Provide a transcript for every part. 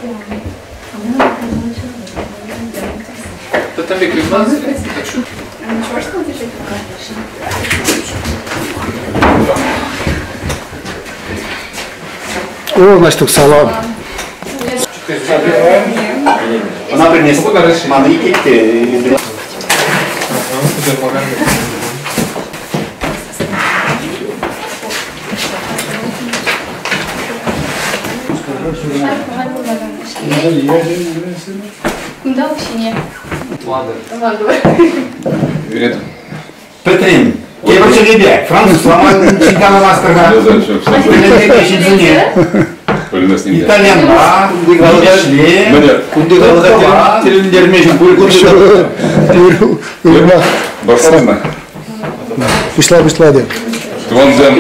О, Наҫтук, салам. Ӑна пӗлмест. Мана икет те. Кунта укҫине. Пӗтрӗн. Тепӗр чӗлхепе. Французла чикаламастӑр-ха. Ҫынсене. Итальянла, нимӗҫле, Кунти халӑха тӗлӗнтерме ҫук пуль. Башлама. Пуҫла, пуҫла те. Тӑвансем.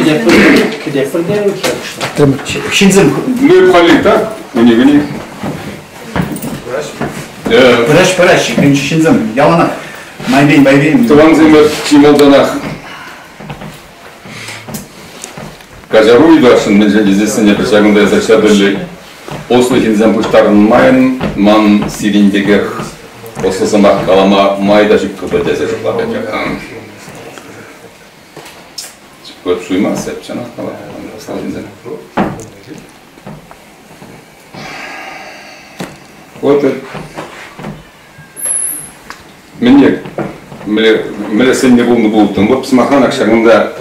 Ҫынсем. Ну, хали так, уни-гуни. Пыраҫ, пыраҫ, ҫынсем яланах майбен, майбен. Тӑвансем чи малтанах каҫару ыйтасшӑн, мӗншӗн тесессӗн эпир ҫакӑнта эсӗ ҫатӑлли ӑслӑ ҫынсем пуҫтарӑнмайӑн, ман сирӗн пекех ӑслӑ сӑмах калама май та ҫук тесе шутлап эпӗ. Вот суймас эп, чӑнах калап, ӑслӑ ҫынсем. Вот мӗне мӗнле сӗннӗ пулнӑ пулӑттӑм. Вот сӑмахранах ҫакӑнта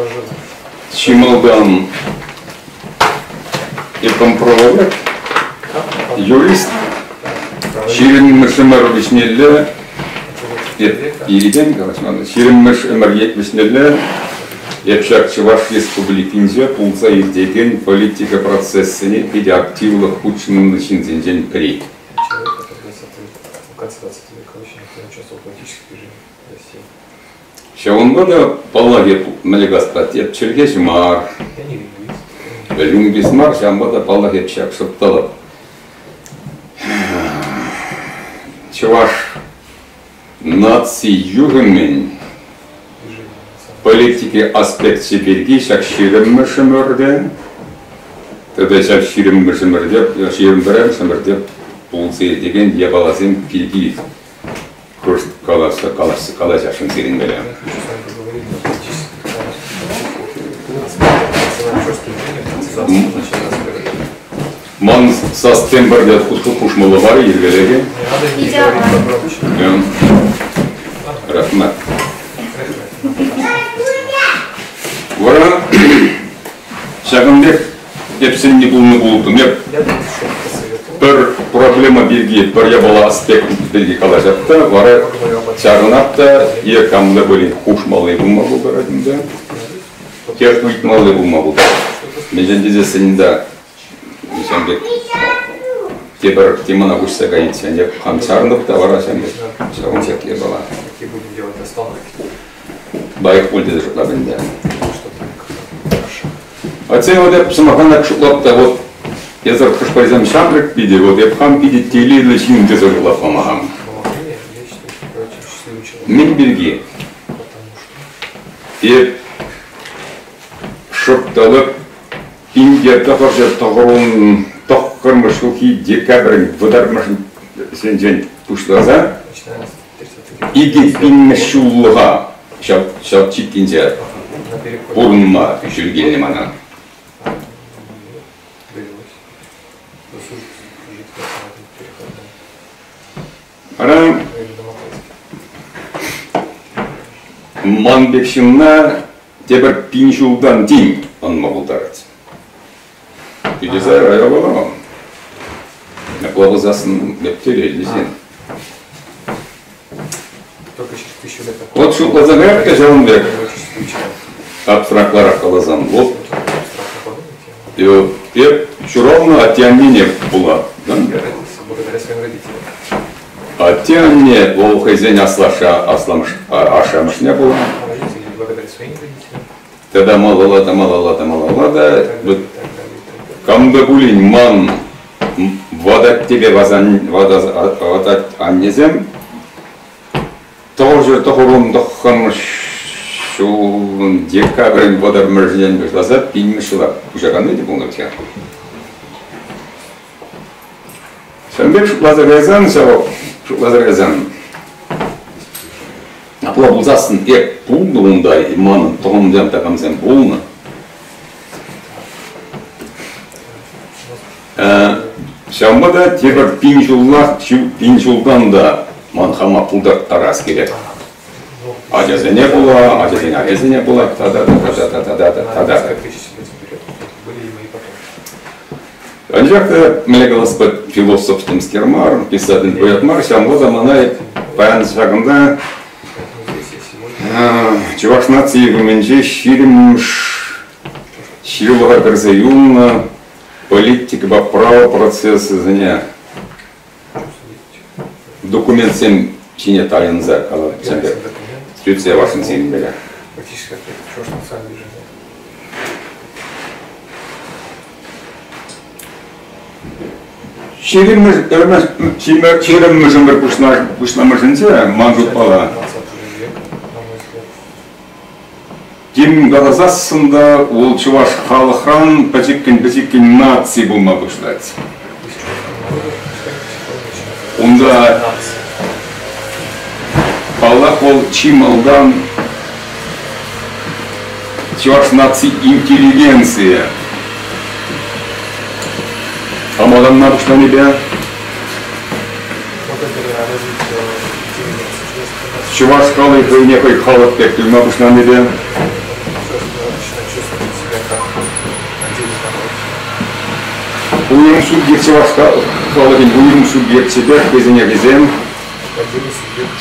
чи малтан эпомправовед, юрист, ҫирӗммӗш ӗмӗр вӗҫнелле ирӗкен калаҫмалла, ҫирӗммӗш ӗмӗр вӗҫнелле эп ҫак Чӑваш Республикинче пулса иртекен политика процессене питӗ активлӑ хутшӑннӑ ҫынсенчен пӗри. Ҫавӑнпа та, паллах, эп мӗнле каспать, эп чӗлхеҫӗ мар, лингвист мар, ҫавӑнпа та, паллах, эп ҫак шӑпталӑп. Чӑваш наци юхӑмӗн политики аспекчӗ пирки ҫак ҫирӗммӗш ӗмӗрте тата ҫак ҫирӗммӗш ӗмӗрте, ҫирӗм пӗрремӗш ӗмӗрте пулса иртекен япаласем пирки кӑшт калаҫса калаҫса калаҫасшӑн сирӗнпеле. Ман сас тембрне хушмалла мар йӗркелекен. Рахмат. Вара ҫакӑн пек эп сӗнни пулнӑ пулӑттӑм. Эп пӗр проблема пирки, пӗр япала аспект пирки калаҫап та, вара чарӑнап та е камла пулин хушмалли пулма пултарать ӗнтӗ, те ыйтмалли пулма пултарать. Мӗншӗн тесессӗн та ҫавӑн пек тепӗр темӑна куҫса кайиччен эп хам чарӑнӑп та вара ҫавӑн пек ҫавӑн пек япала. Лайӑх пуль тесе шутлап ӗнтӗ. Атьсем вот эп сӑмахран так шутлап та вот эсӗ хӑш-пӗрисем ҫамрӑк питӗ, вот эп хам питӗ телейлӗ ҫын тесе шутлап хама. Мӗн пирки? Эп шӑп тӑлӑп Инке тӑхӑрҫӑр тӑхӑрун тӑххӑрмӗш ҫулхи декабрӗн вӑтӑрмӗшӗнчен пуҫласа икӗ пинмӗш ҫуллӑха ҫав, ҫав чиккинче пурӑнма ҫӳл килнӗ мана. Вара ман пек ҫынна тепӗр пин ҫултан тин ӑнма пултарать. Питӗ сайра япала. Апла пулсассӑн лептелеллӗ ҫын. Вот шутласа каять ҫавӑн пек абстрактларах каласан, вот эп ҫуралнӑ атте-аннене пула. Атте-анне вӑл хӑйсен аслашшӗ асламӑш ашшӗ-амӑшне пула. Тата малалла та малалла та малалла та вот кам та пулин ман вататтепе ватать аннесем тӑхӑрҫӗр тӑхӑрун тӑххӑрмӗш ҫулӑн декабрӗн вӑтӑрмӗшӗнчен пуҫласа пинмӗш ҫула куҫаканни те пулнӑ-ҫке. Ҫавӑн пек шутласа кайсан, ҫав шутласа кайсан, апла пулсассӑн эп пулнӑ унта, манӑн тӑхӑмсем такамсем пулнӑ. Ҫавӑнпа та тепӗр пин ҫуллах, пин ҫултан та ман хама пултарттарас килет. Ачасене пула, ачасен ачасене пула, тата та тата та тата та тата та. Анчах та, мӗнле калас философ темскер мар, писатель поэт мар, ҫавӑнпа та мана паян ҫакӑнта Чӑваш наци юхӑмӗнче ҫирӗммӗш ҫырулӑха кӗрсе юлнӑ политикӑпа право процесӗсене документсем ҫине тайӑнса калать пек сӳтсе явасшӑн сирӗнпеле. Ҫирӗммӗш ӗмӗр пуҫламӑшӗнче ман шутпала тем каласассӑн та вӑл чӑваш халӑхран пӗчӗккӗн-пӗчӗккӗн наци пулма пуҫлать. Унта, паллах, вӑл чи малтан чӑваш наци интеллигенцийӗ амаланма пуҫланипе чӑваш халӑхӗ хӑйне хӑй халӑх пек туйма пуҫланипе уйрӑм субъект чӑваш халӑхӗн уйрӑм субъекчӗпе хӑйсене хӑйсем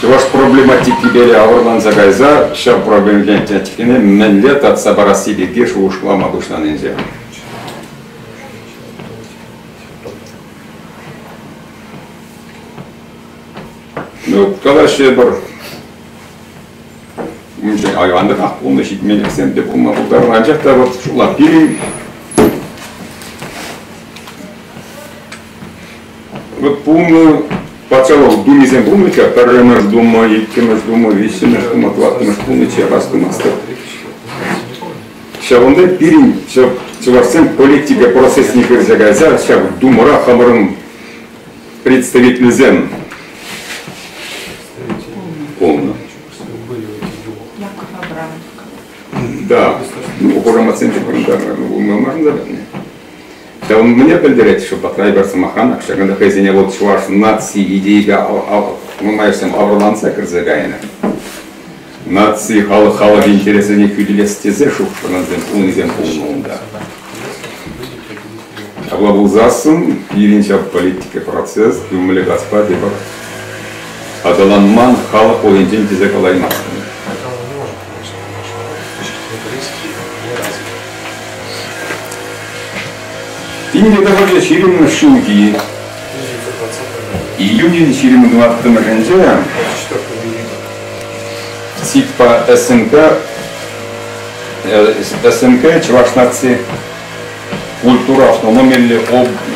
Чӑваш проблематикипе авӑрланса кайса ҫав проблематикине мӗнле татса парасси пирки шухӑшлама пуҫланинче. Ну, калаҫҫӗ пӗр унччен айванрах пулнӑ ҫитменлӗхсем те пулма пултарнӑ, анчах та вот шула пирӗн Вот пулнӑ патшалӑх думисем пулнӑччӗ, пӗрремӗш дума, иккӗмӗш дума, виҫҫӗмӗш дума, тӑваттӑмӗш пулнӑччӗ, астумастӑп. Ҫавӑнта пирӗн ҫав чӑвашсем политика процесне кӗрсе кайса ҫав думӑра хамӑрӑн представительсем пулнӑ. Да, ну, хушаматсем те пурӑнтарнӑ, Ҫавӑн мӗне пӗлтерет, что Патрайпер сӑмахран ҫакӑнта хӑйсене вӑл чӑваш наци идейипе нумайӑшсем авӑрланса кӗрсе кайнӑ. Наци халӑх халӑх интересӗсене хӳтӗлес тесе шухӑшланасем пулнисем пулнӑ унта. Ҫапла пулсассӑн пирӗн ҫав политика процесс ӳмлӗ газпа тепӗр аталанман халӑх хулинчен тесе калаймастӑн. 1920 ҫулхи июнӗн 24-мӗшӗнче ЦИКпа СНК СНК Чӑваш наци культура автономиллӗ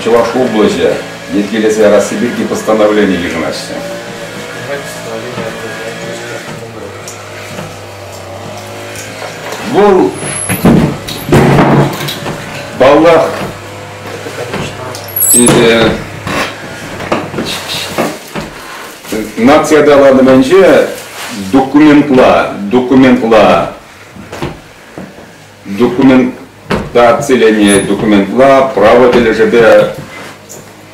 Чӑваш облаҫӗ йӗркелесе ярасси пирки постановлени йышӑнаҫҫӗ. Вӑл, паллах, наци аталанӑвӗнче документла, документла, документациленӗ документла право тӗлӗшӗпе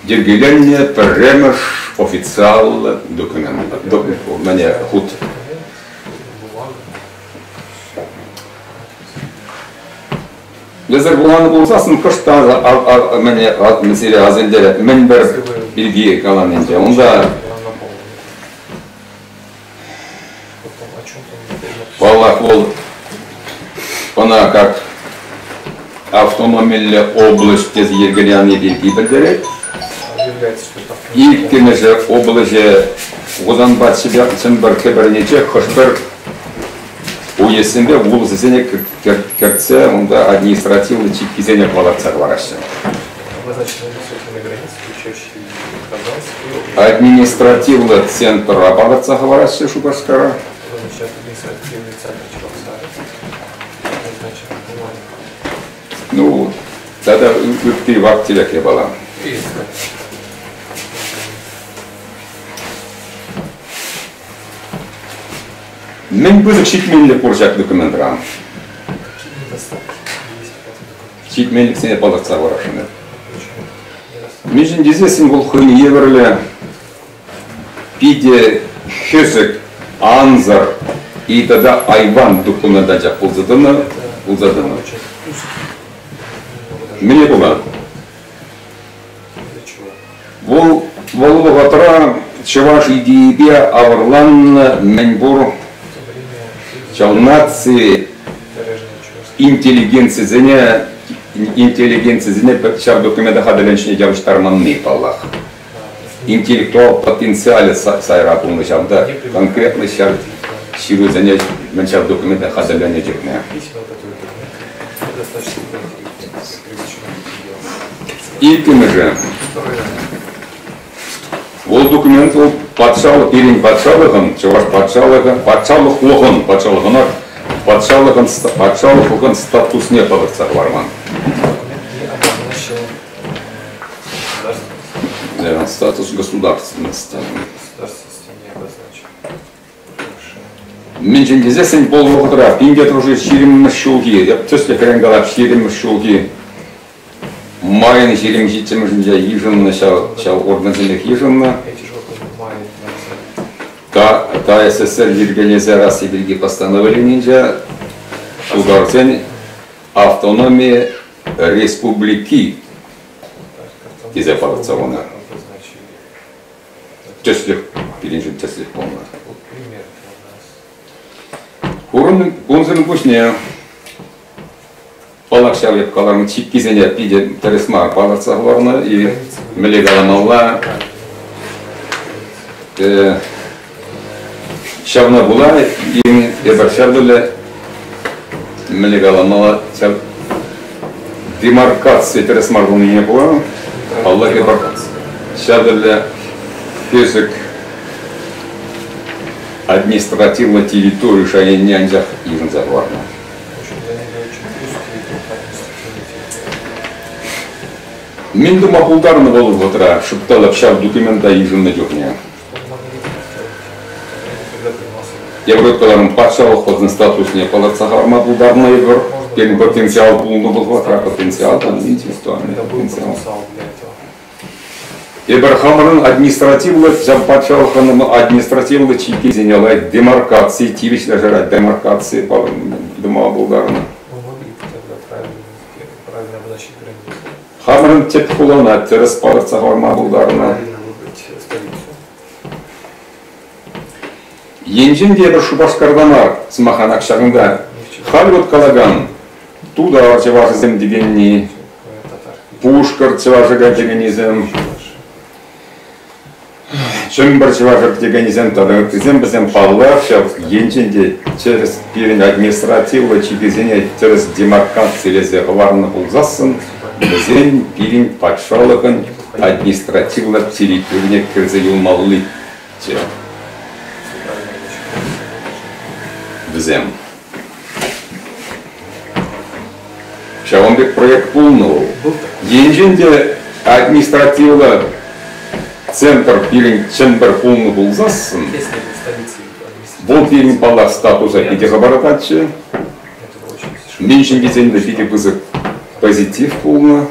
йӗркеленнӗ пӗрремӗш официаллӑ документ, хут. Лӗсӗр вуланӑ пулсассӑн кӑшт мӗне сире аса илтерет, мӗн пӗр пирки каланинче. Унта паллах, вӑл ӑна как автономиллӗ область тесе йӗркелени пирки пӗлтерет. Иккӗмӗшӗ облаҫе Хусанпа Чӗмпӗр кӗпӗрнинче хӑш-пӗр уессемпе вулӑсӗсене кӗртсе унта административлӑ чиккисене палӑртса хӑвараҫҫӗ. Административлӑ центра палӑртса хӑвараҫҫӗ Шупашкара. Ну, тата ытти вак-тӗвек япала. Мӗн пысӑк ҫитменлӗх пур ҫак документра? Ҫитменлӗхсене палӑртса хӑварасшӑн. Мӗншӗн тесессӗн вӑл хӑйне евӗрлӗ питӗ хӗсӗк, ансӑр и тата айван документ анчах пулса тӑнӑ, пулса тӑнӑ. Мӗне пула? Вӑл вӑл вӑхӑтра чӑваш идейипе авӑрланнӑ мӗнпур ҫав наци интеллигенцисене интеллигенцисене ҫав документа хатӗрленӗ ҫине явӑҫтарманни паллах. Интеллектуал потенциалӗ сайра пулнӑ ҫавӑнта конкретно ҫав ҫырусене мӗн ҫав документа хатӗрленӗ чухне. Иккӗмӗшӗ. Вӑл документ вӑл патшалӑх, пирӗн патшалӑхӑн, чӑваш патшалӑхӗ, патшалӑхлӑхӑн, патшалӑхӑнах, патшалӑхӑн, патшалӑхлӑхӑн статусне палӑртса хӑварман. Статус государственности. Мӗншӗн тесессӗн вӑл вӑхӑтра 1920 ҫулхи, эп тӗслӗхрен калап, 20 ҫулхи майӑн 27-мӗшӗнче йышӑннӑ ҫав, ҫав органсемех йышӑннӑ. ТАССР йӗркелесе ярасси пирки постановленинче тутарсен автономи республики тесе палӑртса хунӑ. Тӗслӗх, пирӗншӗн тӗслӗх пулнӑ. Курӑн, кунсӑр пуҫне паллах ҫав эп каланӑ чиккисене питӗ тӗрӗс мар палӑртса хӑварнӑ и мӗнле каламалла ҫавна пула эпир ҫав тӗрлӗ мӗнле каламалла ҫав демаркаци тӗрӗс мар пулнине пула паллах эпир ҫав тӗрлӗ пысӑк административлӑ территори шайӗнче анчах йышӑнса хӑварнӑ. Мӗн тума пултарнӑ вӑл вӑхӑтра шӑпталӑх ҫав документа йышӑннӑ чухне? Тепӗр каларӑм, патшалӑхлӑхӑн статусне палӑртса хӑварма пултарнӑ эпир. Пирӗн потенциал пулнӑ вӑл вӑхӑтра, потенциал там интеллектуальный потенциал. Эпир хамӑрӑн административлӑ ҫав патшалӑхӑн административлӑ чиккисене лайӑх демаркаци, тивӗҫлӗ шайра демаркаци тума пултарнӑ. Хамӑрӑн тӗп хулана тӗрӗс палӑртса хӑварма пултарнӑ. Енчен те эпир Шупашкарта мар, сӑмахран, ҫакӑнта халь вот калакан тутар чӑвашӗсем текенни, пушкӑрт чӑвашӗ текеннисем, Чӗмпӗр чӑвашӗ текеннисем тата ыттисем вӗсем паллах ҫав енчен те тӗрӗс пирӗн административлӑ чикӗсене тӗрӗс демаркацилесе хӑварнӑ пулсассӑн вӗсен пирӗн патшалӑхӑн административлӑ территорине кӗрсе юлмалличчӗ. Вӗсем. Ҫавӑн пек проект пулнӑ вӑл. Енчен те административлӑ центр пирӗн Чӗмпӗр пулнӑ пулсассӑн, вӑл пирӗн, паллах, статуса питӗ хӑпартатчӗ. Мӗншӗн тесен те питӗ пысӑк позитив пулнӑ.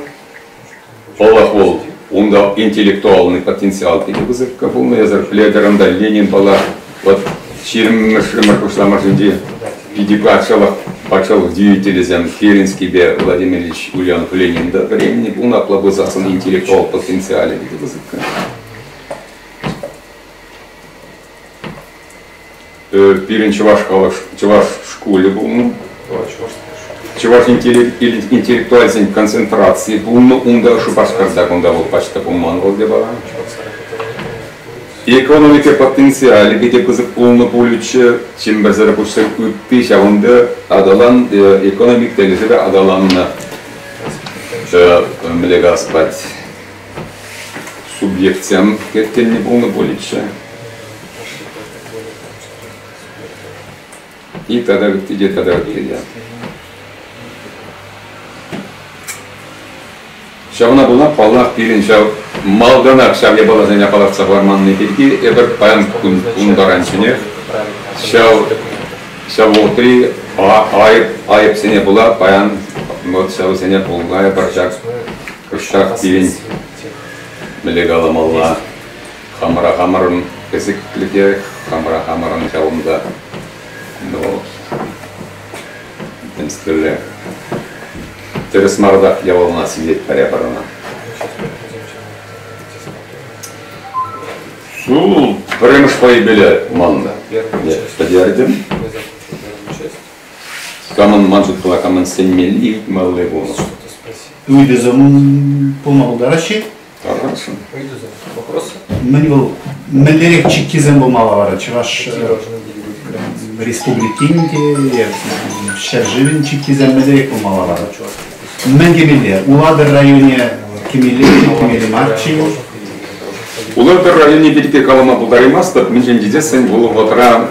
Паллах, вӑл унта интеллектуальный потенциал питӗ пысӑкка пулнӑ. Эсӗр пӗлетӗр ӗнтӗ, Ленин паллах, вот ҫирӗммӗш ӗмӗр пуҫламӑшӗнчи питӗ патшалӑх, патшалӑх деятелӗсем Керенскийпе Владимир Ильич Ульянов Ленин та вӗреннӗ пулнӑ, апла пулсассӑн интеллектуал потенциалӗ питӗ пысӑкка. Пирӗн чӑваш халӑх чӑваш шкулӗ пулнӑ. Чӑваш интеллектуалсен концентрацийӗ пулнӑ унта Шупашкарта кунта вӑл пач та пулман вӑл япала. Экономика потенциалӗ питӗ пысӑк пулнӑ пулӗччӗ. Чӗмпӗрсӗр пуҫсӑр ытти ҫавӑнта аталан экономик тӗлӗшӗпе аталаннӑ мӗнле калас пулать субъектсем тенни пулнӑ пулӗччӗ. И тата ытти те, тата ытти те. Ҫавна пула, паллах, пирӗн ҫав малтанах ҫав япаласене палӑртса хӑварманни пирки эпир паян кун таранчченех ҫав Ҫав вӑхӑтри айӑпсене пула паян вот ҫавсене пулнӑ пӗр ҫак кӑштах пирӗн мӗнле каламалла хамӑра хамӑрӑн хӗсӗклӗхе, хамӑра хамӑрӑн ҫавӑнта ну, темскерле тӗрӗс мартах явалана сисет пӗр ӑна. Ну, пӗрремӗш пайӗпеле маннӑ. Пӗтертӗм. Камӑн ман шутпа камӑн сӗнмелли ыйтмалли пулнӑ. Ыйтусем пулма пултараҫҫӗ. Тархасшӑн. Мӗн вӑл мӗнлерех чиккисем пулмалла вара Чӑваш Республикин те, ҫӗршывӗн чиккисем мӗнлерех пулмалла вара? Мӗн кӗмелле? Улатӑр районӗ кӗмелле, кӗмелле марччӗ. Улатӑр районӗ пирки калама пултараймастӑп, мӗншӗн тесессӗн вӑл вӑхӑтра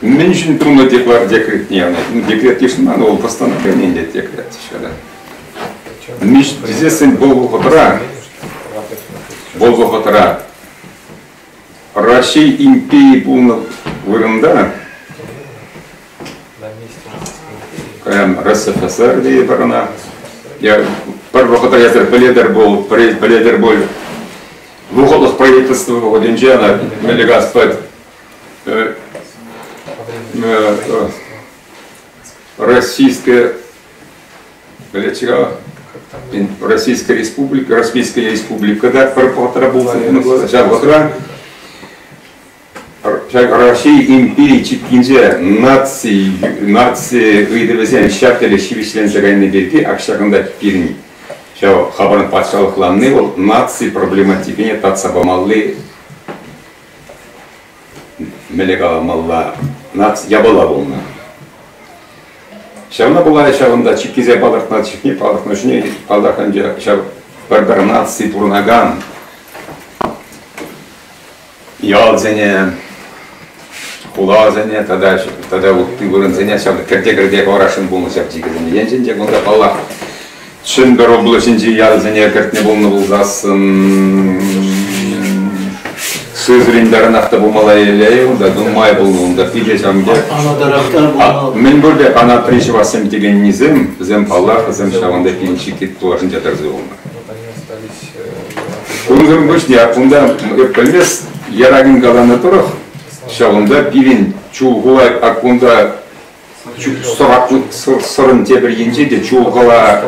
мӗншӗн тунӑ декретне, декрет йышӑнман, вӑл постановление ӗнтӗ декрет ҫара. Тесессӗн вӑл вӑхӑтра вӑл вӑхӑтра Раҫҫей империйӗ пулнӑ вырӑнта РСФСР тейӗпӗр ӑна. Пӗр вӑхӑтра эсир пӗлетӗр пул, пӗлетӗр пуль. Вӑхӑтлӑх правительство вӑхӑтӗнче ӑна мӗнле каспать Российская Российская Республика, Российская Республика та пӗр вӑхӑтра пулса ҫав вӑхӑтра Ҫак Раҫҫей импери чиккинче наци наци ыйтӑвӗсем ҫав тери ҫивӗчленсе кайни пирки ак ҫакӑнта пирӗн ҫав хамӑрӑн патшалӑхланни вӑл наци проблематикине татса памалли мӗнле каламалла наци япала пулнӑ. Ҫавна пула ҫавӑнта чиккисем палӑртнӑ чухне палӑртнӑ чухне паллах ӗнтӗ ҫав пӗр-пӗр наци пурӑнакан ялсене, хуласене тата тата ытти вырӑнсене ҫав кӗрте-кӗрте хӑварасшӑн пулнӑ ҫав чикӗсене. Енчен те кунта, паллах, Чӗмпӗр облаҫӗнчи ялсене кӗртнӗ пулнӑ пулсассӑн Сызрань таранах та пулмалла эле унта нумай пулнӑ унта питӗ ҫавӑн пек. Мӗн пур пек анатри чӑвашсем текеннисем, вӗсем паллах, вӗсем ҫавӑнта пин чикӗ тулашӗнче тӑрса юлнӑ. Унсӑр пуҫне кунта эп пӗлмес, Ярагин каланӑ тӑрӑх, ҫавӑнта пирӗн Чулхула кунта Сӑрӑн тепӗр енче те Чулхула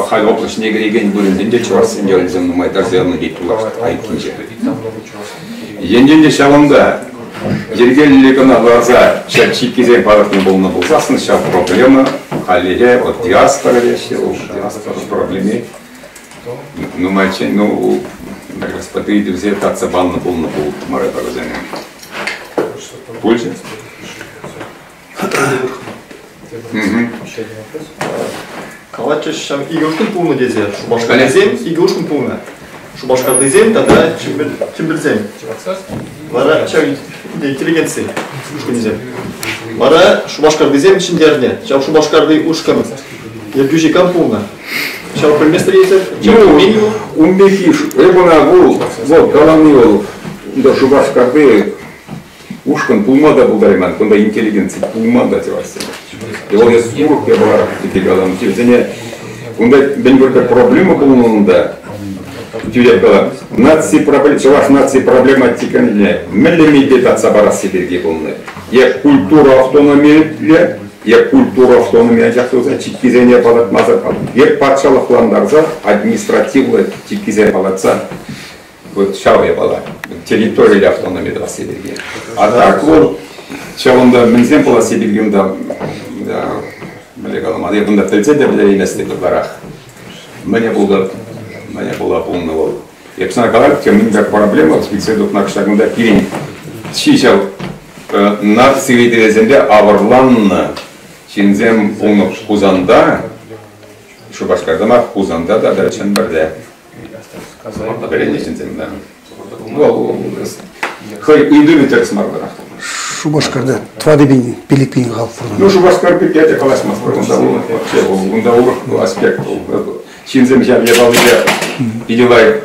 халь облаҫне кӗрекен вырӑнсенче чӑвашсен ялӗсем нумай тӑрса юлнӑ тет пулас айккинче. Енчен те ҫавӑнта йӗркеллӗ кӑна ларса ҫак чиккисем палӑртнӑ пулнӑ пулсассӑн ҫав проблема хальлӗхе вот диаспора теҫҫӗ, диаспора проблеми Нумайччен, ну, господи, ыйтусем татса панӑ пулнӑ пултӑмӑр эпир вӗсене. Пулчӗ? Калатчӗҫ ҫав икӗ ушкӑн пулнӑ тесе. Шупашкарсем икӗ ушкӑн пулнӑ. Шупашкартисем тата Чӗмпӗрсем. Вара ҫав интеллигенци ушкӑнӗсем. Вара Шупашкартисем ҫӗнтернӗ. Ҫав Шупашкарти ушкӑн ертӳҫи кам пулнӑ? Ҫав пӗлместӗр эсир? Ну, ун пекки, эп ӑна вӑл, вӑл калани вӑл, унта Шупашкарти ушкӑн пулма та пултарайман, кунта интеллигенци пулман та чӑвашсем. Вӑл эс урӑх япала тесе калам. Вӗсене кунта мӗн пӗр проблема пулнӑ унта, тӳрех калам, наци проблем, чӑваш наци проблематикине мӗнле мелпе татса парасси пирки пулнӑ. Е культура автономийӗлле, е культура автономи анчах туса чиккисене палӑртмасӑр, е патшалӑхлантарса административлӑ чиккисене палӑртса вот ҫав япала территориллӗ автономи тӑвасси пирки. А так вӑл ҫавӑнта мӗнсем пуласси пирки унта мӗнле калама, эп унта пӗлсе те пӗтерейместӗп ытларах. Мӗне пултӑр, мӗне пула пулнӑ вӑл. Эп сана калатӑп, мӗн пек проблема сиксе тухнӑ ҫакӑнта пирӗн чи ҫав наци ыйтӑвӗсемпе авӑрланнӑ ҫынсем пулнӑ Хусанта, Шупашкарта мар, Хусанта тата Чӗмпӗрте. Вӗреннӗ ҫынсем, да. Хӑй ыйтӑвӗ тӗрӗс мар вара. Шупашкарта тӑватӑ пилӗк пин халӑх пурӑнать. Ну, Шупашкар пирки те калаҫмастпӑр. Унта вообще унта урӑх аспект. Ҫынсем ҫав япалипе питӗ лайӑх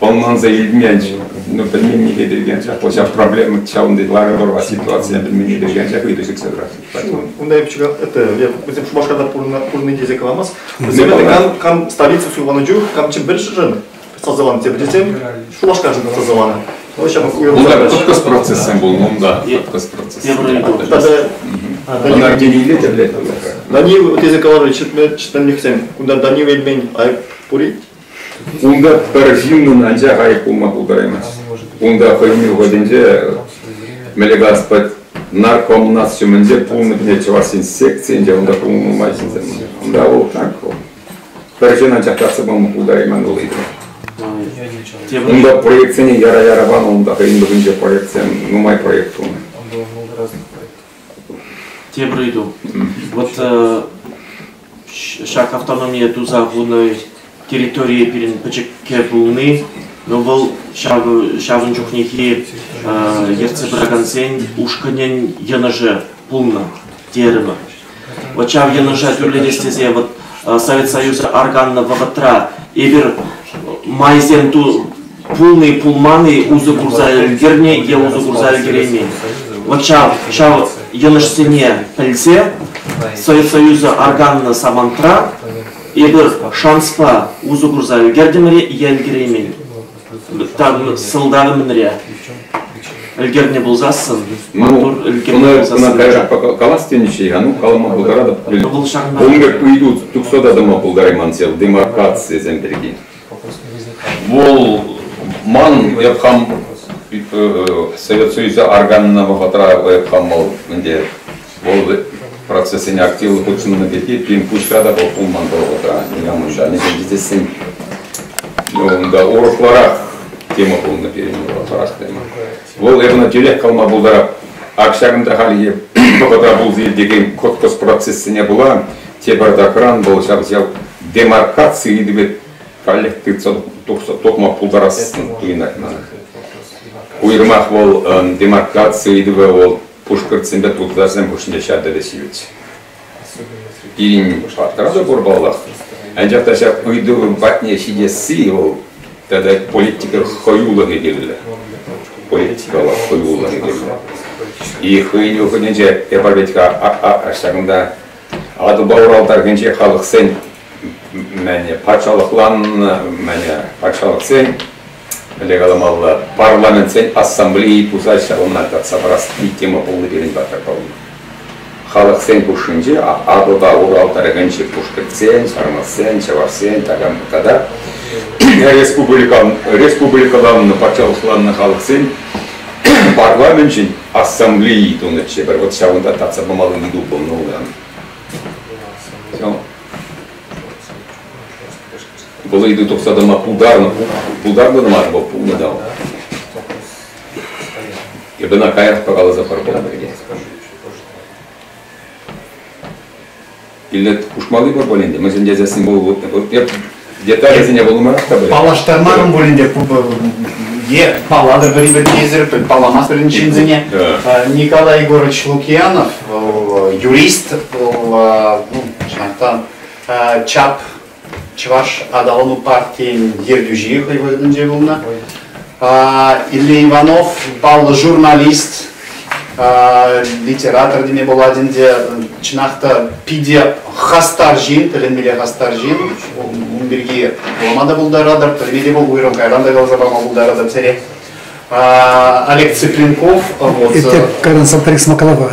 ӑнланса илмен. Ну, пӗлменнипе пирки анчах вӑл ҫав проблема ҫавӑнти лару-тӑрӑва ситуацине пӗлменнипе пирки анчах ыйту сиксе тӑрать. Унта это, вӗсем Шупашкарта пурӑнни тесе каламас. Вӗсем это кам, кам столица суйланӑ чух, кам Чӗмпӗршӗн сасӑланӑ, тепӗр тесен Шупашкаршӑн сасӑланӑ. Унта кӑткӑс процессем пулнӑ, унта кӑткӑс процессем. Тата Ӑна генилле тӗрлет. Даниил тесе каларӗ ҫитменлӗхсем. Кунта Даниил Эльмен айӑп пур-и? Унта пӗр ҫыннӑн анчах айӑп пулма пултараймасть. Унта хӑйне вӑхӑтӗнче Мелегаспа наркомнац ҫумӗнче пулнӑ пине чӑвашсен секцийӗнче унта пулнӑ нумай ҫынсем. Унта вӑл так вӑл. Пӗр ҫын анчах татса пама пултарайман вӑл ыйту. Унта проектсене яра-яра панӑ, унта хӑйӗн вӑхӑтӗнче проектсем, нумай проект тунӑ. Тепӗр ыйту. Вот ҫак автономие туса хунӑ территорие пирӗн пӗчӗкке пулни, но вӑл ҫавӑн чухнехи ертсе пыракансен ушкӑнӗн йӑнӑшӗ пулнӑ терӗмӗр. Вот ҫав йӑнӑша тӳрлетес тесе вот Совет Союзӗ арканнӑ вӑхӑтра эпир майсем пулни пулман-и усӑ курса ӗлкӗрнӗ е усӑ курса ӗлкӗреймен. Вот ҫав, ҫав йӑнӑшсене пӗлсе Совет Союзӗ арканнӑ самантра эпир шанспа усӑ курса ӗлкӗртӗмӗр е ӗлкӗреймен. Там сӑлтавӗ мӗнре? Ӗлкӗрнӗ пулсассӑн, маттур ӗлкӗрнӗ пулсассӑн. Калас тенӗччӗ-и-ха, ну, калама пултаратӑп. Ун пек ыйту тухса та тӑма пултарайман сел демаркацисем пирки. Вӑл ман эп хам Совет Союзӗ арканнӑ вӑхӑтра эп хам вӑл ӗнтӗ вӑл процессене активлӑ хутшӑннӑ пирки пин пуҫра та вӑл пулман вӑхӑтра никамӑн та. Мӗншӗн тесессӗн унта урӑхларах тема пулнӑ пирӗн урӑхларах тема. Вӑл эп ӑна тӳрех калама пултарап. Ак ҫакӑнта хальхи вӑхӑтра пулса иртекен кӑткӑс процессене пула тепӗртакран вӑл ҫав ҫав демаркаци ыйтӑвӗ каллех тытса тухса тухма пултарассӑн туйӑнать мана. Уйрӑмах вӑл демаркаци ыйтӑвӗ вӑл пушкӑртсемпе тутарсем хушшинче ҫав тери ҫивӗч. Пирӗн паттӑра та пур паллах. Анчах та ҫак ыйту патне ҫитесси вӑл тата политика хӑюлӑхӗ кирлӗ. Политикӑлла хӑюлӑхӗ кирлӗ. И хӑйӗн вӑхӑтӗнче эпир вӗт-ха ҫакӑнта Атӑлпа Урал тӑрӑхӗнче халӑхсен мӗне патшалӑхланнӑ мӗне патшалӑхсен мӗнле каламалла парламентсен ассамблеи туса ҫавна татса парас тема пулнӑ пирӗн патра пулнӑ. Халӑхсен хушшинче Атӑлпа Урал тӑрӑхӗнчи пушкӑртсен, ҫармӑссен, чӑвашсен тата республикӑланнӑ патшалӑхланнӑ халӑхсен парламенчӗн ассамблеи тунӑччӗ пӗр вот ҫавӑнта татса памалли ыйту пулнӑ унӑн. Вӑл ыйту тухса тӑма пултарнӑ, пултарнӑ та мар, вӑл пулнӑ та. Эпӗ ӑна каярахпа каласа парӑп пирки. Иллет хушмалли пур пулин те, мӗншӗн тесессӗн вӑл эп деталӗсене вулмарах та пулин. Паллаштармарӑм пулин те е паллатӑр пӗри-пӗрне палламастӑр ҫынсене. Николай Егорович Лукьянов, вӑл юрист, вӑл ну, чӑнах чап Чӑваш аталану партийӗн ертӳҫи хӑй вӑхӑтӗнче пулнӑ. Илле Иванов паллӑ журналист, литератор теме пулать ӗнтӗ. Чӑнах та питӗ хастар ҫын, тӗлӗнмелле хастар ҫын. Ун пирки вулама та пултаратӑр, пӗлме те пул, уйрӑм кайран та каласа пама пултаратӑр сире. Олег Цыпленков. Вот. Это кайран Салтарик Смакалава.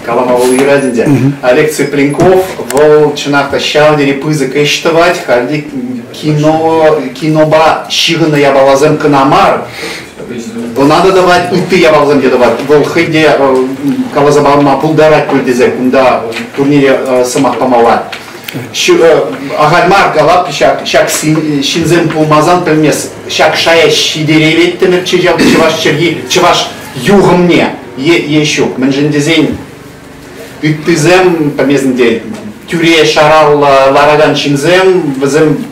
Калама вӑл юрать ӗнтӗ. Олег Цыпленков вӑл чӑнах та ҫав тери пысӑк ӗҫ тӑвать. Хальти кино, кинопа ҫыхӑннӑ япаласем кӑна мар. Ӑна та тӑвать, ытти япаласем те тӑвать. Вӑл хӑй те каласа пама пултарать пуль тесе кунта турнире сӑмах памалла. Ахаль мар калап, ҫак, ҫак ҫынсем пулмасан пӗлмес. Ҫак шая ҫитерейреттӗмӗрччӗ ҫав чӑваш чӗлхи, чӑваш юхӑмне е, е ҫук. Мӗншӗн тесен ыттисем, пӗлмесен те, тӳре шараллӑ ларакан ҫынсем, вӗсем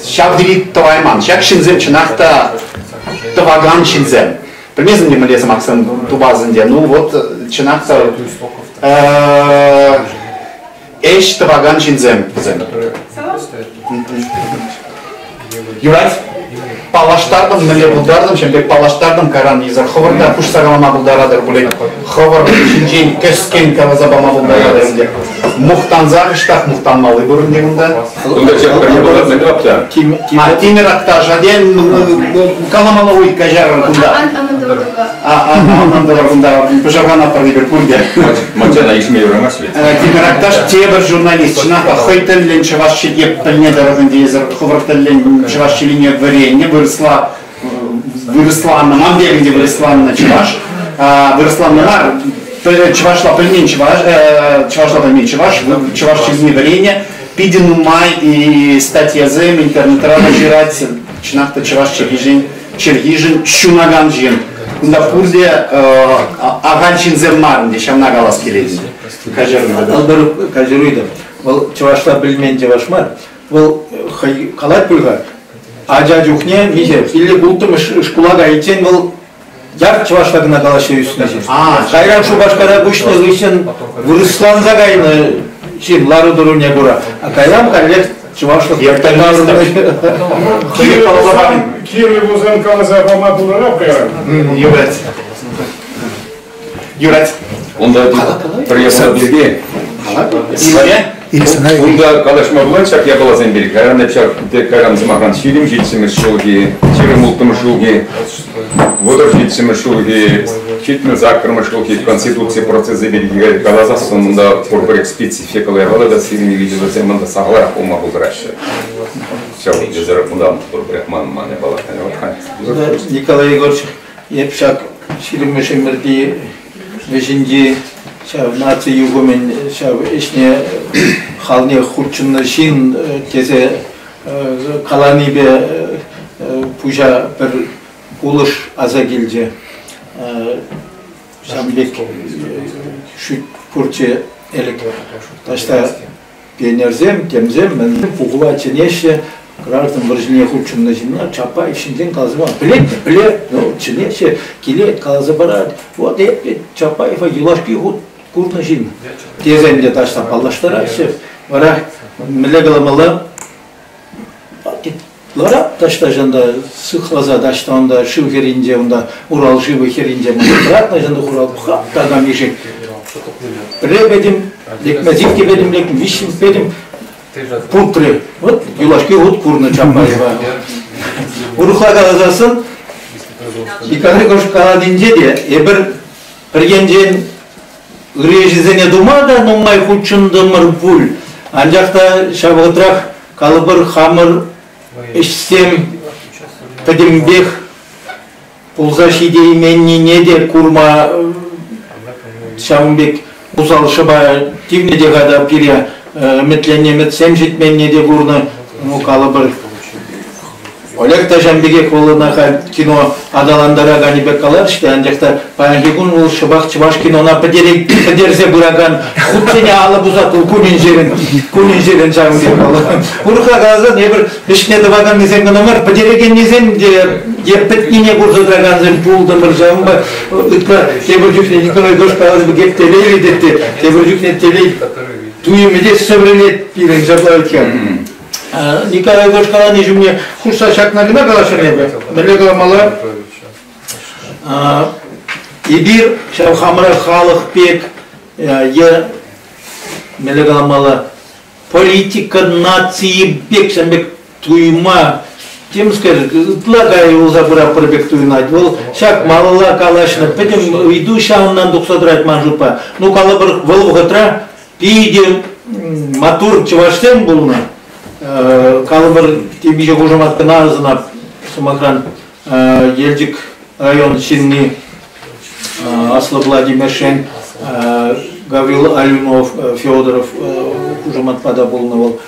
ҫав тери тӑвайман. Ҫак ҫынсем чӑнах та тӑвакан ҫынсем. Пӗлмесӗн те мӗнле сӑмахсем тупасӑн те. Ну вот, чӑнах та ӗҫ тӑвакан ҫынсем вӗсем. Юрать. Паллаштартӑм, мӗнле пултартӑм, ҫавӑн пек паллаштартӑм, кайран эсир хӑвӑр та хушса калама пултаратӑр пулин. Хӑвӑр ҫинчен кӗскен каласа пама пултаратӑр ӗнтӗ. Мухтанса кӑштах мухтанмалли пур ӗнтӗ кунта. Кунта ҫак пӗрне пулать мӗн тӑвап-та? А Тимӗр Акташа тен каламалла уй каҫарӑр кунта. Ан тӑвӑр кунта, пӑшӑрханатпӑр эпир пурте. Мачана ишме юрамасть вӗт. Тимӗр Акташ тепӗр журналист, чӑнах та хӑй тӗллӗн чӑваш чӗлхи пӗлне тӑрӑх ӗнтӗ эсӗр хӑвӑр тӗллӗн чӑваш чӗлхине вӗреннӗ, вырӑсла вырӑсланнӑ, ман пек ӗнтӗ вырӑсланнӑ чӑваш. Вырӑсланнӑ мар, чӑвашла пӗлмен чӑваш, чӑвашла пӗлмен чӑваш, чӑваш чӗлхине вӗреннӗ. Питӗ нумай статьясем интернетра та ҫырать, чӑнах та чӑваш чӗлхишӗн, чӗлхишӗн ҫунакан ҫын. Кунта пурте ахаль ҫынсем мар ӗнтӗ, ҫавна калас килет. Каҫару. Каҫару ыйтӑм. Вӑл чӑвашла пӗлмен чӑваш мар. Вӑл хӑй калать пуль-ха, ача чухне миҫе, пиллӗк-улттӑмӗш шкула кайиччен вӑл яр чӑвашла кӑна калаҫса ӳснӗ ҫын. Кайран Шупашкара куҫнӑ хыҫҫӑн вырӑсланса кайнӑ ҫын лару-тӑруне кура. А кайран каллех чӑвашлӑх Кирлӗ пулсан каласа пама пултарап кайран. Юрать. Юрать. Унта пӗр япала пирки Унта калаҫма пулать ҫак япаласем пирки. Кайран эп ҫак кайран сӑмахран 27-мӗш ҫулхи, 26-мӗш ҫулхи, 37-мӗш ҫулхи, 78-мӗш ҫулхи Конституци процесӗ пирки каласассӑн унта пурпӗрех спецификӑллӑ япала та сирӗн видеосем унта сахалрах пулма пултараҫҫӗ. Ҫав тесӗр унта пурпӗрех ман ман япала. Николай Егорович, эп ҫак 20-мӗш ӗмӗрти вӗҫӗнчи ҫав наци юхӑмӗн ҫав ӗҫне халне хутшӑннӑ ҫын тесе каланипе пуҫа пӗр кулӑш аса килчӗ. Ҫавӑн пек шӳт пурччӗ ӗлӗк. Таҫта Пионерсем, темсем мӗн пухӑва чӗнеҫҫӗ, граждан вӑрҫине хутшӑннӑ ҫынна Чапаев ҫинчен каласа пама пӗлет, пӗлет, ну, чӗнеҫҫӗ, килет, каласа парать. Вот эп Чапаева юлашки хут курнӑ ҫын тесен те таҫта паллаштараҫҫӗ. Вара мӗнле каламалла, ларап таҫта ҫанта сыхласа таҫта унта шыв хӗрринче унта Урал шывӗ хӗрринче тӑратнӑ ҫанта хурал хап такам ишек. Пӗрре петӗм, лекме сикке петӗм, лекме виҫҫӗн петӗм, путрӗ. Вот юлашки хут курнӑ Чапаева. Урӑхла каласассӑн, Николай каланинче те эпир пӗр енчен ырӑ ӗҫӗсене тума та нумай хутшӑнтӑмӑр пуль, анчах та ҫав вӑхӑтрах Калӑпӑр, хамӑр ӗҫсем пӗтӗмпех пулса ҫитейменнине те курма ҫавӑн пек усал шӑпа тивнӗ те-ха та пире ӗмӗтленнӗ ӗмӗтсем ҫитменне те курнӑ. Ну, калӑпӑр, Олег та ҫавӑн пекех вӑл ӑна халь кино аталантараканӗ пек каларӗҫ те, анчах та паянхи кун вӑл шӑпах чӑваш кинона пӗтерсе пыракан хутсене алӑ пусать вӑл кунӗн-ҫӗрӗн, кунӗн-ҫӗрӗн ҫавӑн пек вӑл. Урӑхла каласан, эпир ӗҫне тӑваканнисем кӑна мар, пӗтерекеннисем те е пӗтнине курса тӑракансем пултӑмӑр. Ҫавӑнпа ытла тепӗр чухне Николай Гош каланӑ пекех телейлӗ тет те, тепӗр чухне телей туйӑмӗ те сӗврӗлет пирӗн ҫапла вӗт-ха. Николай Егорович калани ҫумне хушса ҫакна кӑна каласшӑн эпӗ. Мӗнле каламалла? Эпир ҫав хамӑра халӑх пек е мӗнле каламалла политика нацийӗ пек ҫавӑн пек туйма темскер ытла кайӑлса пыратпӑр пек туйӑнать. Вӑл ҫак малалла калаҫнӑ пӗтӗм ыйту ҫавӑнтан тухса тӑрать ман шутпа. Ну, калӑпӑр, вӑл вӑхӑтра питӗ маттур чӑвашсем пулнӑ. Калӑпӑр, темиҫе хушамат кӑна асӑнап. Сӑмахран, Елчӗк район ҫынни Аслӑ Владимир Шен, Гаврил Алюнов, Федоров хушаматпа та пулнӑ вӑл.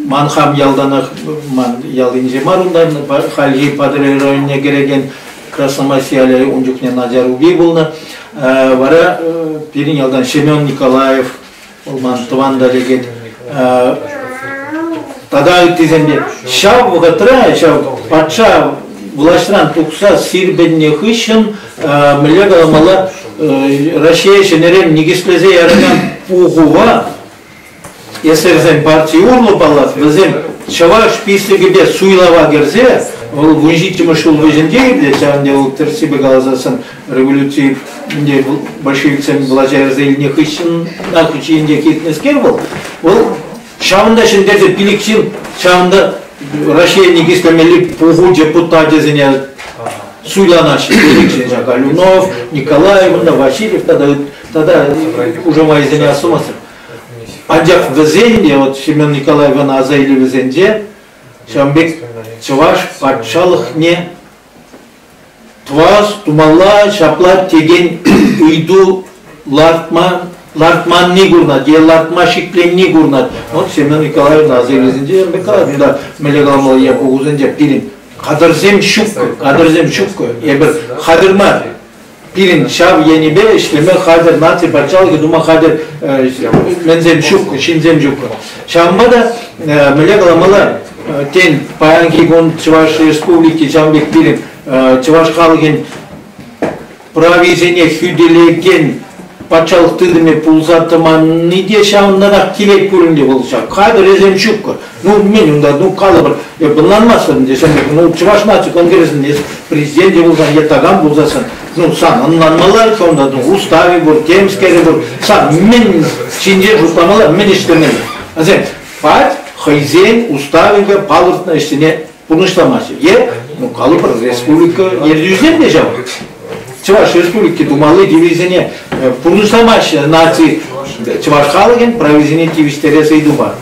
Ман хам ялтанах, ман ял инҫе мар унтан, хальхи Патӑрьел районне кӗрекен Красномайски ялӗ ун чухне Надя Руби пулнӑ. Вара пирӗн ялтан Семен Николаев, вӑл ман тӑван та лекет. Тата ыттисем те. Ҫав вӑхӑтра ҫав патша влаҫран тухса сирпӗннӗ хыҫҫӑн мӗнле каламалла, Раҫҫее ҫӗнӗрен никӗслесе яракан пухӑва. Эсерсен парти урлӑ, паллах, вӗсем чӑваш списокӗпе суйлава кӗрсе, вӑл 17-мӗш ҫул вӗҫӗнче иртет, ҫавӑн пек вӑл тӗрӗссипе каласассӑн революци большевиксем влаҫа ярса илнӗ хыҫҫӑнах ҫийӗнчех иртнӗскер вӑл, вӑл ҫавӑнта ҫӗнтерсе пилӗк ҫын ҫавӑнта Раҫҫей никӗслемелли пуху депутачӗсене суйланаҫҫӗ. Пилӗк ҫын ҫак Алюнов, Николаев, Васильев тата тата хушамачӗсене астумастӑп. Анчах вӗсен те, вот Семен Николаевӑн аса илӗвӗсенче, ҫавӑн пек чӑваш патшалӑхне тӑвас, тумалла, ҫапла текен ыйту лартма, лартманни курӑнать е лартма шикленни курӑнать. Вот Семен Николаевна аса илӗвӗсенче ҫавӑн пек калать, унта мӗнле каламалла е пухусенче пирӗн кадрсем ҫуккӑ, кадрсем ҫуккӑ, эпир хатӗр мар. Пирӗн ҫав енӗпе ӗҫлеме хатӗр наци патшалӑхӗ тума хатӗр мӗнсем ҫук, ҫынсем ҫук. Ҫавӑнпа та мӗнле каламалла, тен, паянхи кун Чӑваш Республики ҫавӑн пек пирӗн чӑваш халӑхӗн прависене хӳтӗлекен патшалӑх тытӑмӗ пулса тӑманни те ҫавӑнтанах килет пулин те вӑл ҫав хатӗрӗсем ҫуккӑ. Ну, мӗн унта, ну, калӑпӑр, эп ӑнланмастӑп ӗнтӗ, ҫын пек, ну, Чӑваш наци конгресӗн эс президенчӗ пулсан е такам пулсассӑн, ну, сан ӑнланмалла, унта, ну, уставӗ пур, темскерӗ пур, сан мӗн ҫинчен шутламалла, мӗн ӗҫлемелле? Вӗсем пать хӑйсен уставӗпе палӑртнӑ ӗҫсене пурнӑҫламаҫҫӗ. Е, ну, калӑпӑр, республика ертӳҫисем те ҫав. Чӑваш Республики тумалли тивӗҫсене пурнӑҫламаҫҫӗ наци чӑваш халӑхӗн прависене тивӗҫтерес ыйтупа.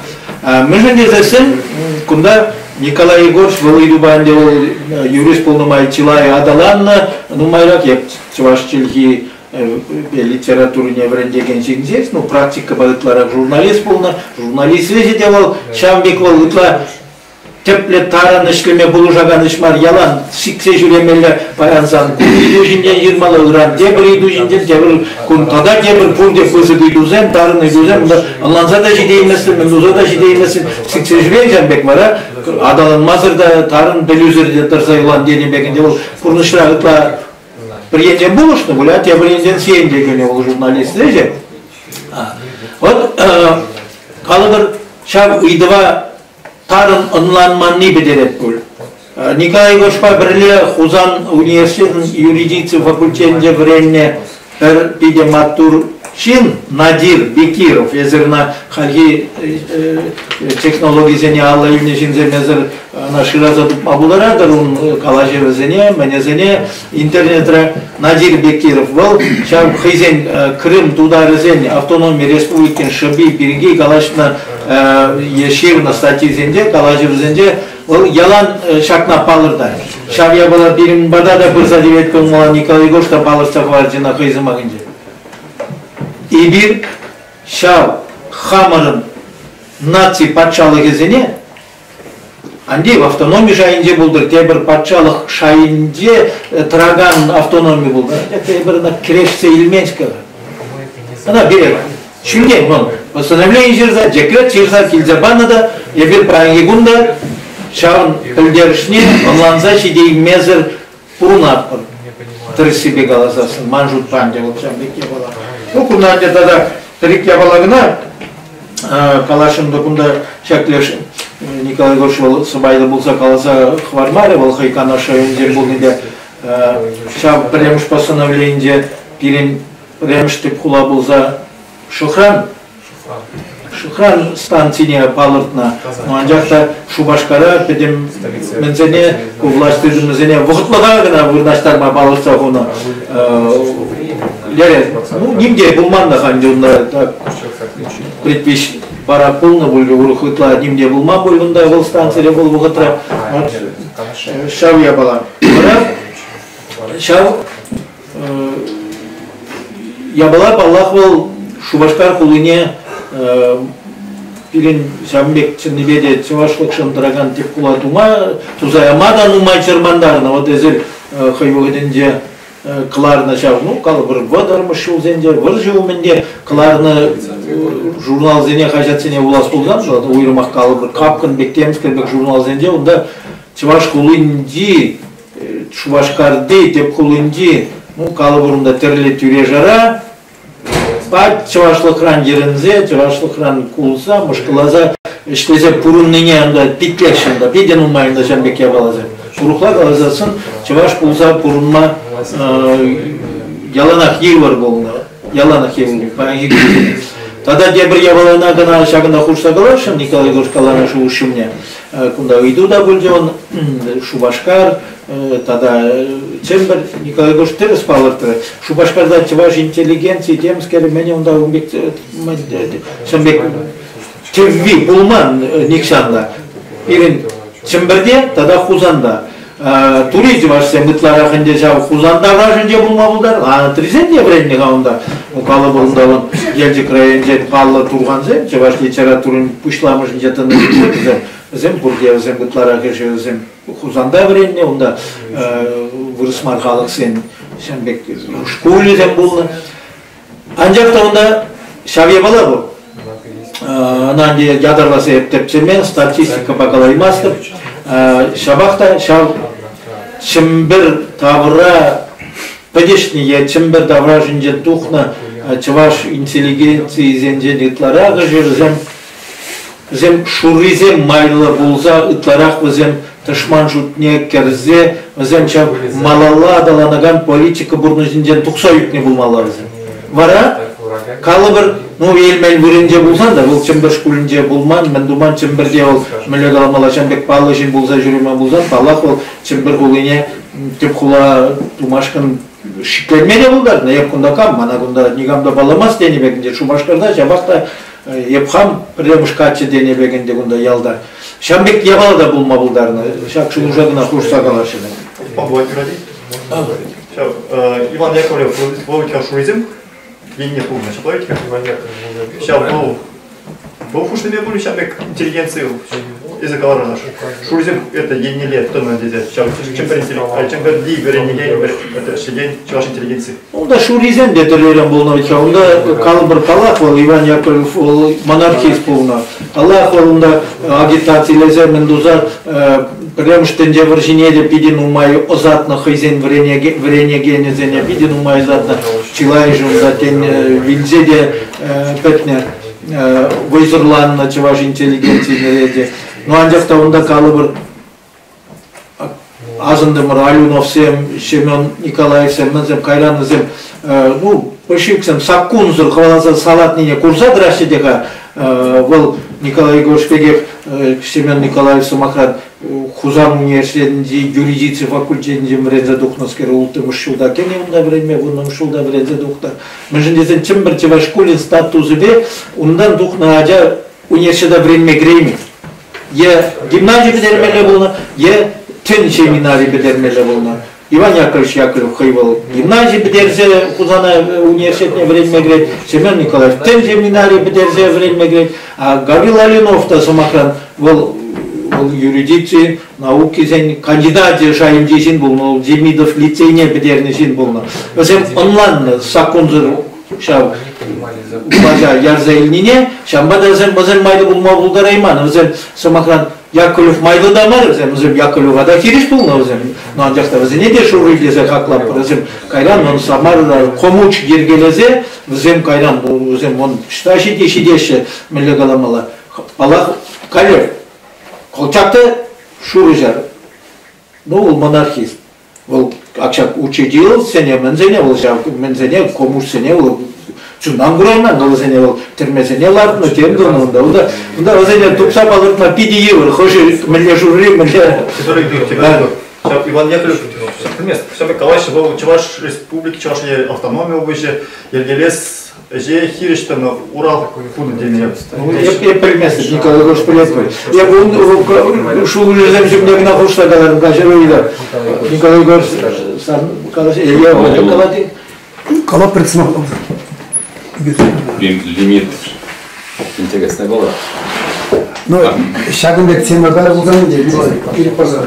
Мӗншӗн тесессӗн кунта Николай Егорович вӑл ыйтупа ӗнтӗ вӑл юрист пулнӑ май чылай аталаннӑ, нумайрах эп чӑваш чӗлхи литературине вӗрентекен ҫын ҫеҫ, ну, практикӑпа ытларах журналист пулнӑ. Журналист ӗҫӗ те вӑл ҫавӑн пек вӑл ытла тӗплӗ тарӑн ӗҫлеме пулӑшакан ӗҫ мар, ялан сиксе ҫӳремелле. Паян сан ку ыйту ҫинчен ҫырмалла, ыран тепӗр ыйту ҫинчен, тепӗр кун тата тепӗр пурте пысӑк ыйтусем, тарӑн ыйтусем, унта ӑнланса та ҫитейместӗн, мӗн туса та ҫитейместӗн. Сиксе ҫӳрен ҫавӑн пек вара аталанмасӑр та, тарӑн пӗлӳсӗр те тӑрса юлан тенӗ пек ӗнтӗ вӑл пурнӑҫра ытла пӗр енчен пулӑшнӑ пуль, а тепӗр енчен сиен те кӳнӗ вӑл журналист ӗҫӗ. Вот калӑпӑр, ҫав ыйтӑва тарӑн ӑнланманни пӗтерет пуль. Николай Егоровичпа пӗрле Хусан университетӑн юридици факультетӗнче вӗреннӗ пӗр питӗ маттур ҫын Надир Бекиров. Эсир ӑна хальхи технологисене алла илнӗ ҫынсем эсир ӑна шыраса тупма пултаратӑр ун калаҫӑвӗсене, мӗнӗсене интернетра. Надир Бекиров вӑл ҫав хӑйсен Крым тутарӗсен автономи республикин шӑпи пирки калаҫнӑ е ҫырнӑ статйисенче, калаҫӑвӗсенче вӑл ялан ҫакна палӑртать. Ҫав япала пирӗн пата та пырса тивет пулмалла, Николай Егорович та палӑртса хӑварчӗ ӑна хӑй сӑмахӗнче. Эпир ҫав хамӑрӑн наци патшалӑхӗсене Андеев автономи шайӗнче пултӑр, тепӗр патшалӑх шайӗнче тӑракан автономи пултӑр. Тепӗр ӑна кӗрешсе илмен-ҫке. Ӑна пире ҫӳлтен вӑл постановлени ҫырса, декрет ҫырса килсе панӑ та эпир паянхи кун та ҫавӑн пӗлтерӗшне ӑнланса ҫитеймесӗр пурӑнатпӑр. Тӗрӗссипе каласассӑн, ман шутпа ӗнтӗ вӑл ҫавӑн пек япала. Ну, кунта ӗнтӗ тата пӗр-ик япала кӑна каласшӑн та кунта ҫак леш Николай Егорович вӑл сӑпайлӑ пулса каласа хӑвармарӗ, вӑл хӑй Канаш районӗнчен пулнипе ҫав пӗрремӗш постановленинче пирӗн пӗрремӗш тӗп хула пулса Шӑхран Шӑхран станцине палӑртнӑ. Анчах та Шупашкара пӗтӗм мӗнсене, ку влаҫ тытӑмӗсене вӑхӑтлӑха кӑна вырнаҫтарма палӑртса хунӑ. Лере, ну, ним те пулман та ӗнтӗ унта предпись барак пулнӑ пуль, урӑх ытла ним те пулман пуль унта вӑл станцире вӑл вӑхӑтра. Ҫав япала. Вара ҫав Япала, паллах, вӑл Шупашкар хулине пирӗн ҫавӑн пек чӑннипе те чӑвашлӑхшӑн тӑракан тӗп хула тума, туса яма та нумай чӑрмантарнӑ. Вот эсир хӑй вӑхӑтӗнче кӑларнӑ ҫав, ну, калӑпӑр, вӑтӑрмӗш ҫулсенче, вӑрҫӑ умӗнче кӑларнӑ журналсене, хаҫатсене вулас пулсан, уйрӑмах калӑпӑр, Капкӑн пек, темскер пек журналсенче унта Чӑваш хулинчи Шупашкарти тӗп хулинчи, ну, калӑпӑр унта тӗрлӗ тӳре-шара. Пать чӑвашлӑхран йӗрӗнсе, чӑвашлӑхран кулса, мӑшкӑласа ӗҫлесе пурӑннине ӑнта питлеҫҫӗ ӑнта, питӗ нумай ӑнта ҫавӑн пек япаласем. Урӑхла каласассӑн чӑваш пулса пурӑнма яланах йывӑр пулнӑ. Яланах йывӑр. Паянхи кун. Тата тепӗр япалана кӑна ҫакӑнта хушса каласшӑн Николай Егорович каланӑ шухӑш ҫумне. Кунта ыйту та пулчӗ он Шупашкар тата Чӗмпӗр. Николай Егорович тӗрӗс палӑртрӗ. Шупашкарта чӑваш интеллигенци темскер мӗн унта ун пек ҫын пек тӗвви пулман нихҫан та. Пирӗн Чӗмпӗрте тата Хусанта. Тури чӑвашсем ытларах ӗнтӗ ҫав Хусан таврашӗнче пулма пултарнӑ. Анатрисем те вӗреннӗ-ха унта. Калӑпӑр унта вӑл Елчӗк районӗнчен паллӑ турхансем, чӑваш литературин пуҫламӑшӗнче тӑнӑ ҫынсем вӗсем. Вӗсем пурте вӗсем ытларахӑшӗ вӗсем Хусанта вӗреннӗ, унта вырӑс мар халӑхсен ҫавӑн пек шкулӗсем пулнӑ. Анчах та унта ҫав япала пур. Ӑна ӗнтӗ ятарласа эп тӗпчемен, статистикӑпа калаймастӑп. Ҫапах та ҫав Чӗмпӗр тавра пӗтӗҫнӗ е Чӗмпӗр таврашӗнче тухнӑ чӑваш интеллигенцийӗсенчен ытларахӑшӗ вӗсем вӗсем шуррисем майлӑ пулса ытларах вӗсем тӑшман шутне кӗрсе вӗсем ҫав малалла аталанакан политика пурнӑҫӗнчен тухса ӳкнӗ пулмалла вӗсем. Вара калӑпӑр, ну Элмен вырӑнӗнче пулсан та вӑл Чӗмпӗр шкулӗнче пулман, мӗн туман Чӗмпӗрте вӑл мӗнле каламалла ҫавӑн пек паллӑ ҫын пулса ҫӳремен пулсан, паллах вӑл Чӗмпӗр хулине тӗп хула тумашкӑн шикленме те пултарнӑ. Эп кунта кам, мана кунта никам та палламасть тенӗ пек ӗнтӗ Шупашкарта ҫапах та эп хам пӗрремӗш каччӑ тенӗ пек ӗнтӗ кунта ялта. Ҫавӑн пек япала та пулма пултарнӑ. Ҫак шухӑша кӑна хушса калаҫҫӗ. Ҫав Иван Яковлев вӑл шурисем енне пулнӑ, ҫапла ведь-ха? Ҫав вӑл вӑл хушнипе пулӗ ҫав пек интеллигенци эсӗ каларӑн шурисем это еннелле тӑнӑ тесе ҫав Чӗмпӗр Чӗмпӗрти вӗренекен это ӗҫлекен чӑваш интеллигенци. Унта шурисем те тӗрлӗрен пулнӑ вӗт-ха. Унта калӑпӑр паллах вӑл Иван Яковлев вӑл монархист пулнӑ. Паллах вӑл унта агитацилесе мӗн туса Пӗрремӗш тӗнче вӑрҫине те питӗ нумай ӑсатнӑ хӑйсен вӗренекенӗсене питӗ нумай ӑсатнӑ. Чылайӑшӗ унта тен вилсе те пӗтнӗ, вӑйсӑрланнӑ чӑваш интеллигенцийӗн речӗ. Ну анчах та унта калӑпӑр асӑнтӑмӑр Алюновсем, Семен Николаевсем, мӗнсем кайран вӗсем ну большевиксем саккунсӑр хӑваласа салатнине курса тӑраҫҫӗ те-ха. Вӑл Николай Егорович пекех Семен Николаевич сӑмахран Хусан университетӗнчи юридици факультетӗнчен вӗренсе тухнӑскер улттӑмӗш ҫулта кӗнӗ унта вӗренме, вуннӑмӗш ҫулта вӗренсе тухнӑ. Мӗншӗн тесен Чӗмпӗр чӑваш шкулӗн статусӗпе унтан тухнӑ ача университета вӗренме кӗреймен. Е гимнази пӗтермелле пулнӑ, е тӗн семинари пӗтермелле пулнӑ. Иван Яковлевич Яковлев хӑй вӑл гимнази пӗтерсе Хусана университетне вӗренме кӗрет, Семен Николаевич тӗн семинари пӗтерсе вӗренме кӗрет. А Гаврил Алинов та, сӑмахран, вӑл вӑл юридици наукисен кандидачӗ шайӗнчи ҫын пулнӑ, вӑл Демидов лицейне пӗтернӗ ҫын пулнӑ. Вӗсем ӑнланнӑ саккунсӑр ҫав влаҫа ярса илнине, ҫавӑнпа та вӗсем вӗсем майлӑ пулма пултарайман. Вӗсем, сӑмахран, Яковлев майлӑ та мар вӗсем, вӗсем Яковлева та хирӗҫ пулнӑ вӗсем. Но анчах та вӗсене те шурри тесе хаклатпӑр. Вӗсем кайран он Самарӑра комуч йӗркелесе, вӗсем кайран вӗсем он ӑҫта ҫити ҫитеҫҫӗ, мӗнле каламалла. Паллах, каллех Колчак та шурӑ ҫар. Ну, вӑл монархист. Вӑл ак ҫак учредилсене, мӗнсене вӑл ҫав мӗнсене, коммунистсене вӑл чунтан курайман, вӑл вӗсене вӑл тӗрмесене лартнӑ, тем тунӑ унта. Унта, унта вӗсене тупса палӑртма питӗ йывӑр, хӑшӗ мӗнле шурри, мӗнле... Ҫав Иван Яковлев пӗлмест, ҫав пек калаҫҫӗ, вӑл Чӑваш Республики, Чӑваш автономи облаҫӗ йӗркелес ӗҫе хирӗҫ тӑнӑ Урал хунӑ теме. Эп пӗлместӗп, Николай Егорович пӗлет пуль. Эп ун шухӑшӗсем ҫумне кӑна хушса каларӑм, каҫару ыйтар. Николай Егорович, сан калаҫ, Илья калать-и? Калап предсмах. Лимит интересная была. Ну, ҫакӑн пек тема пар пулсан ӗнтӗ, ирӗк парса.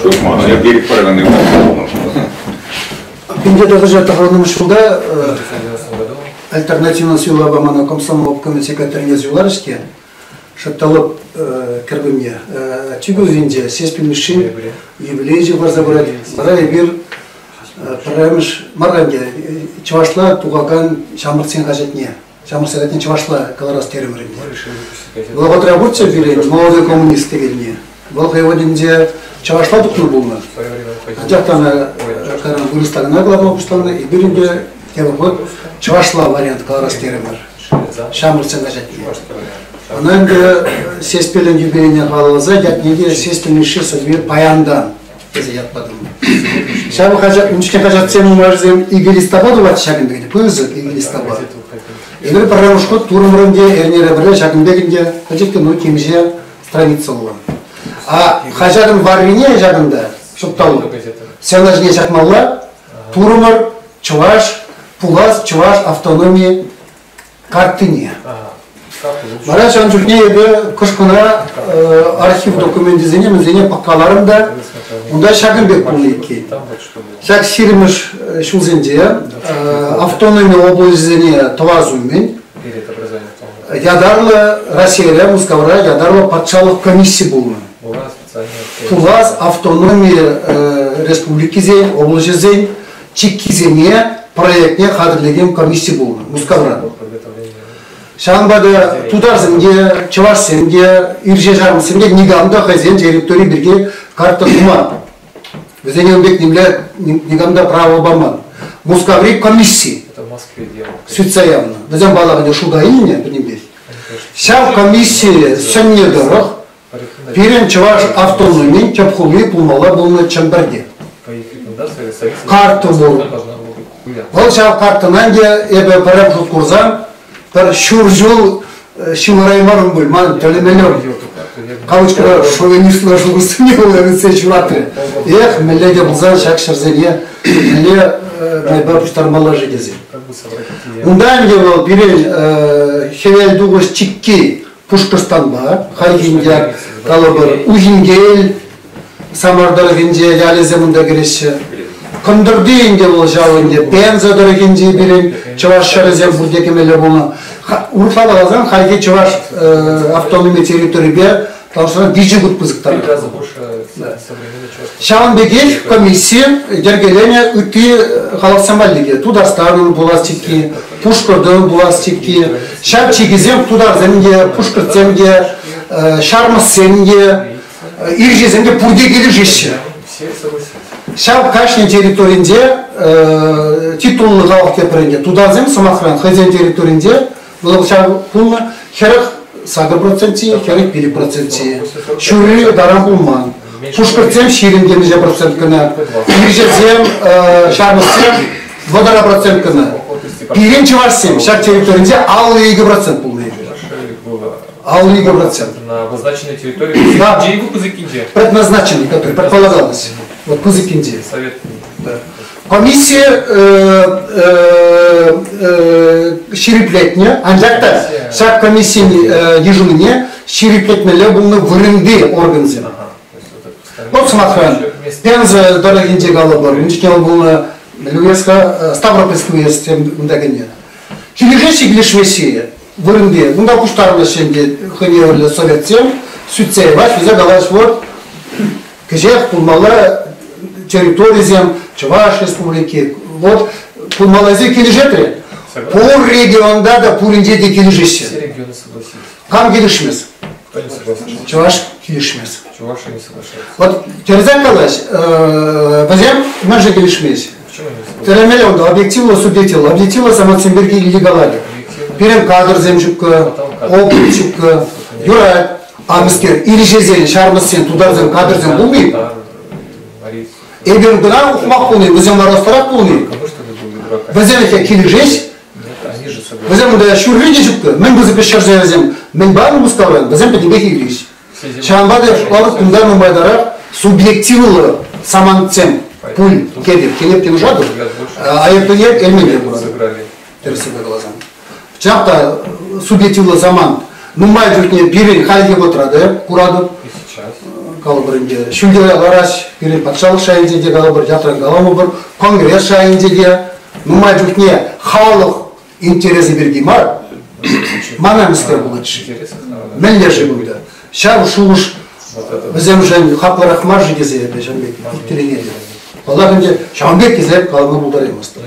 Ҫук, мана я ирӗк паракан 1990 ҫулта альтернативный суйлава мана комсомол обкомӗн секретарьне суйларӗҫ те шӑпталӑп кӗркунне чикӗ узинче Сеспель Мишшин юбилейӗ парса пырать. Вара эпир пӗрремӗш мар ӗнтӗ, чӑвашла тухакан ҫамрӑксен хаҫатне, ҫамрӑксен хаҫатне чӑвашла кӑларас терӗмӗр ӗнтӗ. Вӑхӑтра пурччӗ пирӗн «Молодой коммунист» текенни. Вӑл хӑй вӑхӑтӗнче чӑвашла тухнӑ пулнӑ. Анчах та ӑна кайран вырӑсла кӑна кӑларма пуҫланӑ. Эпир ӗнтӗ тепӗр хут чӑвашла вариант кӑларас терӗмӗр. Ҫамрӑксен хаҫатне. Ӑна ӗнтӗ Сеспелӗн юбилейне халалласа ятне те Сеспель Мишши сӑвви паянтан тесе ят патӑм. Ҫав хаҫат, ун чухне хаҫатсем нумайӑшӗсем икӗ листапа тухатчӗ ҫакӑн пек, пысӑк икӗ листапа. Эпир пӗрремӗш хут турӑмӑр ӗнтӗ эрнере пӗрре ҫакӑн пек ӗнтӗ пӗчӗккӗ, ну, темиҫе страницӑллӑ. А хаҫатӑн варрине ҫакӑнта, шӑпталу, сцена ҫине ҫакмалла турӑмӑр чӑваш, пулас чӑваш автономи карттине. Вара ҫавӑн чухне эпӗ кӑшкӑна архив докуменчӗсене мӗнсене пӑхкаларӑм та унта ҫакӑн пек пулнӑ иккен. Ҫак ҫирӗммӗш ҫулсенче автономи облаҫӗсене тӑвас умӗн ятарлӑ Российӑра, Мускавра ятарлӑ патшалӑх комисси пулнӑ. Пулас автономи республикисен, облаҫӗсен чиккисене проектне хатӗрлекен комисси пулнӑ Мускавра. Ҫавӑнпа та тутарсем те, чӑвашсем те, ирҫе ҫармӑссем те никам та хӑйсен территори пирки карта туман. Вӗсене ун пек нимле никам та право паман. Мускаври комисси сӳтсе явнӑ. Вӗсем паллах шута илнӗ пӗтӗмпех. Ҫав комисси сӗннӗ тӑрӑх Пирӗн чӑваш автономин тӗп хули пулмалла пулнӑ Чӗмпӗрте. Карттӑ пур. Вӑл ҫав карттӑна ӗнтӗ эпӗ пӗрремӗш хут курсан пӗр ҫур ҫул ҫывӑраймарӑм пуль, ман тӗлӗнмелле кавычкӑра шовинистла шухӑшсене вӗрентсе ҫуратрӗ. Эх, мӗнле те пулсан ҫак ҫӗрсене мӗнле майпа пуҫтармалла-ши тесе. Унта ӗнтӗ вӑл пирӗн хӗвел тухӑҫ чикки Пушкӑртстанпа, хальхинче, калӑпӑр, Ухинкел, Самар тӑрӑхӗнче ялӗсем унта кӗреҫҫӗ. Кӑнтӑрти ӗнтӗ вӑл ҫав ӗнтӗ Пенза тӑрӑхӗнчи пирӗн чӑваш ҫӗрӗсем пурте кӗмелле пулнӑ. Урӑхла каласан, хальхи чӑваш автономи территорипе таврашран виҫӗ хут пысӑк тарӑх. Ҫавӑн пекех комисси йӗркеленӗ ытти халӑхсем валли те Тутарстанӑн пулас чикки, Пушкӑртӑн пулас чикки. Ҫав чикӗсем тутарсем те, пушкӑртсем те, ҫармӑссем те, ирҫесем те пурте килӗшеҫҫӗ. Ҫав кашни территоринче титуллӑ халӑх тепӗр тутарсем, сӑмахран, хӑйсен территоринче вӑл ҫав пулнӑ 48 процентчи, 45 процентчи. Ҫурри таран пулман. Пушкӑртсем 20 темиҫе процент кӑна, ирҫесем, ҫармӑссем 30% кӑна. Пирӗн чӑвашсем ҫак территоринче 52% пулнӑ. 52%. На обозначенной территории. Да. Пысӑккинче. Предназначенный, который предполагалось. Вот Пысыкинче. Совет. Да. Комиссия ҫирӗплетнӗ, анчах та ҫак комиссин йышӑнӑвне ҫирӗплетмелле пулнӑ вырӑнти органсем. Вот сӑмахран, Пенза тӑрӑхӗнче калӑпӑр, ун чухне вӑл пулнӑ Уездка, Ставропольский уезд унта кӗнӗ. Килӗшеҫҫӗ килӗшмеҫҫӗ вырӑнти, унта пуҫтарӑнӑҫ ӗнтӗ хӑйне евӗрлӗ советсем, сӳтсе яваҫ, вӗсем калаҫ, вот кӗҫех пулмалла территорисем Чӑваш Республики, вот пулмалласем килӗшетрӗ. Пур регионта та пуринче те килӗшеҫҫӗ. Кам килӗшмест? Чӑваш килӗшмест. Чуваши не соглашается. Вот тӗрӗсех калаҫ, вӗсем мӗншӗн килӗшмест? Тӗлӗнмелле унта объективлӑ субъективлӑ. Объективлӑ самантсем пирки илти каларӗ. Пирӗн кадрсем ҫуккӑ, опыт ҫуккӑ. Юрать. А мӗскер, ирҫесен, ҫармӑссен, тутарсен кадрсем пулни? Эпир кӑна ухмах пулни, вӗсем вара ӑстарах пулни. Вӗсем килӗшеҫ, Вӗсем унта ҫурри те ҫуккӑ. Мӗн пысӑк ӗҫ вӗсем, мӗн панӑ Мускавран, вӗсем пӗтӗмпех илӗҫ. Ҫавӑнпа та шутлатӑп, кунта нумайтарах субъективлӑ самантсем пуль тетӗп. Тенеп тем шатӑп, айӑплине Эльменте куратӑп. Тӗрӗссипе каласан. Чӑнах та субъективлӑ самант нумай чухне пирӗн хальхи вӑхӑтра та куратӑп. Калӑпӑр ӗнтӗ, ҫӳлте лараҫ, пирӗн патшалӑх шайӗнче те калӑпӑр, ятран каламӑпӑр, конгресс шайӗнче те нумай чухне халӑх интересӗ пирки мар, мана мӗскер пулать-ши? Мӗнле-ши кунта? Ҫав шухӑш вӗсемшӗн хаклӑрах мар-ши тесе эпӗ ҫавӑн пек иккӗленетӗп. Паллах ӗнтӗ, ҫавӑн пек тесе калама пултараймастӑп.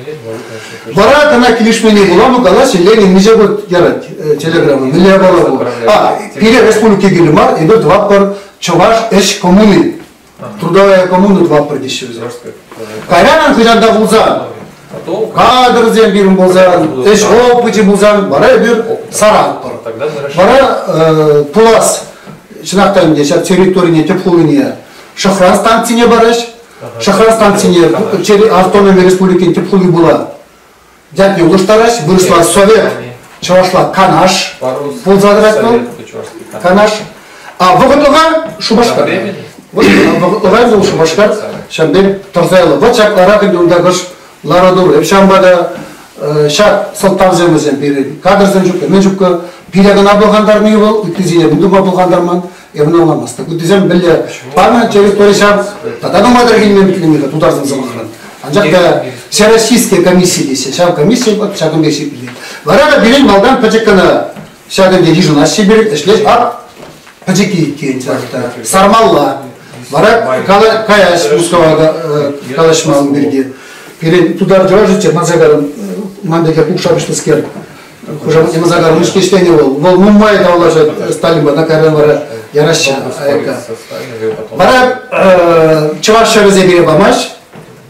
Вара кӑна килӗшменни пула ну калаҫҫӗ, Ленин миҫе хут ярать телеграмма, мӗнле япала ку? А, пире республика кирлӗ мар, эпир тӑватпӑр чӑваш ӗҫ коммуни. Трудовая коммуна тӑватпӑр теҫҫӗ вӗсем. Кайран хӑҫан та пулсан, кадрсем пирӗн пулсан, ӗҫ опычӗ пулсан, вара эпир саратпӑр. Вара пулас, чӑнах та ӗнтӗ, ҫак территорине, тӗп хулине Шӑхран станцине парӗҫ. Шӑхран станцине автономи республикин тӗп хули пула ятне улӑштараҫ, вырӑсла Совет, чӑвашла Канаш пулса тӑрать вӑл. Канаш. А вӑхӑтлӑха Шупашкар. Вӑхӑтлӑха вӑл Шупашкар ҫав пек тӑрса юлнӑ. Вӑт ҫак ларах ӗнтӗ унта кӑш лару-тӑру. Эп ҫавӑнпа та ҫак сӑлтавсем вӗсем пирӗн кадрсем ҫуккӑ, мӗн ҫуккӑ, пире кӑна пӑлхантарни вӑл, ыттисене мӗн тума пӑлхантарман. Эпӗ ӑнланмастӑп. Ыттисем мӗнле панӑ территори ҫав тата нумай та килме ӗмӗтленнӗ тутарсем сӑмахран. Анчах та Всероссийская комиссия теҫҫӗ. Ҫав комисси вот ҫакӑн пек ҫирӗплетет. Вара та пирӗн малтан пӗчӗк кӑна ҫакӑн пек йышӑнаҫҫӗ пирӗн, ӗҫлес ак пӗчӗкки иккен ҫак та сармалла. Вара каяҫ Мускава калаҫма ун пирки. Пирӗн тутар чӑвашӗччӗ, манса карӑм, ман пекех кукша пуҫлӑскер. Хушаматне Мазагармышки ӗҫленӗ вӑл. Вӑл нумай тавлашать Сталинпа, на кайран вара яраҫҫӗ аякка. Вара чӑваш ҫӗрӗсем пире памасть,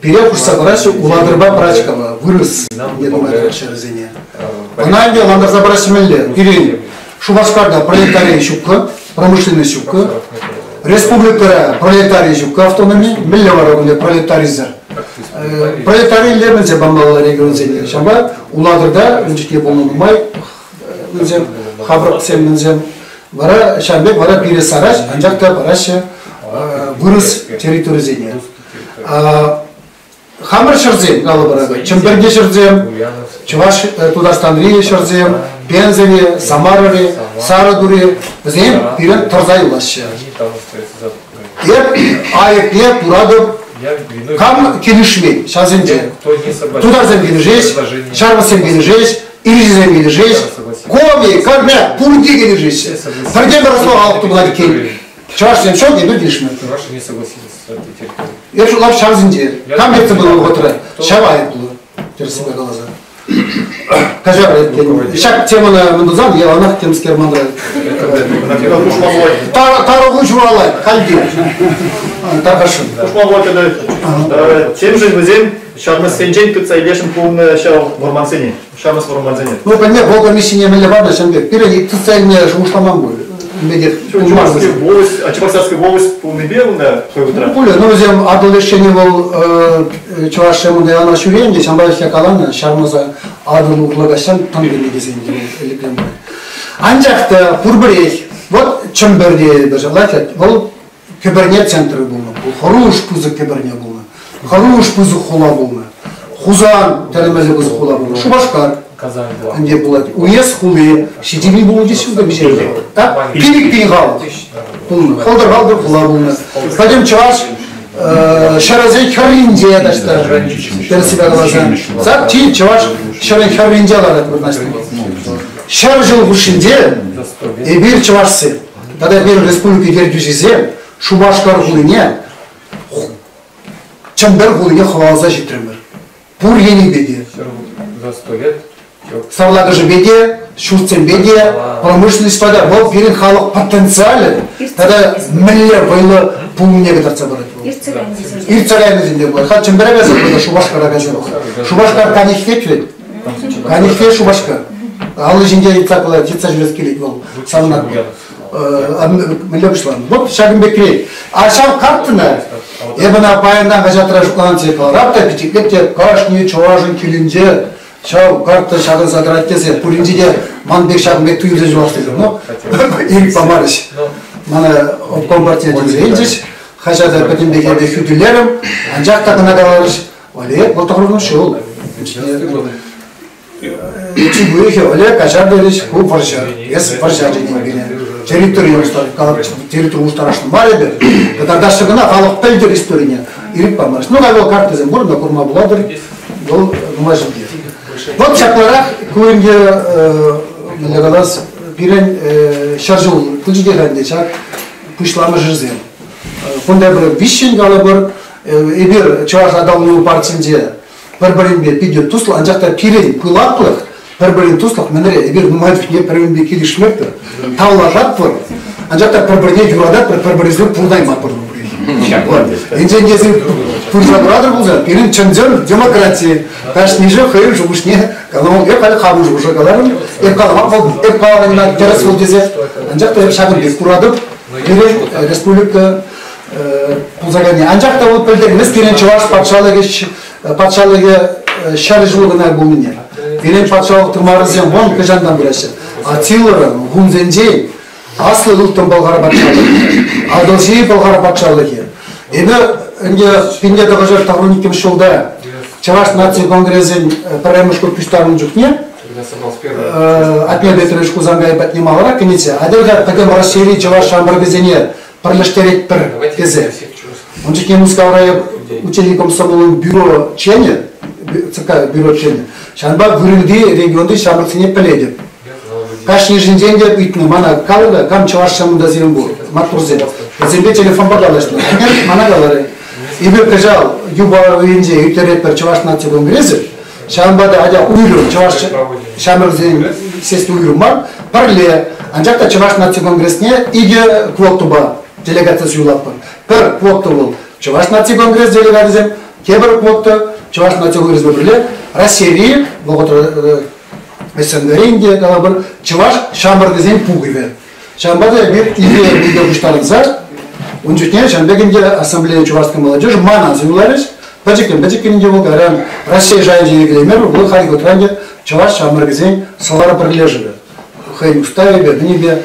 пире хушса параҫҫӗ Улатӑрпа Пӑрачкава, вырӑс не нумай ҫӗрӗсене. Ӑна ӗнтӗ лантарса параҫҫӗ мӗнле? Пирӗн Шупашкарта пролетари ҫуккӑ, промышленность ҫуккӑ, республикӑра пролетари ҫуккӑ автономи, мӗнле вара кунта пролетарисӗр? Пролетарилле мӗнсе памалла регионсене. Ҫавӑнпа Улатӑрта ун чухне пулнӑ нумай мӗнсем, хапрӑксем мӗнсем. Вара ҫавӑн пек вара пире сараҫ, анчах та параҫҫӗ вырӑс территорисене. Хамӑр ҫӗрсем, калӑпӑр, Чӗмпӗрти ҫӗрсем, Чӑваш Тутарстанри ҫӗрсем, Пензӑри, Самарӑри, Сарӑтури, вӗсем пирӗн тӑрса юлаҫҫӗ. Эп айӑпне куратӑп, кам килӗшмен ҫавсенче. Тутарсем килӗшеҫ, ҫармӑссем килӗшеҫ, ирҫесем килӗшеҫ, коми, кармя, пурте килӗшеҫҫӗ. Пӗртен-пӗр ӑслӑ халӑх тупӑнать иккен. Чӑвашсем ҫук, эпир килӗшмен. Эп шутлап ҫавсенче. Кам ертсе пынӑ вӑхӑтра, ҫав айӑплӑ, тӗрӗссипе каласан. Каҫар, ҫак темӑна мӗн тусан, яланах темскер манра тарӑху ҫуралать, хальте. Тархасшӑн. Хушма пулать Темшӗн вӗсем ҫармӑссенчен тытса илесшӗн пулнӑ ҫав вӑрмансене, ҫармӑс вӑрмансене. Ну, пӗлме, вӑл комиссине мӗнле панӑ, ҫавӑн пек. Пирӗн тытса илме шухӑшламан пуль. Чувашский волость, Чебоксарский волость пулнипе унта хӑй вӑхӑтра. Пулӗ, ну вӗсем Атӑл лешсене вӑл чӑвашсем унта яла ҫӳренӗ те, ҫавӑнпа ӗҫне каланӑ, ҫармӑса Атӑл урлӑ каҫсан тӑн кӗнӗ тесен ӗлӗкрен пулать. Анчах та пурпӗрех, вот Чӗмпӗрте эпир ҫаплах, вӑл кӗпӗрне центрӗ пулнӑ, хӑруш пысӑк кӗпӗрне пулнӑ, хӑруш пысӑк хула пулнӑ. Хусан тӗлӗнмелле пысӑк хула пулнӑ, Шупашкар ӗнтӗ пулать. Уес хули ҫитӗнӳ пулнӑ теҫҫӗ унта миҫе Так, 5000 халӑх пулнӑ. Хӑлтӑр-халтӑр хула пулнӑ. Пӗтӗм чӑваш ҫӗрӗсен хӗрринче таҫта тӗрӗссипе каласан. Сак чи чӑваш ҫӗрӗн хӗрринче ларать вырнаҫнӑ. 100 ҫул хушшинче эпир чӑвашсем тата пирӗн республика ертӳҫисем Шупашкар хулине Чӗмпӗр хулине хӑваласа ҫитрӗмӗр. Пур енӗпе те. Сарлакӑшӗпе те, ҫуртсемпе те, промышленностьпа та вӑл пирӗн халӑх потенциалӗ тата мӗнле вӑйлӑ пулнине кӑтартса парать вӑл. Иртсе кайнисем те пулать. Халь Чӗмпӗре кайса пӑхнӑ, Шупашкара кайса пӑхнӑ. Шупашкар канихвет вӗт. Канихвет Шупашкар. Алӑ ҫинче йӑтса йӑтса ҫӳрес килет вӑл. Савӑнать. Мӗнле пуҫланӑ? Вот ҫакӑн пек килет. А ҫав карттӑна эпӗ ӑна паянтан хаҫатра шутланӑ тесе каларап та пичетлеп те кашни чӑвашӑн килӗнче ҫав карта ҫакӑнса тӑрать тесе пуринче те ман пек ҫакӑн пек туйӑмсем ҫуралас тесе. Ну, ирӗк памарӗҫ. Мана обком партине чӗнсе илчӗҫ. Хаҫата пӗтӗмпех эпӗ хӳтӗлерӗм. Анчах та кӑна каларӗҫ, Олег, вӑл тӑхӑрвун ҫул. Чугуйхӗ Олег каҫар терӗҫ, ку вӑрҫӑ. Эс вӑрҫа чӗнен пире. Территорие территори улӑштарасшӑн мар эпир. Кӑтартаҫҫӗ кӑна халӑх пӗлтӗр историне. Ирӗк памасть. Ну, вӑл картӑсем пур, но курма пулатӑр. Вӑл нумай ҫӗрте. Вот ҫапларах ку ӗнтӗ мӗнле калас, пирӗн 100 ҫул пулчӗ те-ха ӗнтӗ ҫак пуҫламӑшӗсем. Кунта пӗр виҫҫӗн калӑпӑр. Эпир Чӑваш аталану партинче пӗр-пӗринпе питӗ туслӑ, анчах та пирӗн пылаклӑх, пӗр-пӗрин туслӑх мӗнре? Эпир нумай чухне пӗр-пӗринпе килӗшместпӗр, тавлашатпӑр, анчах та пӗр-пӗрне юрататпӑр, пӗр-пӗринсӗр пурӑнаймастпӑр. Енчен те сир пырса куратӑр пулсан, пирӗн чӑн-чӑн демократи. Кашнишӗ хӑйӗн шухӑшне калама, эп халӗ хамӑн шухӑша каларӑм, эп калама вӑл, эп каланӑ тӗрӗс вӑл тесе. Анчах та эп ҫакӑн пек куратӑп, пирӗн республика пулса кайни. Анчах та вӑл пӗлтермест пирӗн Чӑваш патшалӑхӗ патшалӑхӗ ҫар ҫул кӑна пулнине. Пирӗн патшалӑх тымарӗсем вон хӑҫантан пыраҫҫӗ. Аттилӑрӑн гунсенчен Аслӑ Ылтӑн Пӑлхар патшалӑхӗ, Атӑлҫи Пӑлхар патшалӑхӗ. Эпӗ ӗнтӗ 1992 ҫулта Чӑваш наци конгресӗн пӗрремӗш хут пуҫтарнӑ чухне Атнер Петрович Хусанкай патне маларах кӗнӗччӗ. Атьӑр-ха пӗтӗм Раҫҫейри чӑваш ҫамрӑкӗсене пӗрлештеретпӗр тесе. Ун чухне Мускавра учитель комсомолӑн бюро членӗ, ЦК бюро членӗ. Ҫавӑнпа вырӑнти регионти ҫамрӑксене пӗлетӗп. Кашнишӗнчен те ыйтнӑ мана калӑ кам чӑваш ҫамрӑкта сирӗн пур, маттурсем. Вӗсемпе телефонпа калаҫнӑ. Мана каларӗ, эпир кӑҫал юпа уйӗнче ирттеретпӗр Чӑваш наци конгресӗ. Ҫавӑнпа та атя уйрӑм чӑваш ҫамрӑксен сесси уйрӑм мар, пӗрле. Анчах та Чӑваш наци конгресне икӗ квотӑпа делегаци суйлатпӑр. Пӗр квота вӑл Чӑваш наци конгресс делегачӗсем, тепӗр квота Чӑваш наци конгресӗпе пӗрле Раҫҫейри вӑхӑтра СНГ-рен те калӑпӑр чӑваш ҫамрӑкӗсен пухӑвӗ. Ҫавӑнпа та эпир икӗ пуҫтарӑнса ун чухне ҫавӑн пек ӗнтӗ Ассамблея чувашской молодежи мана суйларӗҫ. Пӗчӗккӗн-пӗчӗккӗн ӗнтӗ вӑл кайран Раҫҫей шайӗнче йӗркелемерӗ, вӑл халь вӑхӑтра ӗнтӗ чӑваш ҫамрӑкӗсен Сӑвар пӗрлешӗвӗ. Хӑйӗн уставӗпе, мӗнӗпе.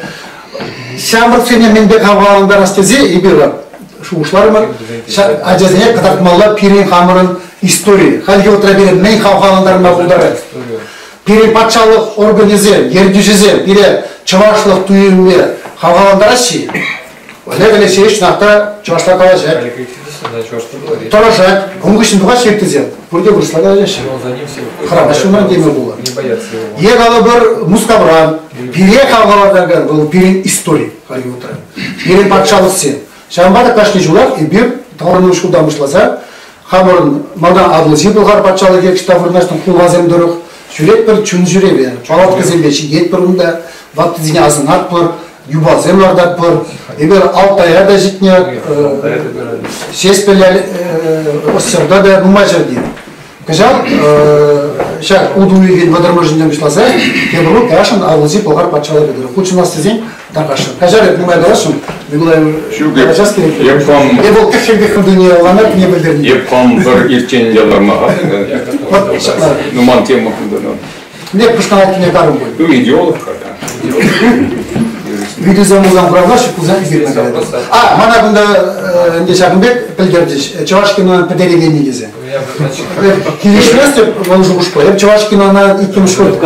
Ҫамрӑксене мӗнпе хавхалантарас тесе эпир шухӑшларӑмӑр, ачасене кӑтартмалла пирӗн хамӑрӑн истори. Хальхи вӑхӑтра пире мӗн хавхалантарма пултарать? Пирӗн патшалӑх органӗсем, ертӳҫӗсем пире чӑвашлӑх туйӑмне хавхалантараҫҫӗ-и? Олег Алексеевич чӑнах чӑвашла калаҫать. Тӑрӑшать. Ун хыҫҫӑн тухаҫҫӗ ыттисем. Пурте вырӑсла калаҫаҫҫӗ. Хӑрамаҫҫӗ унран теме пулать. Е калӑпӑр Мускавран пире хавхалантаракан вӑл пирӗн истори хальхи вӑхӑтра. Пирӗн патшалӑхсем. Ҫавӑнпа та кашни ҫулах эпир таврӑну ҫултан пуҫласа хамӑрӑн малтан Атӑлҫи Пӑлхар патшалӑхӗ ӑҫта вырнаҫнӑ хуласем тӑрӑх ҫӳретпӗр чун ҫӳреве. Палаткӑсемпе ҫитетпӗр унта, ваттисене асӑнатпӑр, юпасем лартатпӑр. Эпир Алтая та ҫитнӗ, Ҫеҫпӗл ӑсчӑрта та нумай ҫӗрте. Кӑҫал ҫак утӑ уйӑхӗн вӑтӑрмӗшӗнчен пуҫласа тепӗр хут каясшӑн Атӑлҫи Пӑлхар патшалӑхӗ тӑрӑх хутшӑнас тесен тархасшӑн. Каҫар, эп нумай каласшӑн, Николай калаҫас килет. Эп хам Эп вӑл кӗххӗм туйне ӑнланать, не пӗлтерни. Эп хам пӗр ирччен те ларма Вот ҫапла. Ну, ман тема кунта. Мне пушкалать карым пуль. Ну, идеолог когда. Ыйтусем пулсан хуравлаҫҫӗ, пулсан эфир А, мана кунта ӗнтӗ ҫакӑн пек пӗлтерчӗҫ, чӑваш кинон пӗтерекенни тесе. Килӗшместӗп вӑл шухӑшпа. Эп чӑваш кинона иккӗмӗш хут.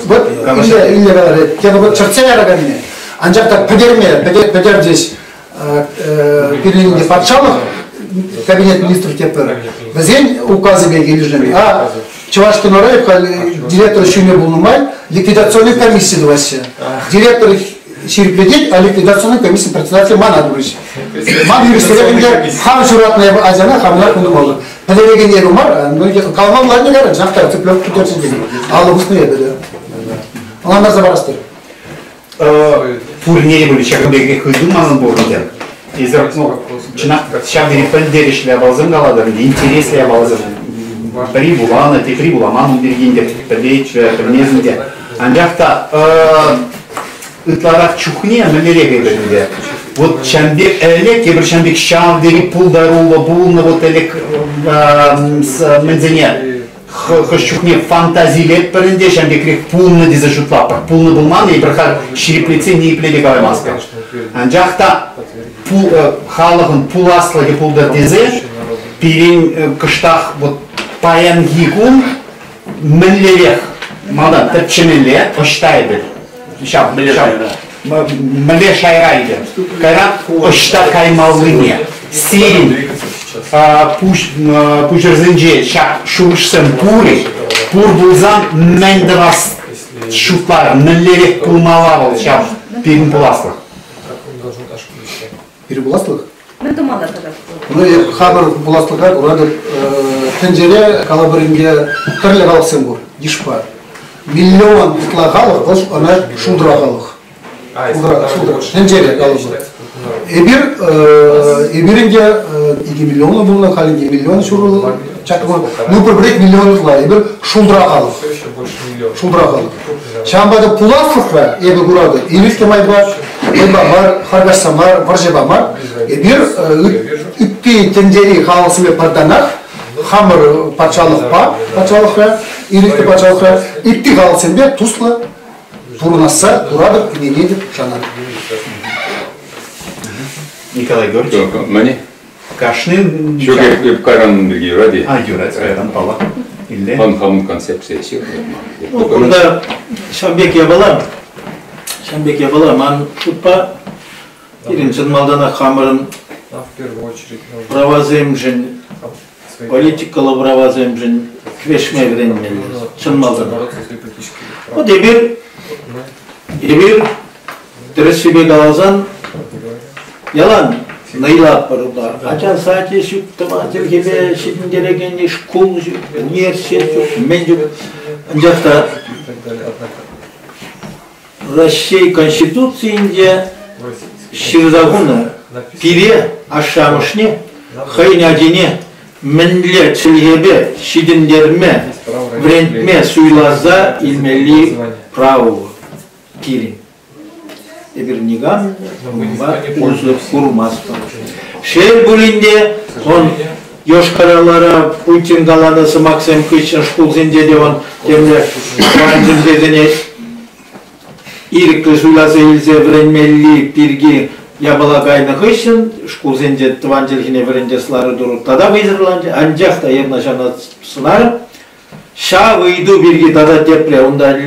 Вот иле иле каларӗ, тепӗр хут чӗртсе яраканне. Анчах та пӗтерме, пӗтерчӗҫ пирӗн ӗнтӗ патшалӑх кабинет министров тепӗр. Вӗсен указӗпе килӗшнӗ. А Чӑваш кинора директор ҫумӗ пулнӑ май ликвидационный комисси тӑваҫҫӗ. Директор ҫирӗплетет, а ликвидационный комисси председатель мана турӗҫ. Ман юристсене ӗнтӗ хам ҫуратнӑ ачана хамӑнах тумалла. Пӗлтерекен эпӗ мар, ну, калама пулать карӑн, чӑнах та цыпленок пӗтерчӗ тенӗ. Алӑ пуснӑ эпӗ те. Ӑнлантарса парас терӗм. Пурне те пулӗ ҫакӑн пекех ыйту манӑн пур ӗнтӗ. Эсир, ну, чӑнах ҫав тери пӗлтерӗшлӗ япаласем калатӑр, интереслӗ япаласем. Пӗри вуланӑ, тепри вуламан ун пирки ӗнтӗ пӗлет, пӗлмест ӗнтӗ. Анчах та ытларах чухне мӗнлерех эпӗ ӗнтӗ. Вот ҫам пек ӗлӗк, эпир ҫам пек ҫав тери пултаруллӑ пулнӑ вот ӗлӗк мӗнсене хӑш чухне фантазилетпӗр ӗнтӗ, ҫав пекрех пулнӑ тесе шутлатпӑр. Пулнӑ пулман, эпир халь ҫирӗплетсе ниепле те калаймастпӑр. Анчах та халӑхӑн пуласлӑхӗ пултӑр тесе пирӗн кӑштах вот паянхи кун мӗнлерех малтан тӗпчемелле, ӑҫта эпир? Ҫав, ҫав, мӗнле шайра эпир? Кайран ӑҫта каймаллине. Сирӗн пуҫӑрсенче ҫак шухӑшсем пур-и? Пур пулсан мӗн тӑвас шутларӑр? Мӗнлерех пулмалла вӑл ҫав пирӗн пуласлӑх? Пирӗн пуласлӑх? Мӗн тумалла тата? Ну, эп хамӑр пуласлӑха куратӑп. Тӗнчере калӑпӑр ӗнтӗ тӗрлӗ халӑхсем пур, йышпа. Миллион ытла халӑх, вӑл ӑна шултра халӑх. Шултра, шултра. Тӗнчере калӑпӑр. Эпир, эпир ӗнтӗ 2 миллионлӑ пулнӑ, халь ӗнтӗ миллион ҫурӑллӑ чакнӑ. Ну, пӗр-пӗрех миллион ытла. Эпир шултра халӑх. Шултра халӑх. Ҫавӑнпа та пуласлӑхра, эпӗ куратӑп, ирӗклӗ майпа, вӑйпа мар, харкашса мар, вӑрҫӑпа мар, эпир ытти тӗнчери халӑхсемпе пӗртанах хамӑр патшалӑхпа, патшалӑхра, ирӗклӗ патшалӑхра ытти халӑхсемпе туслӑ пурӑнасса куратӑп, ӗненетӗп, шанатӑп. Николай Георгиевич. Мӗне? Кашни... Ҫук, эп кайран пирки юрать-и? А, юрать, кайран, паллах. Илле. Ман хамӑн концепция ҫырнӑ. Ну, кунта ҫав пек япала, ҫав пек япала ман шутпа пирӗн чӑн малтанах хамӑрӑн правасемшӗн, политикӑллӑ правасемшӗн кӗрешме вӗренмелле, чӑн малтанах. Вот эпир, эпир Тӗрӗссипе каласан, ялан нӑйлатпӑр унта. Ача сачӗ ҫук, тӑван чӗлхепе ҫитӗнтерекен шкул ҫук, университет ҫук, мӗн ҫук. Анчах та Раҫҫей Конституцийӗнче ҫырса хунӑ пире, ашшӗ-амӑшне, хӑйӗн ачине мӗнле чӗлхепе ҫитӗнтерме, вӗрентме суйласа илмелли право пур. Пирӗн. Эпир никам унпа усӑ курмастпӑр. Шел пулин те, он Йошкар-Олара Путин каланӑ сӑмахсем хыҫҫӑн шкулсенче те он темле тӑван чӗлхесене ирӗклӗ суйласа илсе вӗренмелли пирки япала кайнӑ хыҫҫӑн шкулсенче тӑван чӗлхене вӗрентес лару-тӑру тата вӑйсӑрланчӗ. Анчах та эп ҫавна сӑнарӑм. Ҫав ыйту пирки тата тепре унта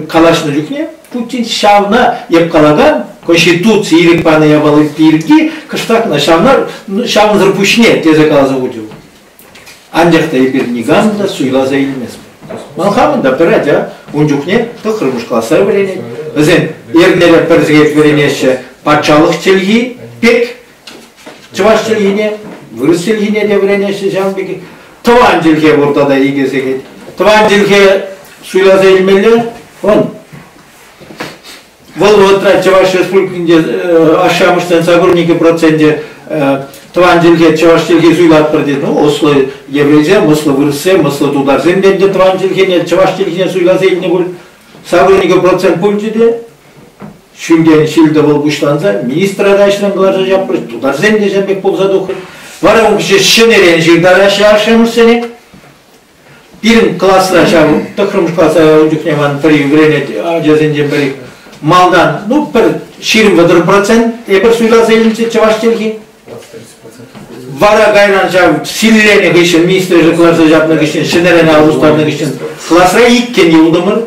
калаҫнӑ чухне Путин ҫавна эп калакан Конституци ирӗк панӑ япали пирки кӑштах ҫавна ҫавӑнсӑр пуҫне тесе каласа хучӗ. Анчах та эпир никам та суйласа илместпӗр. Ман хамӑн та пӗр ача ун чухне тӑххӑрмӗш класра вӗренет. Вӗсем эрнере пӗр сехет вӗренеҫҫӗ патшалӑх чӗлхи пек Чӑваш чӗлхине, вырӑс чӗлхине те вӗренеҫҫӗ ҫавӑн пекех. Тӑван чӗлхе пур тата икӗ сехет. Тӑван чӗлхе суйласа илмелле, он. Вӑл вӑхӑтра Чӑваш Республикинче ашшӗ-амӑшсен 82 проценчӗ тӑван чӗлхе, чӑваш чӗлхи суйлатпӑр тет. Ну, ӑслӑ еврейсем, ӑслӑ вырӑссем, ӑслӑ тутарсем те ӗнтӗ тӑван чӗлхене, чӑваш чӗлхине суйласа илнӗ пуль. 82% пулчӗ те, Ҫӳлтен ҫил-тӑвӑл пуҫланса министра та ӗҫрен кӑларса ҫапрӗҫ, тутарсем те ҫав пек пулса тухрӗҫ. Вара укҫа ҫӗнӗрен ҫыртараҫҫӗ ашшӗ-амӑшсене. Пирӗн класра ҫав тӑххӑрмӗш класра ун чухне ман пӗри вӗренет ачасенчен пӗри. Малтан, ну, пӗр 20-30% эпир суйласа илнӗччӗ чӑваш чӗлхи. Вара кайран ҫав силленӗ хыҫҫӑн, министрӗ кӑларса ҫапнӑ хыҫҫӑн, ҫӗнӗрен ал пустарнӑ хыҫҫӑн класра иккӗн юлтӑмӑр.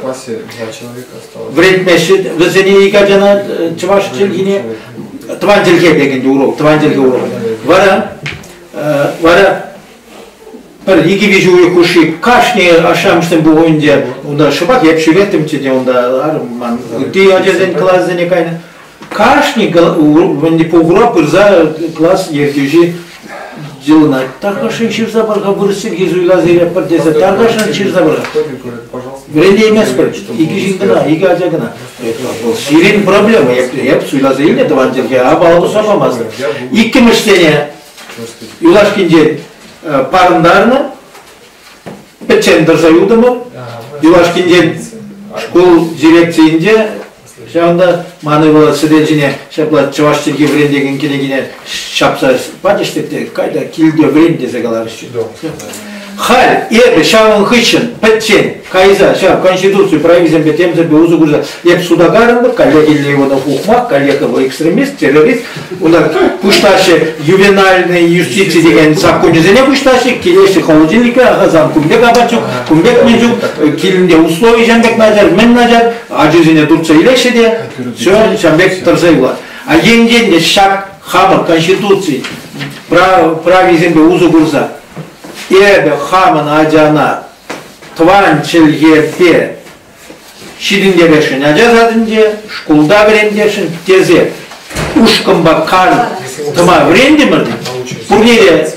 Вӗрентмеҫҫӗ вӗсене ик ачана чӑваш чӗлхине, тӑван чӗлхе пек ӗнтӗ урок, тӑван чӗлхе урок. Вара вара пӗр икӗ-виҫӗ уйӑх хушши кашни ашшӗ-амӑшсен пухӑвӗнче унта шӑпах эп ҫӳреттӗмччӗ те унта арӑм ман ытти ачасен класӗсене кайнӑ. Кашни пухура пырса класс ертӳҫи йӑлӑнать. Тархасшӑн ҫырса пар-ха вырӑс чӗлхи суйласа илетпӗр тесе тархасшӑн ҫырса пар. Вӗренейместпӗр. Икӗ ҫын кӑна, икӗ ача кӑна. Сирӗн проблема. Эп суйласа илнӗ тӑван чӗлхе, а балл туса памастӑп. Иккӗмӗшсене юлашкинчен парӑнтарнӑ. Пӗччен тӑрса юлтӑмӑр. Юлашкинчен шкул дирекцийӗнче ҫавӑнта ман ывӑла сӗтел ҫине ҫапла чӑваш чӗлхи вӗрентекен кӗнекине ҫапса пачӗҫ те кай та килте вӗрен тесе каларӗҫ. Халь эпӗ ҫавӑн хыҫҫӑн пӗччен кайса ҫав Конституци прависемпе темсемпе усӑ курса эп суда карӑнтӑм, коллега Иванов ухмах, коллега экстремист, террорист, Унта пуҫлаҫҫӗ ювенальный юстици текен саккунӗсене пуҫлаҫҫӗ, килеҫҫӗ холодильнике, сан кун пек апат ҫук, кун пек мӗн ҫук, килӗнте услови ҫам пек начар, мӗн начар, ачисене туртса илеҫҫӗ те, все ҫам пек тӑрса юлать. А енчен те ҫак хамӑр Конституци прависемпе усӑ курса эпӗ хамӑн ачана тӑван чӗлхепе ҫитӗнтересшӗн ача садӗнче, шкулта вӗрентесшӗн тесе ушкӑнпа кан. тӑма вӗрентӗмӗр. Пурне те,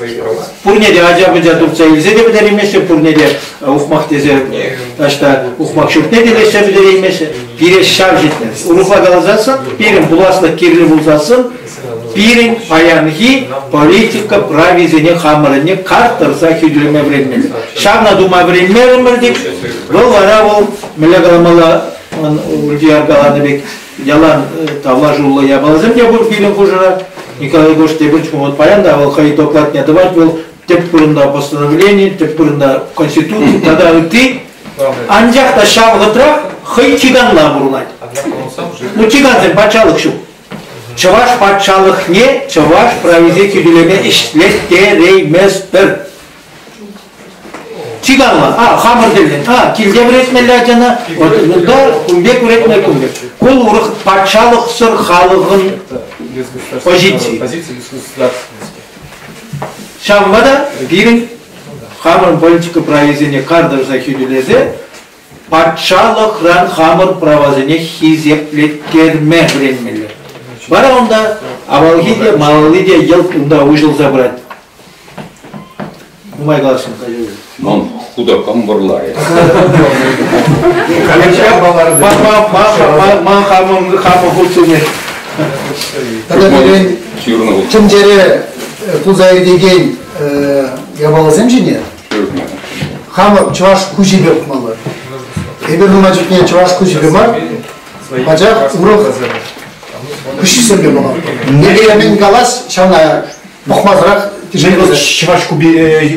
пурне те ача-пӑча туртса илсе те пӗтереймеҫҫӗ, пурне те ухмах тесе таҫта ухмах ҫуртне те леҫсе пӗтереймеҫҫӗ. Пире ҫав ҫитнӗ. Урӑхла каласассӑн, пирӗн пуласлӑх кирлӗ пулсассӑн, пирӗн паянхи политика прависене хамӑрӑнне карт тӑрса хӳтӗлеме вӗренмелле. Ҫавна тума вӗренмерӗмӗр тӗк, вӑл вара вӑл, мӗнле каламалла, Ульдияр каланӑ пек, ялан тавлашуллӑ япаласем те пур пирӗн хушӑра. Николай Егорович тепӗр чухне вот паян та вӑл хӑй докладне тӑвать, вӑл тӗп вырӑнта постановлени, тӗп вырӑнта конституци тата ытти. Анчах та ҫав вӑхӑтрах хӑй чиканла пурӑнать. Ну, чикансен патшалӑх ҫук. Чӑваш патшалӑхне чӑваш прависе хӳтӗлеме ӗҫлеттерейместпӗр. Чиканла, а, хамӑр тӗллӗн, а, килте вӗрентмелле ачана, вот унта кун пек вӗрентме, кун пек. Ку урӑх патшалӑхсӑр халӑхӑн позицийӗ. Ҫавӑнпа та пирӗн хамӑрӑн политика прависене кар тӑрса хӳтӗлесе патшалӑхран хамӑр правасене хисеплеттерме вӗренмелле. Вара унта авалхи те, малалли те йӑлт унта уҫӑлса пырать. Нумай каласшӑн Ман худа кам вӑрларӗ? Ман хамӑн хамӑн хутсене. Тата пирӗн тӗнчере пулса иртекен япаласем ҫине хамӑр чӑваш куҫӗпе пӑхмалла. Эпир нумай чухне чӑваш куҫӗпе мар, пачах урӑх куҫсемпе пӑхатпӑр. Эпир мӗн калас, ҫавна пӑхмасӑрах чӑваш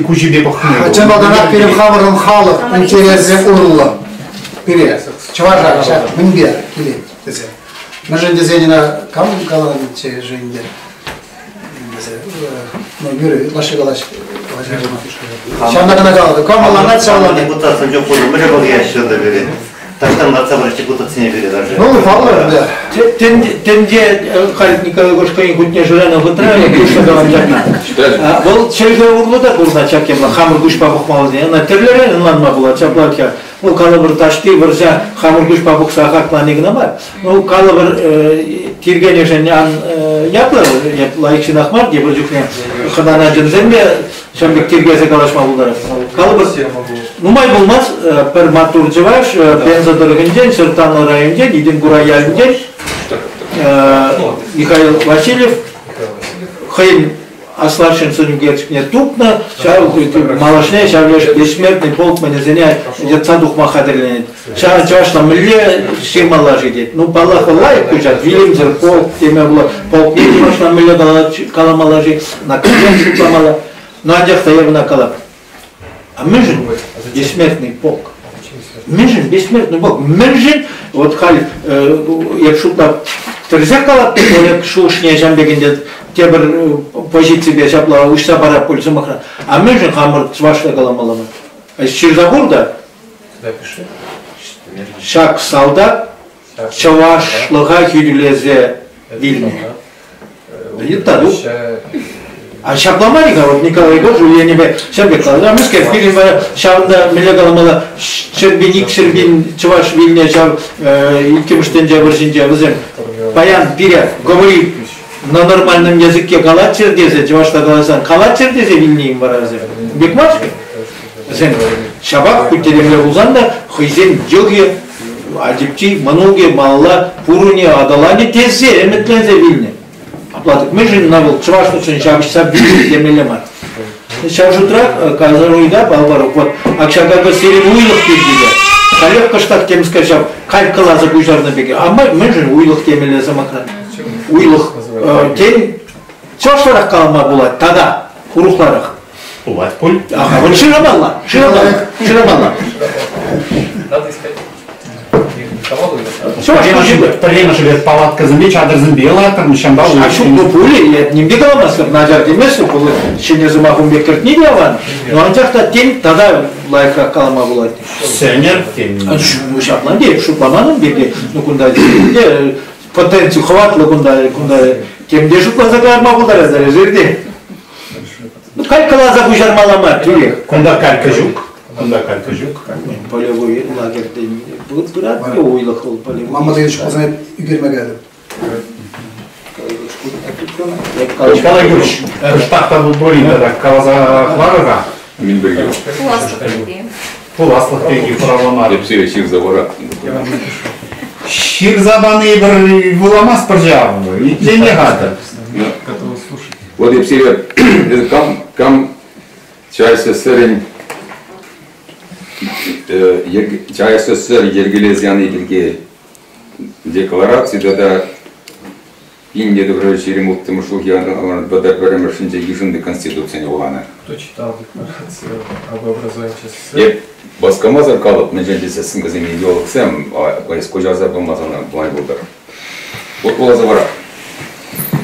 куҫӗпе пӑхни. Чӑн малтанах пирӗн хамӑрӑн халӑх интересӗ урлӑ пире чӑваша ҫак мӗнпе килет тесе. Мӗншӗн тесен ӑна кам каланӑччӗ ӗнтӗ? Ну, Юрий, ытлашши калаҫ. Ҫавна кӑна калатӑп. Кам ӑнланать, ҫав ӑнланать. Депутатсем чух пулнӑ, мӗнле вӑл яҫҫӗ пире? Таҫтан лартса параҫ депутатсене пире даже. Ну, паллӑ, да. Тӗнче халь Николай Гошкоин хутне шыранӑ вӑхӑтра куҫса калам ҫакна. Вӑл чӗлхе урлӑ та курнать ҫак тема, хамӑр куҫпа пӑхмалла. Ӑна тӗрлӗрен ӑнланма пулать ҫапла Вӑл калӑпӑр таҫти вӑрҫа хамӑр куҫпа пӑхса хаклани кӑна мар. Ну, калӑпӑр тиркенӗшӗн ан ятлӑ, лайӑх ҫынах мар, тепӗр чухне хӑнана чӗнсен те ҫавӑн пек тиркесе калаҫма пултарать. Калӑпӑр, нумай пулмасть пӗр маттур чӑваш Пенза тӑрӑхӗнчен, Сертанлӑ районӗнчен, Итӗнкура ялӗнчен Михаил Васильев хӑйӗн аслашшӗн сӑнӳкерчӗкне тупнӑ, ҫав малашне ҫав леш бессмертный полк мӗнӗсене йӑтса тухма хатӗрленет. Ҫав чӑвашла мӗнле ҫырмалла-ши тет. Ну, паллах, лайӑх куҫать, вилӗмсӗр полк теме пулать. Полкне чӑвашла мӗнле каламалла-ши, на шутламалла. Но анчах та я ӑна калап. А мӗншӗн бессмертный полк? Мӗншӗн бессмертный полк? Мӗншӗн вот халь эп шутлап тӗрӗсех калап тек шухӑшне ҫам пек ӗнтӗ тепӗр позиципе ҫапла уҫса парап пуль сӑмахран. А мӗншӗн хамӑр чӑвашла каламалла мар? Ҫырса хур та. Ҫак салтак чӑвашлӑха хӳтӗлесе вилнӗ. Ыйтатӑп. А ҫапла мар-и-ха, вот Николай Егорович енӗпе ҫав пек калать. А мӗскер, пирӗн вара ҫавӑнта мӗнле каламалла, ҫӗрпин, икҫӗрпин чӑваш вилнӗ ҫав иккӗмӗш тӗнче вӑрҫинче вӗсем паян пире говори на нормальном языке калаччӑр тесе, чӑвашла каласан, калаччӑр тесе вилнӗ-им вара вӗсем? Пек мар-ҫке. Вӗсем ҫапах хуть те темле пулсан та хӑйсен йӑхӗ, ачипчи, мӑнукӗ малалла пурӑнӗ, аталанӗ тесе ӗмӗтленсе вилнӗ. Апла тӑк мӗншӗн ӑна вӑл чӑвашлӑхшӑн ҫапӑҫса вилнӗ темелле мар. Ҫав шутра Казаруйда Балбаров вот ак ҫакӑ сирӗн уйлӑх пирки те. Халех кӑштах темскер ҫав калькӑласа куҫарнӑ пек. А мӗншӗн уйлӑх темелле сӑмахран? Уйлӑх тен чӑвашларах калама пулать тата урӑхларах. Пулать пуль. Ага, вот шырамалла, шырамалла, шырамалла. Надо искать. Пӗрремӗш рет палаткӑсемпе, чатӑрсемпе лартӑм, ҫавӑнпа А ҫук, ну пулӗ, нимпе каламастӑп, начар теместӗп, вӑл ҫӗнӗ сӑмах ун пек кӗртни те аван, но анчах та тен тата лайӑхрах калама пулать. Сӗнер, тен. Ҫапла те, шутламан ун пирки, ну кунта потенци хӑватлӑ кунта, кунта тем те шутласа кӑларма пултарать, резервте. Ну, калькӑласа куҫармалла мар, тӳрех. Кунта калька ҫук. Кунта калька ҫук. Полевой лагерьтен пырать уйлӑх вӑл полевой. Мама Ильич пулсан ӳкерме каятӑп. Николай Юрьевич, кӑштах та пулин тата каласа хӑварӑр-ха. Мӗн пирки? Пуласлӑх пирки. Пуласлӑх пирки хуравлама. Эп сире ҫырса паратӑп. Ҫырса пани пӗр вуламастпӑр ҫав. Итлене хатӗр. Вот эп сире кам, кам ЧССР-ӗн ЧССР йӗркелес яни пирки деклараци тата 1926 ҫулхи ВДП-пӗрремӗшӗнче йышӑннӑ Конституцине вуланӑ. Кто читал декларацию об образовании ЧССР? Эп васкамасӑр калӑп, мӗншӗн тесессӗн вӗсем идеологсем, куҫарса пымасан май пултӑр. Вот вуласа вара.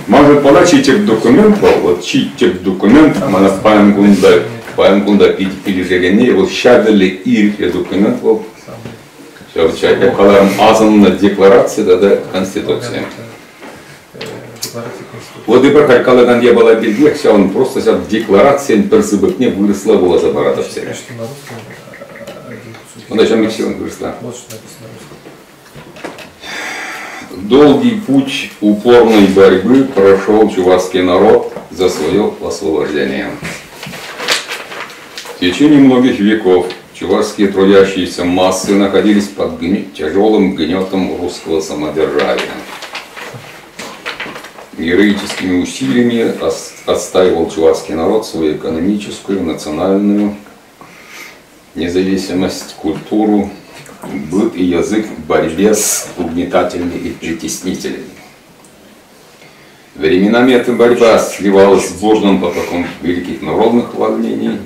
Маншӑн пала чи тӗп документ вӑл, вот чи тӗп документ мана паян кунта, паян кунта питӗ килӗшекенни, вӑл ҫав тӗрлӗ ирӗклӗ документ вӑл. Ҫав чая каларӑм асӑннӑ деклараци тата Конституци. Вот эпир халь калакан япала пиркиех ҫавӑн просто ҫав декларацин пӗр сыпӑкне вырӑсла вуласа паратӑп сире. Унта ҫав пек ҫырнӑ вырӑсла. Долгий путь упорной борьбы прошел чувашский народ за свое освобождение. В течение многих веков чувашские трудящиеся массы находились под тяжелым гнетом русского самодержавия. Героическими усилиями отстаивал чувашский народ свою экономическую, национальную независимость, культуру, быт и язык в борьбе с угнетателями и притеснителями. Временами эта борьба сливалась с бурным потоком великих народных волнений,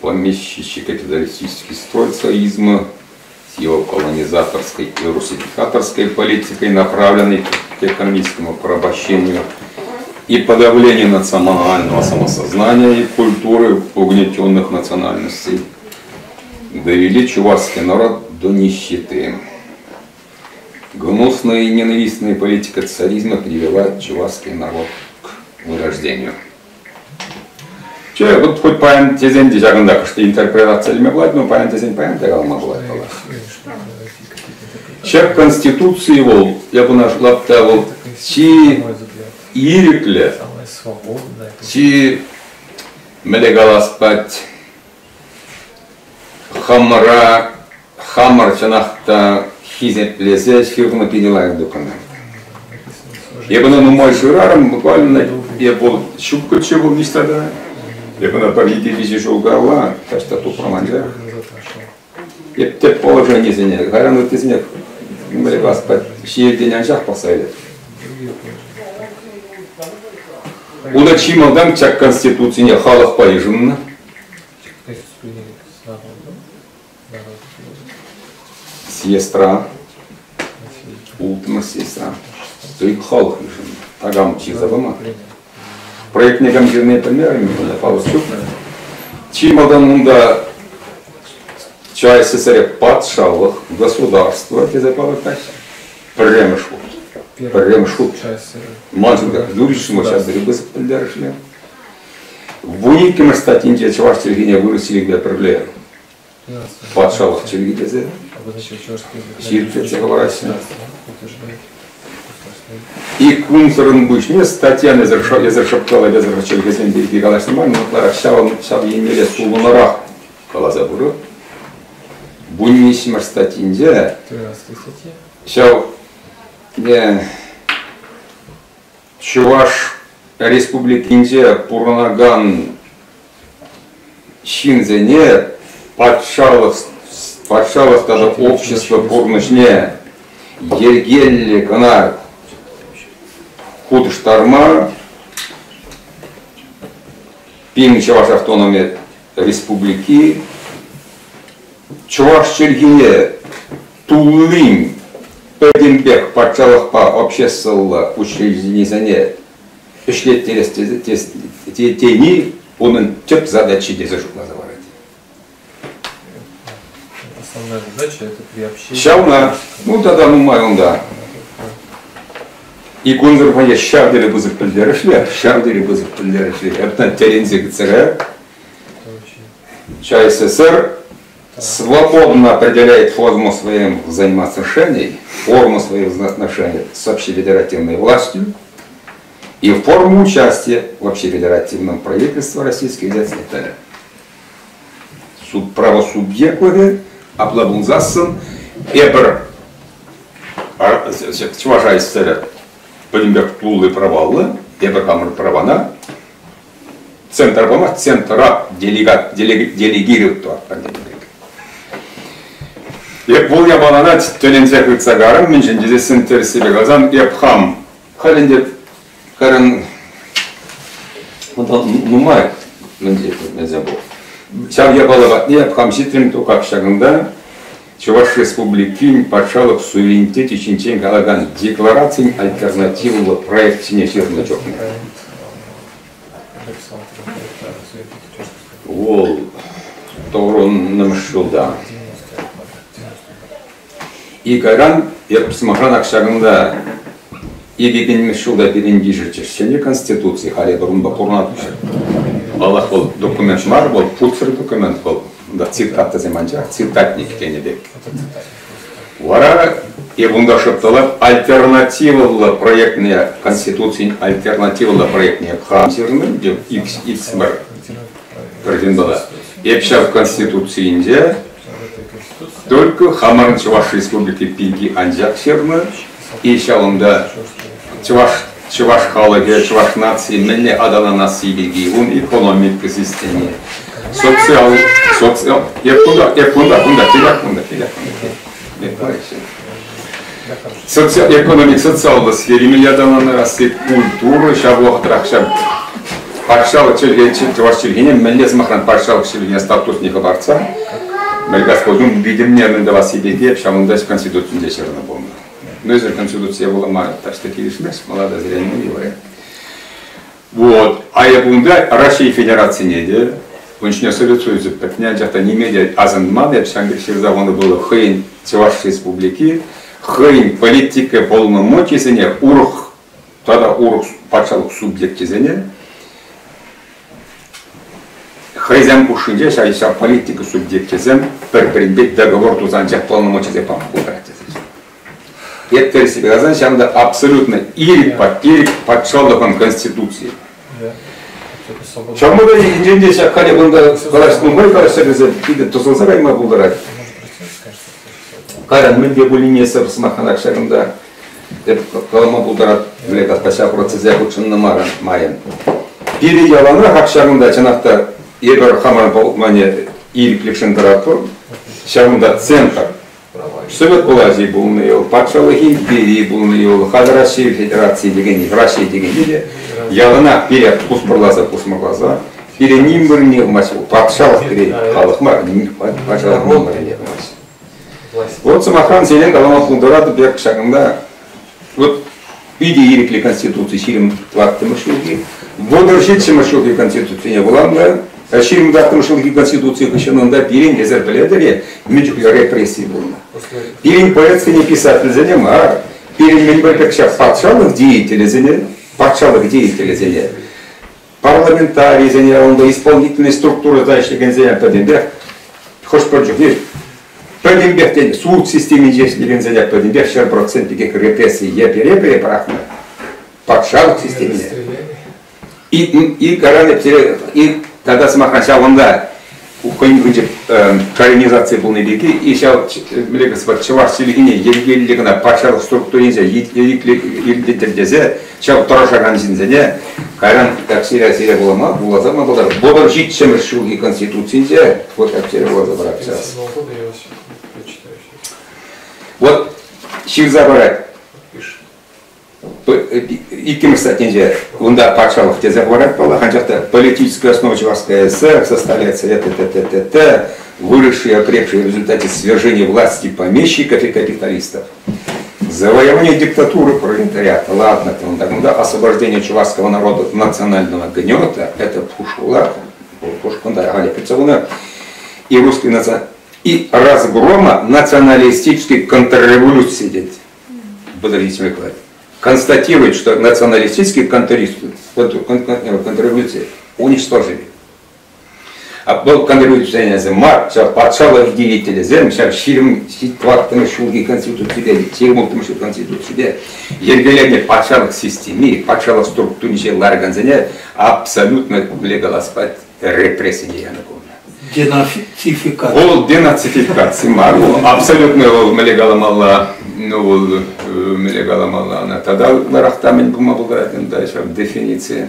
помещичьи-капиталистический строй царизма с его колонизаторской и русификаторской политикой, направленной к экономическому порабощению и подавлению национального самосознания и культуры угнетенных национальностей, довели чувашский народ до нищеты. Гнусная и ненавистная политика царизма привела чувашский народ к вырождению. Че, вот хоть паян тесен те ҫакӑнта кӑшт интерпретаци илме пулать, но паян тесен паян те калама пулать паллах. Ҫак Конституци вӑл, я бына шутлап та вӑл чи ирӗклӗ, чи мӗнле калас пать, хамӑра хамӑр чӑнах та хисеплесе ҫырнӑ питӗ лайӑх документ. Эп ӑна нумай шырарӑм, буквально эп вӑл ҫуккӑччӗ вӑл ниҫта та. Эп ӑна пӗр икӗ-виҫӗ ҫул каялла таҫта тупрӑм анчах. Эп тӗп положенисене, кайран ыттисене мӗнле калас ҫиелтен анчах пӑхса илет. Унта чи малтан ҫак Конституцине халӑхпа йышӑннӑ. Съездра, улттӑмӗш съездра, тӑй халӑх йышӑннӑ. Такам ҫырса паман. Проектне кам ҫырнине пӗлмерӗм, Павел ҫук. Чи малтан унта ЧССР патшалӑх, государство тесе палӑртаҫҫӗ. Пӗрремӗш хут. Пӗрремӗш хут. Маншӑн та юридически ҫав тери пысӑк пӗлтерӗшлӗ. 12-мӗш статйинче чӑваш чӗлхине вырӑс чӗлхипе пӗрле патшалӑх чӗлхи тесе ҫирӗплетсе хӑвараҫҫӗ. И кунсӑрӑн пуҫне статьян эсӗр, эсӗр шӑпкалать, эсӗр чӗлхесем пирки калаҫнӑ май, ытларах ҫав, ҫав еннелле сулӑнарах каласа пырӑп. Вунвиҫҫӗмӗш статйинче ҫав Чӑваш Республикинче пурӑнакан ҫынсене патшалӑх патшалӑх тата общество пурнӑҫне йӗркеллӗ кӑна хутӑштарма пин Чӑваш автономи республики чӑваш чӗлхине туллин пӗтӗмпех патшалӑхпа обществӑлла учрежденисене ӗҫлеттерес тени унӑн тӗп задачи тесе шутласа парать. Ҫавна, ну тата нумай унта. И кунсӑр пуҫне ҫав тери пысӑк пӗлтерӗшлӗ, ҫав тери пысӑк пӗлтерӗшлӗ. Эптан тӗлӗнсе кӗтсе каять. ЧССР свободно определяет форму своих взаимоотношений, форму своих взаимоотношений с общефедеративной властью. И форму участия в общефедеративном правительстве Российской Федерации и так далее. Правосубъектлӑхӗ апла пулсассӑн эпир Чӑваш АССР пӗтӗмпех тулли праваллӑ, эпир хамӑр правана центр пама центра делегат, делегировать тӑватпӑр тенӗ пек. Эп вӑл япалана тӗлӗнсе хытса карӑм, мӗншӗн тесессӗн тӗрӗссипе каласан, эп хам халь ӗнтӗ карӑн нумай мӗнсем пур. Ҫав япала патне эп хам ҫитрӗм тукак ҫакӑнта Чӑваш Республикин патшалӑх суверенитечӗ ҫинчен калакан декларацин альтернативлӑ проекчӗне ҫырнӑ чухне. Вӑл тӑврӑннӑмӗш ҫулта. И кайран, эп сӑмахран ак ҫакӑнта икӗ ҫулта пирӗн йышӑнчӗҫ ҫӗнӗ Конституци, халӗ эпир унпа пурӑнатпӑр. Паллах, вӑл документ мар, вӑл путсӗр документ вӑл. Унта цитатӑсем анчах, цитатник тенӗ пек. Вара эп унта шӑпталап альтернативӑллӑ проектне, Конституцин альтернативӑллӑ проектне хам ҫырнӑ, иксӗмӗр пӗр ҫынпала. Эп ҫав Конституцийӗнче только хамӑрӑн Чӑваш Республики пирки анчах ҫырнӑ, и ҫавӑнта чӑваш чӑваш халӑхӗ, чӑваш нацийӗ мӗнле аталанасси пирки, ун экономика системи, социал, социал, эп кунта, эп кунта, кунта, килях кунта, килях кунта. Социал, экономик, социаллӑ сфери мӗнле аталанасси, культура ҫав вӑхӑтрах ҫав патшалӑх чӗлхе, чӑваш чӗлхине мӗнле сӑмахран патшалӑх чӗлхине статусне хӑпартса, Мӗлкаспозун витӗмне мӗн тӑвасси пирки ҫавӑнта Конституцинче ҫырнӑ пулнӑ. Ну, если Конституция вулама таҫта килӗшмест, мала зря не говорят. Вот. А я кунта Раҫҫей Федерацине те, ун ҫине Совет Союзӗ пӗтнӗ, анчах та ниме те асӑнман, эп ҫавӑн пек ҫырса хунӑ пулӑ хӑйӗн Чӑваш Республики хӑйӗн политика полномочийӗсене урӑх тата урӑх патшалӑх субъекчӗсене хӑйсем хушшинче ҫав ҫав политика субъекчӗсем пӗр-пӗринпе договор туса анчах полномочисем пама пултарать тесе. Эп тӗрӗссипе каласан, ҫавӑнта абсолютно ирӗк, ирӗк патшалӑхӑн конституцийӗ. Ҫавӑнпа та енчен те ҫак халӗ кунта калаҫ, нумай калаҫса кӗрсе питӗ тӑсӑлса кайма пултарать. Кайран мӗн те пулин эсӗ сӑмахранах ҫакӑнта Эп калама пултарать, Млекаспа ҫав процеса хутшӑннӑ майӑн. Пире яланах ак ҫакӑнта чӑнах та эпир хамӑрӑн пулмане ирӗклӗхшӗн тӑратпӑр. Ҫавӑнта центр. Совет влаҫӗ пулнӑ ел, патшалӑх империйӗ пулнӑ ел, халӗ Раҫҫей Федерацийӗ текен, Раҫҫей текенни те яланах пире пусмӑрласа пусмӑрласа пире ним вырӑнне хумасть. Патшалӑх пире халӑх мар, патшалӑх ним вырӑнне хумасть. Вот сӑмахран сире калама пултаратӑп пек ҫакӑнта вот питӗ ирӗклӗ Конституци 24-мӗш ҫулхи, 37-мӗш ҫулхи Конституцине вуланӑ, 24-мӗш ҫулхи Конституци хыҫҫӑн унта пирӗн, эсир пӗлетӗр-и, мӗн чухлӗ репресси пулнӑ. Пирӗн поэтсене, писательсене мар, пирӗн мӗн пӗр пек ҫак патшалӑх деятелӗсене, патшалӑх деятелӗсене, парламентарисене, унта исполнительнӑй структурӑра ӗҫлекенсене пӗтӗмпех хӑш-пӗр чухне пӗтӗмпех тен суд системинче ӗҫлекенсене пӗтӗмпех 100% пекех репресси е пере-пере пӑрахнӑ патшалӑх системине. И, и каран и тата сӑмахран ҫавӑнта хӑйӗн хыҫӗ коренизаци пулни пирки и ҫав мӗнле чӑваш чӗлхине йӗркеллӗ кӑна патшалӑх структуринче иртетӗр тесе ҫав тӑрӑшакан ҫынсене кайран так сире-сире вулама вуласа ма пултарать. 37-мӗш ҫулхи Конституцинче вот так сире вуласа парать сейчас. Вот ҫырса парать. Иккӗмӗш статьинче унта патшалӑх тесе хӑварать паллах, анчах та политическая основа Чувашской ССР составляет совет т.т.т.т. выросшие и окрепшие в результате свержения власти помещиков и капиталистов. Завоевание диктатуры пролетариата, ладно, там, да, освобождение чувашского народа от национального гнета, это пушула, и русский наци... и разгрома националистической контрреволюции, Подождите, констатирует, что националистические контрреволюции уничтожили. Вӑл контрреволюционерсем мар, ҫав патшалӑх деятелӗсем ҫав 24-мӗш ҫулхи конституципе, 26-мӗш ҫул конституципе йӗркеленнӗ патшалӑх системи, патшалӑх структуринче ларакансене абсолютно мӗнле калас репрессине янӑ пулнӑ. Денацификаци. Вӑл денацификаци мар, вӑл абсолютно вӑл мӗнле каламалла, ну вӑл мӗнле каламалла ӑна тата ытларах та мӗн пулма пултарать унта ҫав дефиници.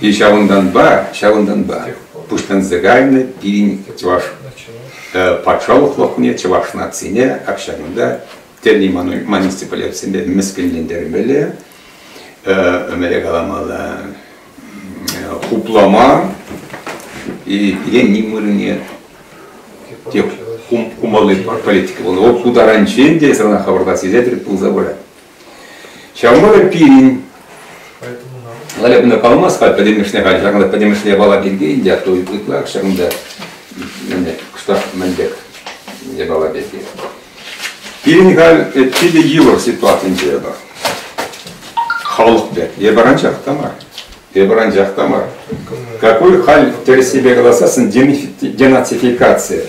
И ҫавӑнтанпа пуҫланса кайнӑ пирӗн чӑваш патшалӑхлӑхне, чӑваш нацине ак ҫакӑнта тӗрлӗ муниципалитетсемпе мӗскӗнлентермелле, мӗнле каламалла, хуплама и пире ним вырӑнне те хумалли политика пулнӑ. Вӑл ку таранччен те сана хӑвӑрта сисетӗр пулса пырать. Ҫавӑнпа та пирӗн Лаля кунта каламас-ха, пӗтӗмӗшле халь ҫакӑнта пӗтӗмӗшле япала пирки ӗнтӗ, а то ытлах ҫакӑнта кӑштах мӗн пек япала пирки. Пирӗн халь питӗ йывӑр ситуацинче эпир. Халӑх пек. Эпир анчах та мар. Эпир анчах та мар. Какой халь тӗрӗссипе каласассӑн денацификация.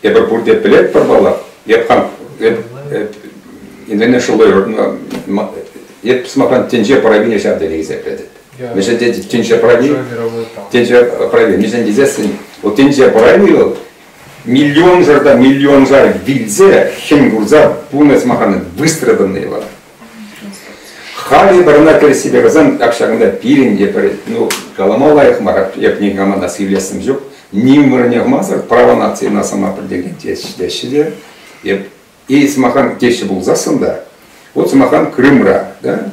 Эпир пурте пӗлетпӗр паллах. Эп хам эп, International эп сӑмахран тӗнче правине ҫав тери хисеплетӗп. Мӗншӗн тӗнче прави тӗнче прави мӗншӗн тесессӗн вот тӗнче прави вӑл миллионшар та миллионшар вилсе хӗн курса пунӑ сӑмахран выстраданный вӑл. Халӗ вырӑна кӗрессипе каласан, ак ҫакӑнта пирӗн те пӗр, ну, калама лайӑх мар, эп никама та сивлессӗм ҫук, ним вырӑнне хумасӑр право нации на самоопределение теҫҫӗ те, эп и сӑмахран теҫҫӗ пулсассӑн та, вот сӑмахран Крымра, да,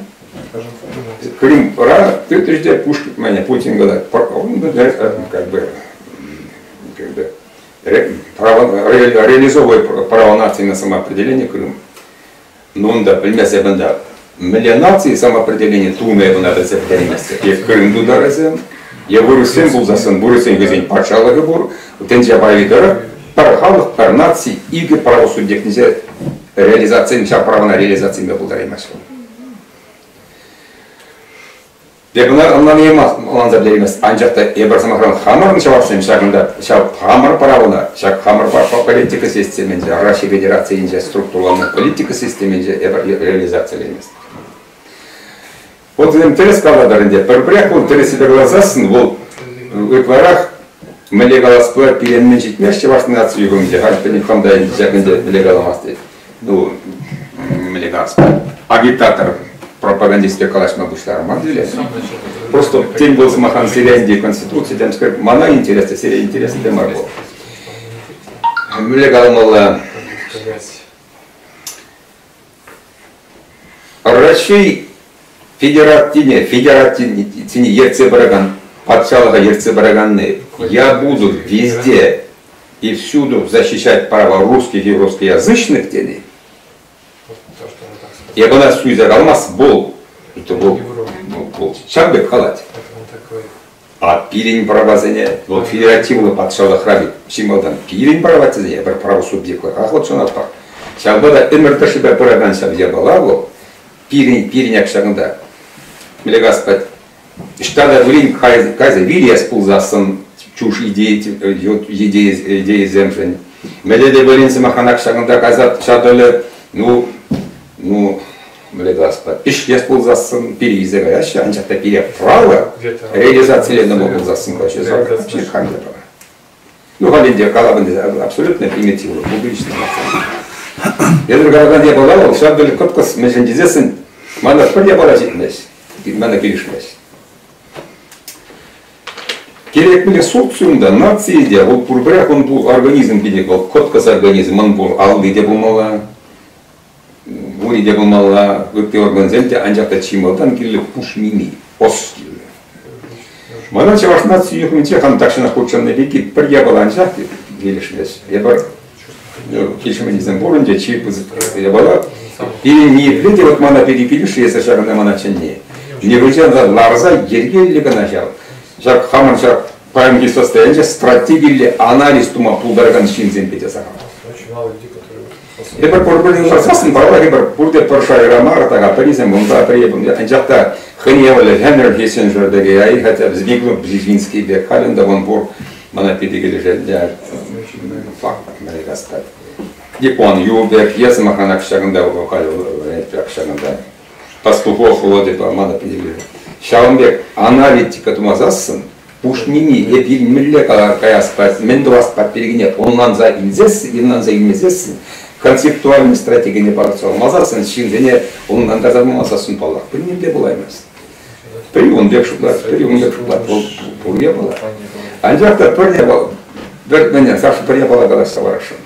Крымра тытрӗҫ те Пушкин, Путин говорит, он как бы, как бы право, реализовывая право нации на самоопределение Крым. Ну, унта пӗлмессе кунта мӗнле наци самоопределение тунӑ эп ӑна пӗлсе пӗтерейместӗп. Е Крым тутарӗсем, е вырӑссем пулсассӑн вырӑссен хӑйсен патшалӑхӗ пур. Тӗнче пайӗ тӑрӑх пӗр халӑх, пӗр наци икӗ право субъектӗнче реализацин ҫав правона реализацилеме пултараймасть вӑл. Эп ӑна ӑнланса пӗтереймест. Анчах та эпир, сӑмахран, хамӑрӑн чӑвашсем ҫакӑнта ҫав хамӑр правона, ҫак хамӑр политика системинче, Раҫҫей Федерацийӗнче структурӑланнӑ политика системинче эпир реализацилеймест. Вот вӗсем тӗрӗс калатӑр ӗнтӗ. Пӗр-пӗрех вӑл тӗрӗссипе каласассӑн вӑл ытларах мӗнле калас пулать, пире мӗн ҫитмест чӑваш наци юхӑмӗнче, халь пӗтӗм хам та ҫак ӗнтӗ мӗнле каламасть тет. Ну, мӗнле калас агитатор, пропагандист пек калаҫма пуҫларӑм ман тӳле. Просто тен вӑл сӑмахран сире конституци темскер мана интереслӗ, сире интереслӗ те мар вӑл. Мӗнле каламалла? Раҫҫей федерацине, федерацине ертсе пыракан, патшалӑха ертсе пыраканни я буду везде и всюду защищать права русских и русскоязычных тени, эп ӑна суйса каламас, вӑл, это вӑл, вӑл ҫав пек калать. А пирӗн правасене, вӑл федеративлӑ патшалӑхра ведь чи малтан пирӗн правасене эпир право субъектлӑха хутшӑнатпӑр. Ҫавӑнпа та ӗмӗр тӑршшӗпе пыракан ҫав япала вӑл пирӗн, пирӗн ак ҫакӑнта. Мӗнле калас ӑҫта та пулин кайса вилес пулсассӑн чушь идейисемшӗн. Мӗнле те пулин сӑмахранах ҫакӑнта кайса ҫатӑлӗ, ну, ну, мӗнле калас ӗҫлес пулсассӑн пире илсе каяҫҫӗ, анчах та пире право реализациленӗ пулсассӑн короче, вообще хам те право. Ну, халь ӗнтӗ калап ӗнтӗ, абсолютно примитивлӑ, публично. Эпир калакан япала вӑл ҫав тери кӑткӑс, мӗншӗн тесессӗн мана пӗр япала ҫитмест, мана килӗшмест. Керек мӗнле социум та, наци те, вӑл пурпӗрех он пур организм пекех, вӑл кӑткӑс организм, он пур алли те пулмалла, ури те пулмалла, ытти органсем те, анчах та чи малтан кирлӗ пуш мими, ӑс кирлӗ. Мана чӑваш наци юхӑмӗнче хам тахҫанах хутшӑннӑ пирки пӗр япала анчах килӗшмест. Эпир килӗшменнисем пур ӗнтӗ, чи пысӑк япала. Пирӗн ниепле те вот мана пирки килӗшрӗ, эсӗ ҫакӑнта мана чӗнни. Нихӑҫан ларса йӗркеллӗ кӑна ҫав. Ҫак хамӑн ҫак паянхи состояние стратегилле анализ тума пултаракан ҫынсемпе те сахал. Эпир пӗр-пӗрне ларсассӑн, паллах, эпир пурте пӗр шайра мар, така пӗрисем унта, пӗри кунта. Анчах та хӑйне евӗрлӗ Хенри Киссинджер пек, хотя Зигмунд Бжезинский пек, халь ӗнтӗ вӑн пур. Мана питӗ килӗшет факт кастать. Япон юбек, е сӑмахран ҫакӑнта халь ҫакӑнта Пастухов Володя мана питӗ килӗшет. Ҫавӑн пек аналитика тумасассӑн пушнине эпир мӗнле каяс мӗн тӑвас пиркине ӑнланса илсессӗн, ӑнланса илмесессӗн, концептуальный стратегине палӑртса хумасассӑн, ҫынсене ӑнлантарса пымасассӑн, паллах, пӗр те пулаймасть. Пӗри ун пек шутлать, пӗри ун пек шутлать, вӑл пур япала. Анчах та пӗр япала, пӗр, мӗне, Саша пӗр япала калаҫса парасшӑн.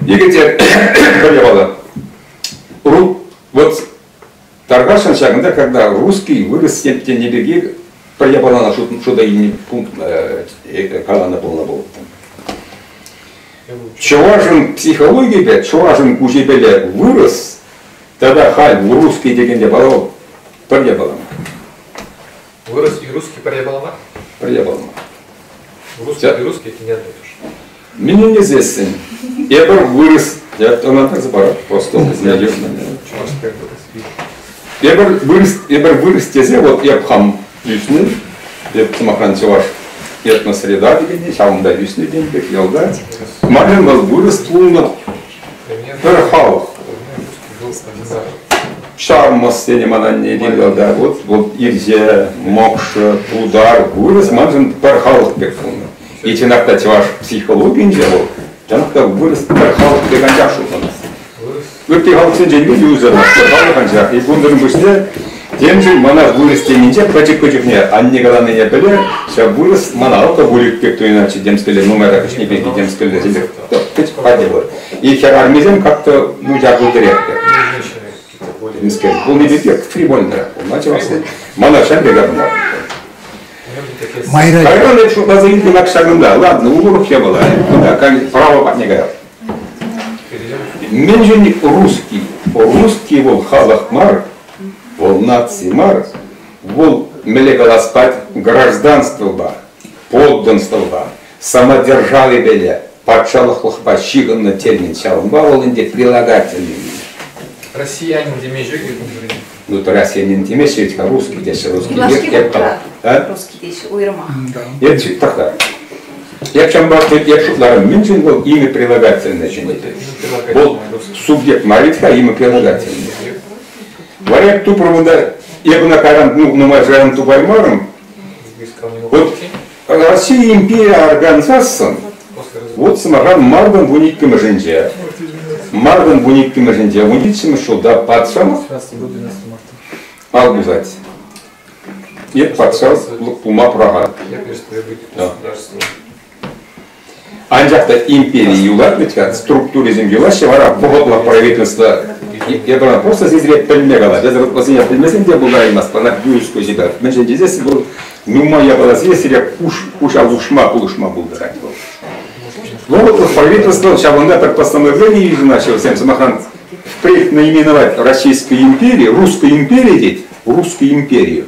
Икӗ пӗр япала. Вот тархасшӑн ҫакӑнта, когда русский вырӑс тени пирки пӗр япалана шута илни пункт каланӑ пулнӑ пулӑттӑм. Чӑвашӑн психологипе, чӑвашӑн куҫӗпеле вырӑс тата халь русский текен япала вӑл пӗр япала мар. Вырӑс и русский пӗр япала мар? Пӗр япала мар. Русский и русский это не одно и то же. Мӗн тесессӗн, эпир вырӑс, ӑна парать просто Эпир вырӑс, эпир вырӑс тесе вот эп хам ӳснӗ, эп сӑмахран чӑваш этносреда дегенне, ҫавӑнта ӳснӗ тен пек ялта. Манӑн вӑл вырӑс пулнӑ пӗр халӑх. Ҫармӑс тенӗ ман анне ялта. Вот, вот ирҫе, мӑкшӑ, тутар, вырӑс маншӑн пӗр халӑх пек пулнӑ. И чӑнах та чӑваш психологийӗнче вӑл чӑнах та вырӑс пӗр халӑх пек анчах шутланать. Ытти халӑхсенчен те юсӑр пӗр халӑх анчах. И кунсӑрӑн пуҫне темшӗн мана вырӑс тенинче пӗчӗк чухне анне каланине пӗле, ҫав вырӑс мана алкоголик пек туйӑнатчӗ темскерле, нумайрах ӗҫнӗ пирки темскерле пӗчӗк патне пур. И хӗрарӑмӗсем как-то ну якутырех пек. Темскер пулни пирки фривольнӑрах пулнӑ чӑвашсен. Мана ҫав пек апла. Майра. Кайран эп шутласа илтӗм ак ҫакӑнта. Ладно, урӑх япала. Кунта право патне каяп. Мӗншӗн русский? Русский вӑл халӑх мар, вӑл наци мар, вӑл мӗнле калас пать гражданствӑпа, подданствӑпа, самодержавипеле, патшалӑхлӑхпа ҫыхӑннӑ термин. Ҫавӑнпа вӑл ӗнтӗ прилагательный. Россиянин теме ҫук-и Ну, то россиянин темеҫҫӗ ведь-ха, русский теҫҫӗ, русский. Юлашки вӑхӑтра русский теҫҫӗ уйрӑмах. Эп тӑхта. Эп ҫавӑнпа эп шутларӑм, мӗншӗн вӑл имя прилагательное чӗнет? Вӑл субъект мар ведь-ха, имя прилагательное. Вара эп тупрӑм унта, эп ӑна кайран нумай шырарӑм тупаймарӑм. Вот Россия империя аркансассӑн, вот сӑмахран мартӑн 12-мӗшӗнче, мартӑн 12-мӗшӗнче, 17-мӗш ҫулта патшалӑх ал пусать. Эп патшалӑх пулма пӑрахать. Анчах та импери юлать вӗт-ха, структурисем юлаҫҫӗ, вара вӑхӑтлӑх правительство эпӗ ӑна просто сисре пӗлме калать. Эсӗ вӗсене пӗлмесен те пултараймастӑн, ӑна юрист ҫитать. Мӗншӗн тесессӗн вӑл нумай япаласене сире куҫа хушма пулӑшма пултарать вӑл. Вӑхӑтлӑх правительство ҫавӑнта пӗр постановление йышӑнаҫҫӗ вӗсем, сӑмахран, впредь наименовать Российскую империю, Русскую империю тет, Русскую империю,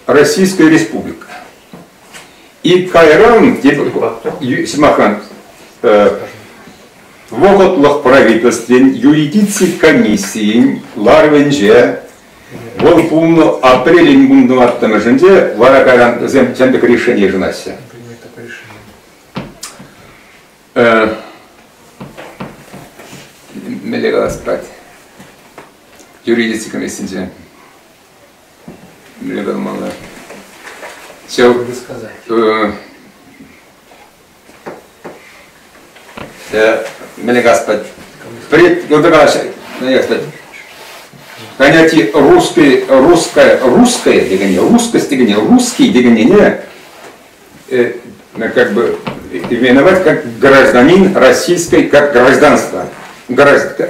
Российская Республика. И кайран, сӑмахран, вӑхӑтлӑх правительствин юридици комиссийӗн ларӑвӗнче вӑл пулнӑ апрелӗн 14-мӗшӗнче вара кайран вӗсем ҫавӑн пек решение йышӑнаҫҫӗ. Мӗнле калас пулать? Юридици комиссинче. Мӗнле каламалла? Ҫав мӗнле калас пулать? Понятие русский, русское, русское дегене, русскость дегене, русский дегенене как бы именовать как гражданин российской, как гражданство. Граждан,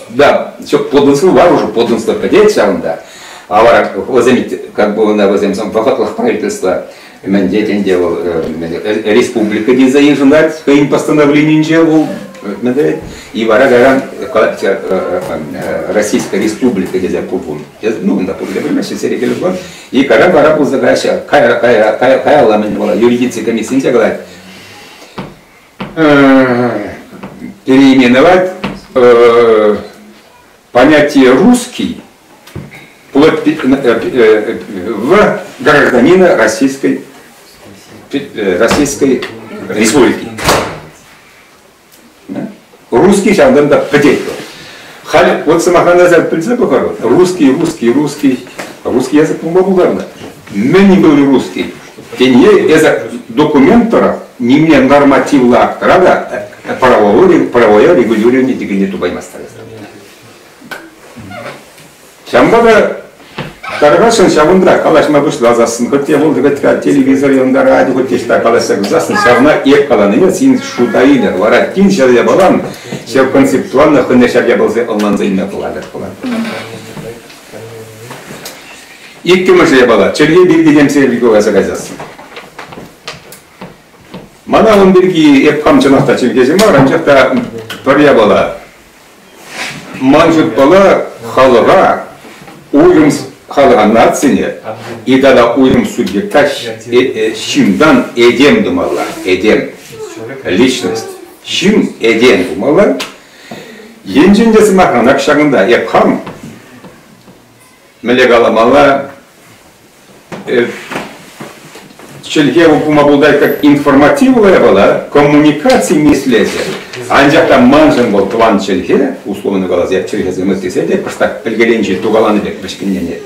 да, все, подданство бар уже, подданство пӗтет ҫавӑнта. А вара вӗсем, как бы вӗсем вӑхӑтлӑх правительство мӗнде тенде вӑл республика тесе йышӑнать хӑйӗн постановленинче вӑл и вара кайран Российская Республика тесе пур ну, унта пурте пӗлмеҫҫӗ, серекеллӗ пулать. И кайран вара пулса каяҫҫӗ, каялла мӗн вӑл юридици комиссинче калать, переименовать понятие «русский» в гражданина Российской. Российской Республики. Русский ҫавӑнтан та пӗтет вӑл. Халь вот сӑмахран аса пӗлсе пӑхар вот. Русский, русский, русский. Русский язык пулма пултарнӑ. Мӗн был русский? Тение эсӗ документ тӑрӑх нимне нормативлӑ актра та правовое, правовое регулирование текенне тупаймастӑр. Ҫавӑнпа та тархасшӑн ҫавӑнта калаҫма пуҫласассӑн, хӑть те вӑл хӑть телевизор янта, радио хӑть те ӑҫта калаҫса пырсассӑн, ҫавна эп каланине син шута илӗр. Вара тин ҫав япалан, ҫав концептуально хӑйне ҫав япаласем ӑнланса илме пулатӑр. Иккӗмӗш япала, чӗлхе пирки темсе каласа кайсассӑн. Мана ун пирки эп хам чӑнах та чӗлхеҫӗ мар, анчах та пӗр япала. Ман шутпала халӑха, уйрӑм халӑха нацине и тата уйрӑм субъекта ҫынтан этем тумалла, этем, личность. Ҫын этем пулмалла. Енчен те сӑмахран, ак ҫакӑнта эп хам мӗнле каламалла, чӗлхе пулма пултарать как информативлӑ япала, коммуникаци меслечӗ. Анчах та маншӑн вӑл тӑван чӗлхе, условно каласа, я чӗлхесем ыттисе те кӑштах пӗлкеленчи тукаланӑ пек вӗҫкӗнленет.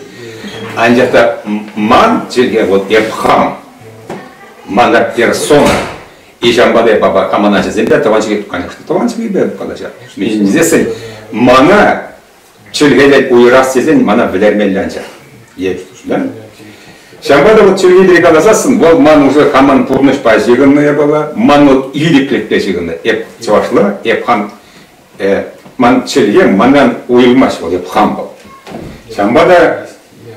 Анчах та ман чӗлхе вот эп хам, мана персона. И ҫавӑнпа та папа хамӑн ачасемпе тӑван чӗлхе, конечно, тӑван чӗлхепе калаҫать. Мӗншӗн мана Чӗлхене уйӑрас тесен мана вӗлермелле анчах. Е, да? Ҫавӑнпа та вот чӗлхепе каласассӑн, вӑл ман уже хамӑн пурнӑҫпа ҫыхӑннӑ япала, ман вот ирӗклӗхпе ҫыхӑннӑ. Эп чӑвашла, эп хам, ман чӗлхе манран уйӑрмасть вӑл, эп хам вӑл. Ҫавӑнпа та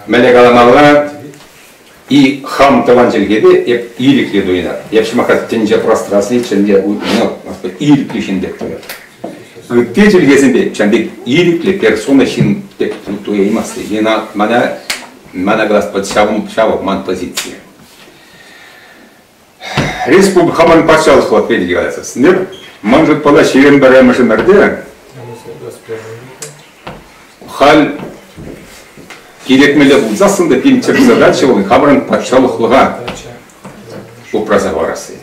мӗнле каламалла, и хам тӑван чӗлхепе эп ирӗклӗ туйӑнать. Эп ҫӑмаха тӗнче пространстви чӗлхе ирӗклӗ ҫын пек туять. Ытти чӗлхесемпе ҫавӑн пек ирӗклӗ персона ҫын пек туяймасть. Мана, мана калас ҫавӑ ман позиция. Республика хамӑн патшалӑх ответӗ каласассӑн, ман шутпала 21-мӗш ӗмӗрте халь кирек мӗнле пулсассӑн та пин тӗп задача вӑл хамӑрӑн патшалӑхлӑха упраса хӑварасси.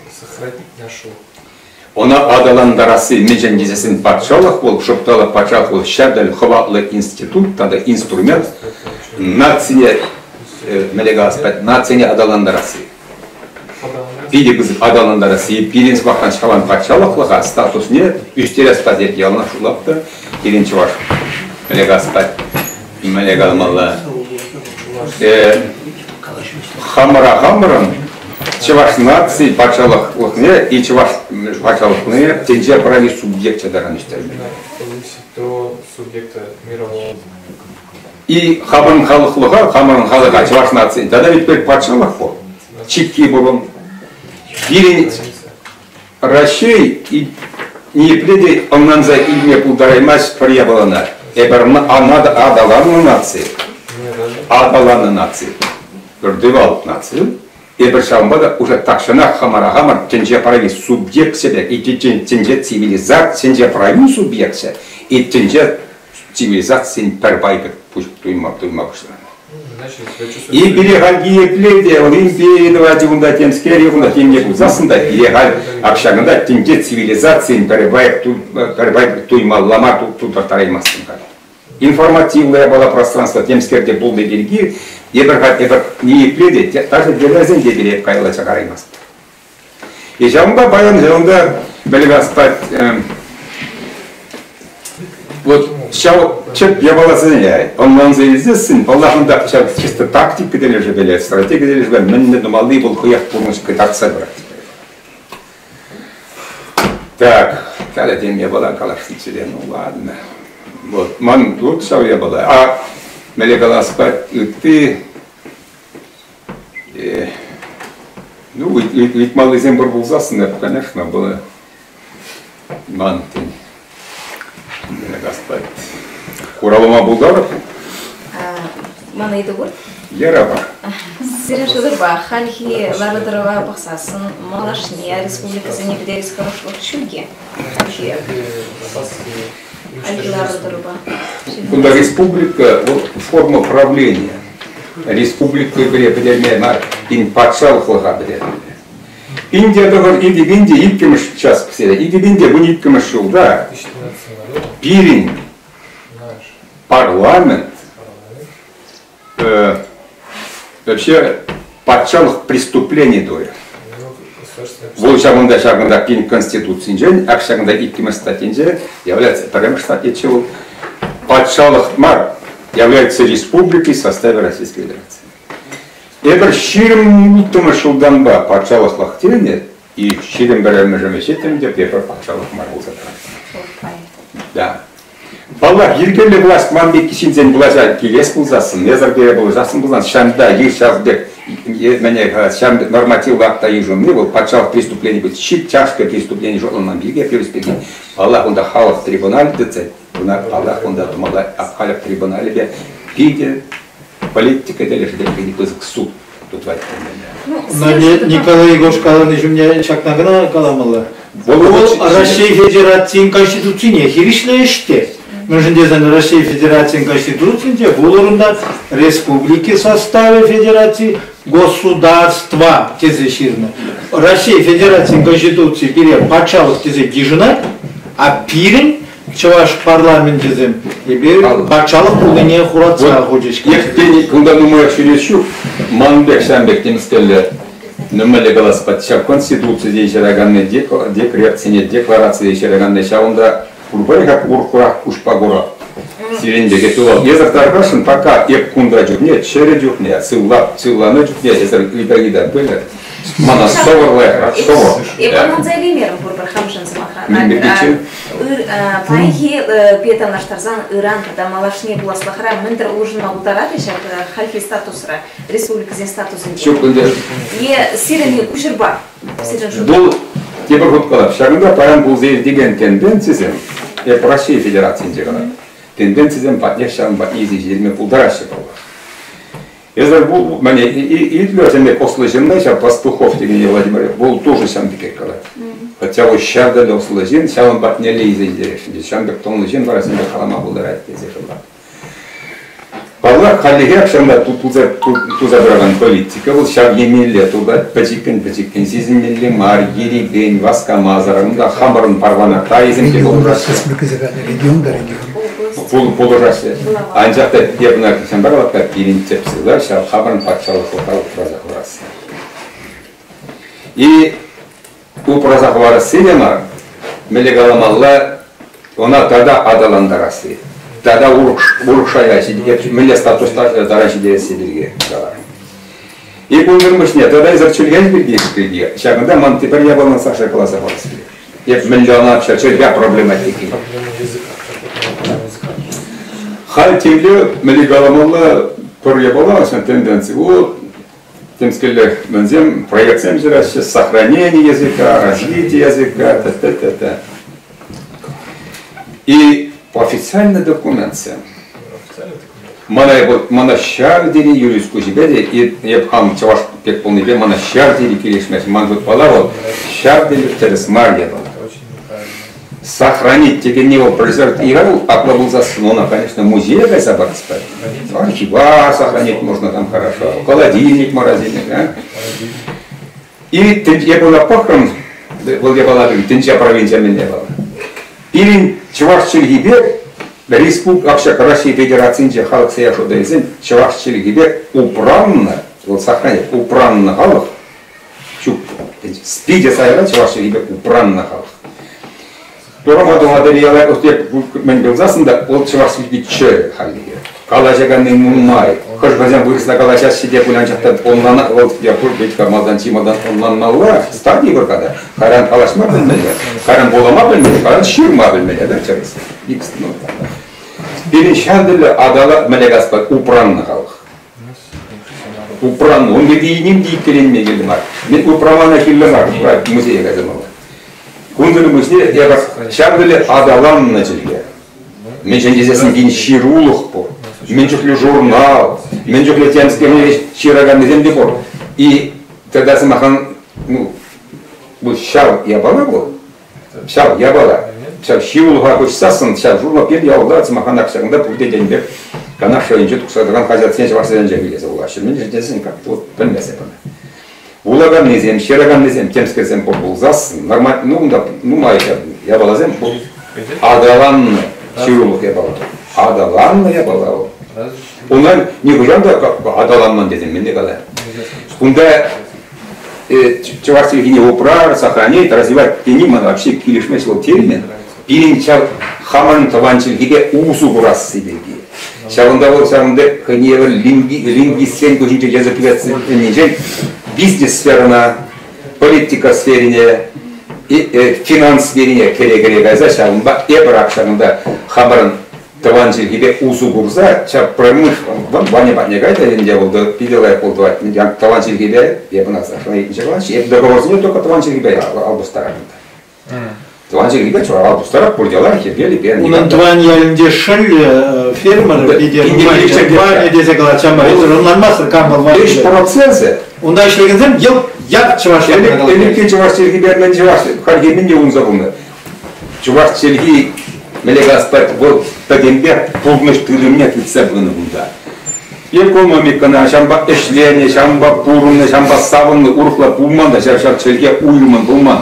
Ӑна аталантарасси мӗншӗн тесессӗн патшалӑх вӑл, шӑпталӑх патшалӑх вӑл ҫав тӗл хӑватлӑ институт тата инструмент нацине мӗнле калас нацине аталантарасси. Питӗ пысӑк аталантарасси. Пирӗн сӑмахран ҫаван патшалӑхлӑха статусне ӳстерес патет яланах шутлап та пирӗн чӑваш мӗнле калас мӗнле каламалла хамӑра хамӑрӑн чӑваш наци патшалӑхне и чӑваш патшалӑхне тӗнче прави субъекчӗ таран ӳстерме. И хамӑрӑн халӑхлӑха, хамӑрӑн халӑха, чӑваш наци, тата ведь пӗр патшалӑх пур, чикки пур. Пирӗн Раҫҫей ниепле те ӑнланса илме пултараймасть пӗр япалана. Эпир аталаннӑ наци, аталаннӑ наци, пӗр наци. Эпир ҫавӑнпа та уже тахҫанах хамӑра хамӑр тӗнче прави субъекчӗ пек, и тӗнче цивилизаци, тӗнче прави субъекчӗ, и тӗнче цивилизацин пӗр пай пек туйма, туйма пуҫланӑ. И пире халь епле те Олимпия тӑвать унта темскер унта темне пулсассӑн та пире халь ак ҫакӑнта тӗнче цивилизацийӗн пӗр пай туймалла мар тутараймастӑн халь. Информативлӑ япала пространство темскер те пулнӑ пирки эпир халь эпир ниепле те даже делесен те пире каялла чакараймастпӑр. И ҫавӑнпа паян ҫавӑнта Белгаспать вот ҫав тӗп япаласене ӑнланса илсессӗн, паллах, унта ҫав чисто тактика тӗлӗшӗпеле, стратеги тӗлӗшӗпе мӗнле тумалли вӑл хӑех пурнӑҫ кӑтартса пырать. Так, халӗ тем япала каласшӑнччӗ те, ну ладно. Вот, ман тут ҫав япала. А мӗнле калас ытти Ну, ыйтмаллисем пур пулсассӑн, это, конечно, было ман тен. Господь. Хуравлама пултарӑп? Ман ыйту пур. Яра пар. Сирӗн шутӑрпа хальхи лару-тӑрӑва пӑхсассӑн малашне республикӑсене пӗтерес хӑрушлӑх ҫук-и? Хальхи хальхи лару-тӑрупа. Кунта республика вӑл форма правления. Республика пӗтерме мар, пин патшалӑхлӑха пӗтермелле. Пинте тӑхӑр 2002-мӗш час пӗсере, 2012-мӗш ҫулта пирӗн парламент вообще патшалӑх преступлени турӗ. Вӑл ҫавӑнта ҫакӑнта пин Конституцинчен, ак ҫакӑнта иккӗмӗш статьинче является пӗрремӗш статьяччӗ вӑл, патшалӑх мар, является республикой в составе Российской Федерации. Эпир 26-мӗш ҫултанпа патшалӑхлӑх тенӗ, и 21-мӗшӗме ҫитрӗм те эпир патшалӑх мар пулса тӑрать. Да. Паллах, йӗркеллӗ власть ман пекки ҫынсен влаҫа килес пулсассӑн, эсӗр пире пулӑшассӑн пулсан, ҫанта йыш ҫав пек мӗне ҫав нормативлӑ акта йышӑнни вӑл патшалӑх преступлени пуль, чи тяжкое преступлени шутланман пирки эпир пирки. Паллах, унта халӑх трибуналӗ тытса, паллах, унта тумалла халӑх трибуналӗпе питӗ политика тӗлӗшӗпе питӗ пысӑк суд тутвать темелле. Николай Егорович калани ҫумне ҫакна кӑна каламалла. Вӑл Раҫҫей Федерацийӗн Конституцине хирӗҫле ӗҫ те. Мӗншӗн тесен Раҫҫей Федерацийӗн Конституцийӗнче вулӑрӑнта республики составӗ федераци государства тесе ҫырнӑ. Раҫҫей Федерацийӗн Конституцийӗ пире патшалӑх тесе йышӑнать, а пирӗн чӑваш парламенчӗсем эпир патшалӑх пулнине хуратса хучӗҫ. Ехтени кунта нумаях ҫӳрес ҫук. Ман пек, ҫам пек темскерле нумайле калас ҫав Конституцие ҫыраканни, декретсене, декларацие ҫыраканни ҫавӑнта пурпӗрех урӑхларах куҫпа курать. Сирӗн пек тулав. Эсӗр тархасшӑн пока эп кунта чухне, чӗрӗ чухне, сывлап, сывланӑ чухне эсӗр ыйта-ыйта пылӗ. Мана сӑвӑрлайӑхрах сӑвӑр. Эп ӑнланса илеймерӗм пурпӗр хамшӑн сӑмахран. Паянхи пе танлаштарсан ыран тата малашне пуласлӑхра мӗн-тӗр улшӑнма пултарать-и ҫак хальхи статусра, республикӑсен статусӗнче? Ҫук ӗнтӗ. Е сирӗн куҫӑрпа? Сирӗн шутпа? Вӑл тепӗр хут калап, ҫакӑнта паян пулса иртекен тенденцисем, эп Раҫҫей Федерацийӗнче калап, тенденцисем патнех ҫавӑн патне илсе ҫитерме пултараҫҫӗ паллах. Эсӗ бу мане итлӗр пек ӑслӑ ҫынна ҫав Пастухов текене Владимир, вӑл тоже ҫавӑн пекех калать. Хотя вӑл ҫав та ӑслӑ ҫын, ҫавӑн патнелле илсе ҫитересшӗн. Ҫавӑн пек тӑнлӑ ҫын вара сенпе калама пултарать тесе шутлать. Паллах, хальлӗхе ҫавна туса пыракан политика вӑл ҫав еннелле туртать, пӗчӗккӗн-пӗчӗккӗн сисӗнмелле мар, ерипен, васкамасӑр. Унта хамӑрӑн парламента илсем те пулӑшаҫҫӗ. Регион да регион. Пулӑшаҫҫӗ. Анчах та эп ӑна ҫавӑнпа калап-ха, пирӗн тӗп сила ҫав хамӑрӑн патшалӑхлӑха упраса хӑварасси. И упраса хӑварасси те мар, мӗнле каламалла, ӑна тата аталантарасси, тата урӑх шая мӗнле статус таран ҫитересси пирки каларӑм. И кунсӑр пуҫне тата эсӗр чӗлхе пирки ҫакӑнта ман тепӗр япалана Саша каласа парас килет. Эп мӗнле ӑна чӗлхе проблематики. Халь темле мӗнле каламалла пӗр япала тенденци. Вот темскерлех мӗнсем проектсем ҫыраҫҫӗ, сохранение языка, развитие языка, т.т. И официальный документсем. Мана вот мана ҫав тери юрист куҫӗпе те эп хам чӑваш пек пулнипе мана ҫав тери килӗшмест. Ман шутпала вӑл ҫав тери тӗрӗс мар япала. Сохранить текенни вӑл призер играл, апла пулсассӑн она, конечно, музее кайса парас Архива сохранить можно там хорошо, холодильник, морозильник, а? И я была пӑхрӑм, вӑл япала тӗнче провинция мӗнле вӑл. Пирӗн чӑваш чӗлхипе Республика Раҫҫей Федерацийӗнче халӑх сая шута илсен чӑваш чӗлхипе упраннӑ, вӑл сохранять, упраннӑ халӑх ҫук. Питӗ сайра чӑваш чӗлхипе упраннӑ халӑх. Турӑма тума яла мӗн пулсассӑн та вӑл чӑваш чӗлхи чӗрӗ хальлӗхе. Калаҫаканни нумай. Хӑш-пӗрсем вырӑсла калаҫаҫҫӗ те пуль, анчах та ӑнлана вӑл пур пек малтан чи малтан ӑнланмалла стадий пур-ха та. Кайран калаҫма пӗлмелле, кайран вулама пӗлмелле, кайран ҫырма пӗлмелле, да, тӗрӗс. Пирӗн ҫав тӗрлӗ атала мӗне каспа упраннӑ халӑх. Упраннӑ. Ун пирки ним те иккӗленме кирлӗ мар. Мен упрамана кирлӗ мар, музее кайса Кунсӑр пуҫне эпир ҫав тӗрлӗ аталаннӑ чӗлхе. Мӗншӗн тесессӗн тин ҫырулӑх пур, мӗн чухлӗ журнал, мӗн чухлӗ темскерне ҫыраканнисем те пур. И тогда сӑмахран, ну, ҫав япала вӑл, ҫав япала, ҫав ҫырулӑха куҫсассӑн ҫав журнал пир ялта сӑмахран ҫакӑнта пурте тенӗ пек Канаш районӗнче тухса тӑракан хаҫатсене чӑвашсенче илсе вулаҫҫӗ. Мӗншӗн тесен как-то вот пӗлмесӗр ӑна. Вулаканнисем, ҫыраканнисем темскерсем пур пулсассӑн, нормаль, ну, унта нумай япаласем пур. Аталаннӑ ҫырулӑх япала. Аталаннӑ япала вӑл. Унан нихӑҫан та аталанман тесен мӗнле калать? Кунта чӑваш чӗлхине упрар, сохранить, развивать тени мана вообще килӗшмест вӑл термин. Пирӗн ҫав хамӑрӑн тӑван чӗлхепе усӑ курасси пирки. Ҫавӑнта вӑл ҫавӑн пек хӑйне евӗр лингвистсен куҫӗнче языковедсенчен бизнес сферӑна, политика сферине, финанс сферине кӗре-кӗре кайса ҫавӑнпа эпӗр ак ҫакӑнта хамӑрӑн тӑван чӗлхепе усӑ курса ҫав промышленность Ваня патне кай та ӗнтӗ вӑл питӗ лайӑх пул тӑвать. Тӑван чӗлхепе эп ӑна Сашӑна эп договорсене только тӑван чӗлхепе ал пустаратӑп. Тӑван чӗлхепе чӑвашла пустарать, пур дела хиркелипе. Унӑн тӑван ялӗнче шӑллӗ фермер питӗ нумай тесе калать ҫавӑнпа эсир ӑнланмастӑр кам вӑл Ваня. Ӗҫ процесӗ. Унта ӗҫлекенсем йӑлт ят чӑваш Ӗлӗкхи чӑваш чӗлхипе мӗн чӑваш хальхи мӗн те унса пулнӑ. Чӑваш чӗлхи мӗнле калас вӑл пӗтӗмпех пурнӑҫ тытӑмне тытса пынӑ кунта. Экономикӑна ҫавӑнпа ӗҫленӗ, ҫавӑнпа пурӑннӑ, ҫавӑнпа савӑннӑ, урӑхла пулман та ҫав ҫав чӗлхе уйрӑмӑн пулман.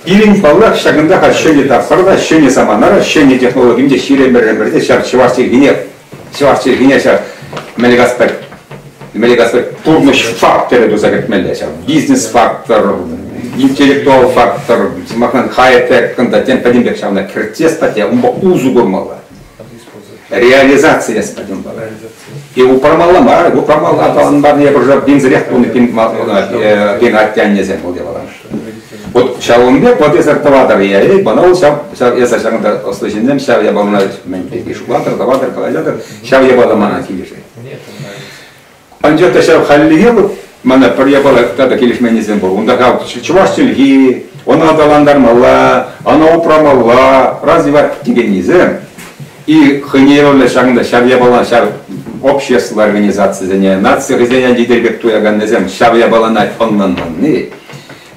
Пирӗн, паллах, ҫакӑнта халь ҫӗнӗ тапхӑрта, ҫӗнӗ саманара, ҫӗнӗ технологинче ҫирӗмӗр-ӗмӗрте ҫав чӑваш чӗлхине, чӑваш чӗлхине ҫав мӗнле калас мӗнле калас пурнӑҫ факторӗ туса кӗртмелле ҫав бизнес фактор, интеллектуал фактор, сӑмахран, хай-тек кӑнта тем пӗтӗмпех ҫавна кӗртсе статья унпа усӑ курмалла. Реализация пӗтӗм И упрамалла мар, упрамалла аталанмарне пырса бензрех тунӑ пин атте-аннесем пул япала. Вот ҫавӑн пек вот эсӗр тӑватӑр я, мана вӑл ҫав, ҫав эсӗр ҫакӑнта ӑслӑ ҫынсем ҫав япалана мӗн пирки шутлатӑр, тӑватӑр, калаҫатӑр, ҫав япала мана килӗшет. Анчах та ҫав хальлӗхе вот мана пӗр япала тата килӗшменнисем пур. Унта чӑваш чӗлхи, ӑна аталантармалла, ӑна упрамалла, развивать текеннисем. И хӑйне евӗрлӗ ҫакӑнта ҫав япала, ҫав общество организацисене, наци хӑйсене лидер пек туяканнисем ҫав япалана ӑнланманни,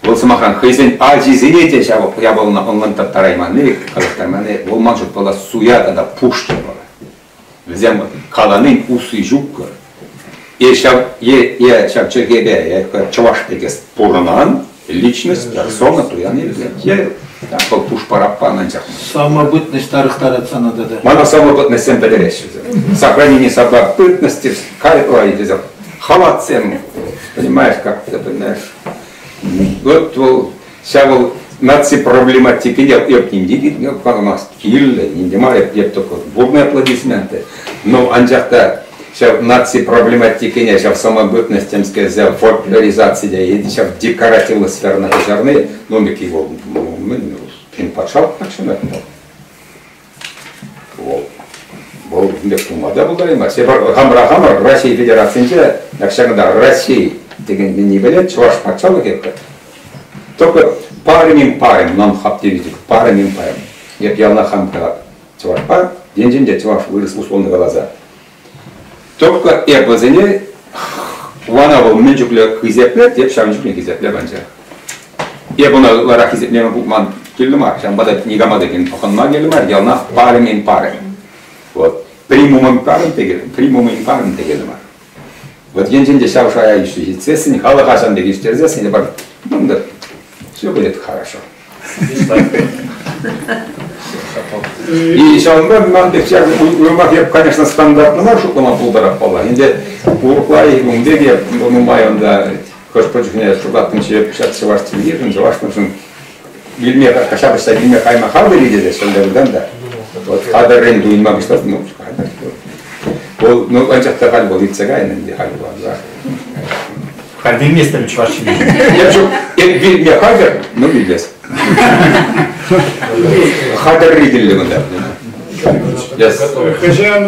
вӑл сӑмахран хӑйсен ачисене те ҫав япалана ӑнлантарайманни, калаҫтарманни, вӑл ман шутпала суя тата пуш япала. Вӗсем каланин усси ҫуккӑ. Е ҫав, е, е ҫав чӗлхепе е чӑваш пек пурӑнан личность, персона туян е вӑл пуш параппан анчах. Самобытность тарӑхтарать сана тата. Мана самобытностьсем пӗтереҫҫӗ. Сохранение самобытности, ой, халатсем, понимаешь, как ты понимаешь. Вот вӑл Ҫав вӑл наци проблематикине эп нинди каламасть, кирлӗ, нинди мар, эп только бурные аплодисменты. Но анчах та ҫав наци проблематикине, ҫав самобытность темскерсе фольклоризаци те, ҫав декоративлӑ сферӑна куҫарни, ну, его, пин патшалӑх тахҫанах Вӑл вӑл пек пулма та пултараймасть. Эпир хамӑра хамӑр Раҫҫей Федерацинче ҫакӑнта Раҫҫей текен мӗнне пӗлет, Чӑваш патшалӑхӗ только парӑм парӑм, нам хап девизик, парӑм парӑм. Эп яланах хам калап чӑвашпа, енчен те чӑваш вырӑс условно каласа. Только эп вӗсене мана вӑл мӗн чухлӗ хисеплет, эп ҫавӑн чухлӗ хисеплеп анчах. Эп ӑна ытларах хисеплеме пулман кирлӗ мар, ҫавӑнпа та никама та пӑхӑнма кирлӗ мар, яланах парӑм парӑм. Вот. Примумом парӑм текен, примумом парӑм текеллӗ мар. Вот енчен те ҫав шая ӳссе ҫитсессӗн, халӑха ҫавӑн пек ӳстерсессӗн, эпир, ну, да, все будет хорошо. И ҫавӑнпа ман пек ҫак уйрӑмах эп, конечно, стандартно мар шутлама пултарап паллах. Ӗнтӗ урӑхла ун пек эп нумай унта хӑш-пӗр чухне шутлаттӑмччӗ ҫак чӑваш чӗлхишӗн, чӑвашлӑхшӑн вилме, ҫапӑҫса вилме кайма хатӗр-и тесе ҫӗнтернӗ та. Вот хатӗррӗн туйӑнма пуҫлас, ну, хатӗр. Вӑл, ну, анчах та халь вӑл иртсе кайнӑ ӗнтӗ, халь вӑл. Халь вилместӗм чӑваш чӗлхи. Я ҫук, эп вилме хатӗр, ну вилес. Хатӗрри килнӗ кунта. Yes. Хӑҫан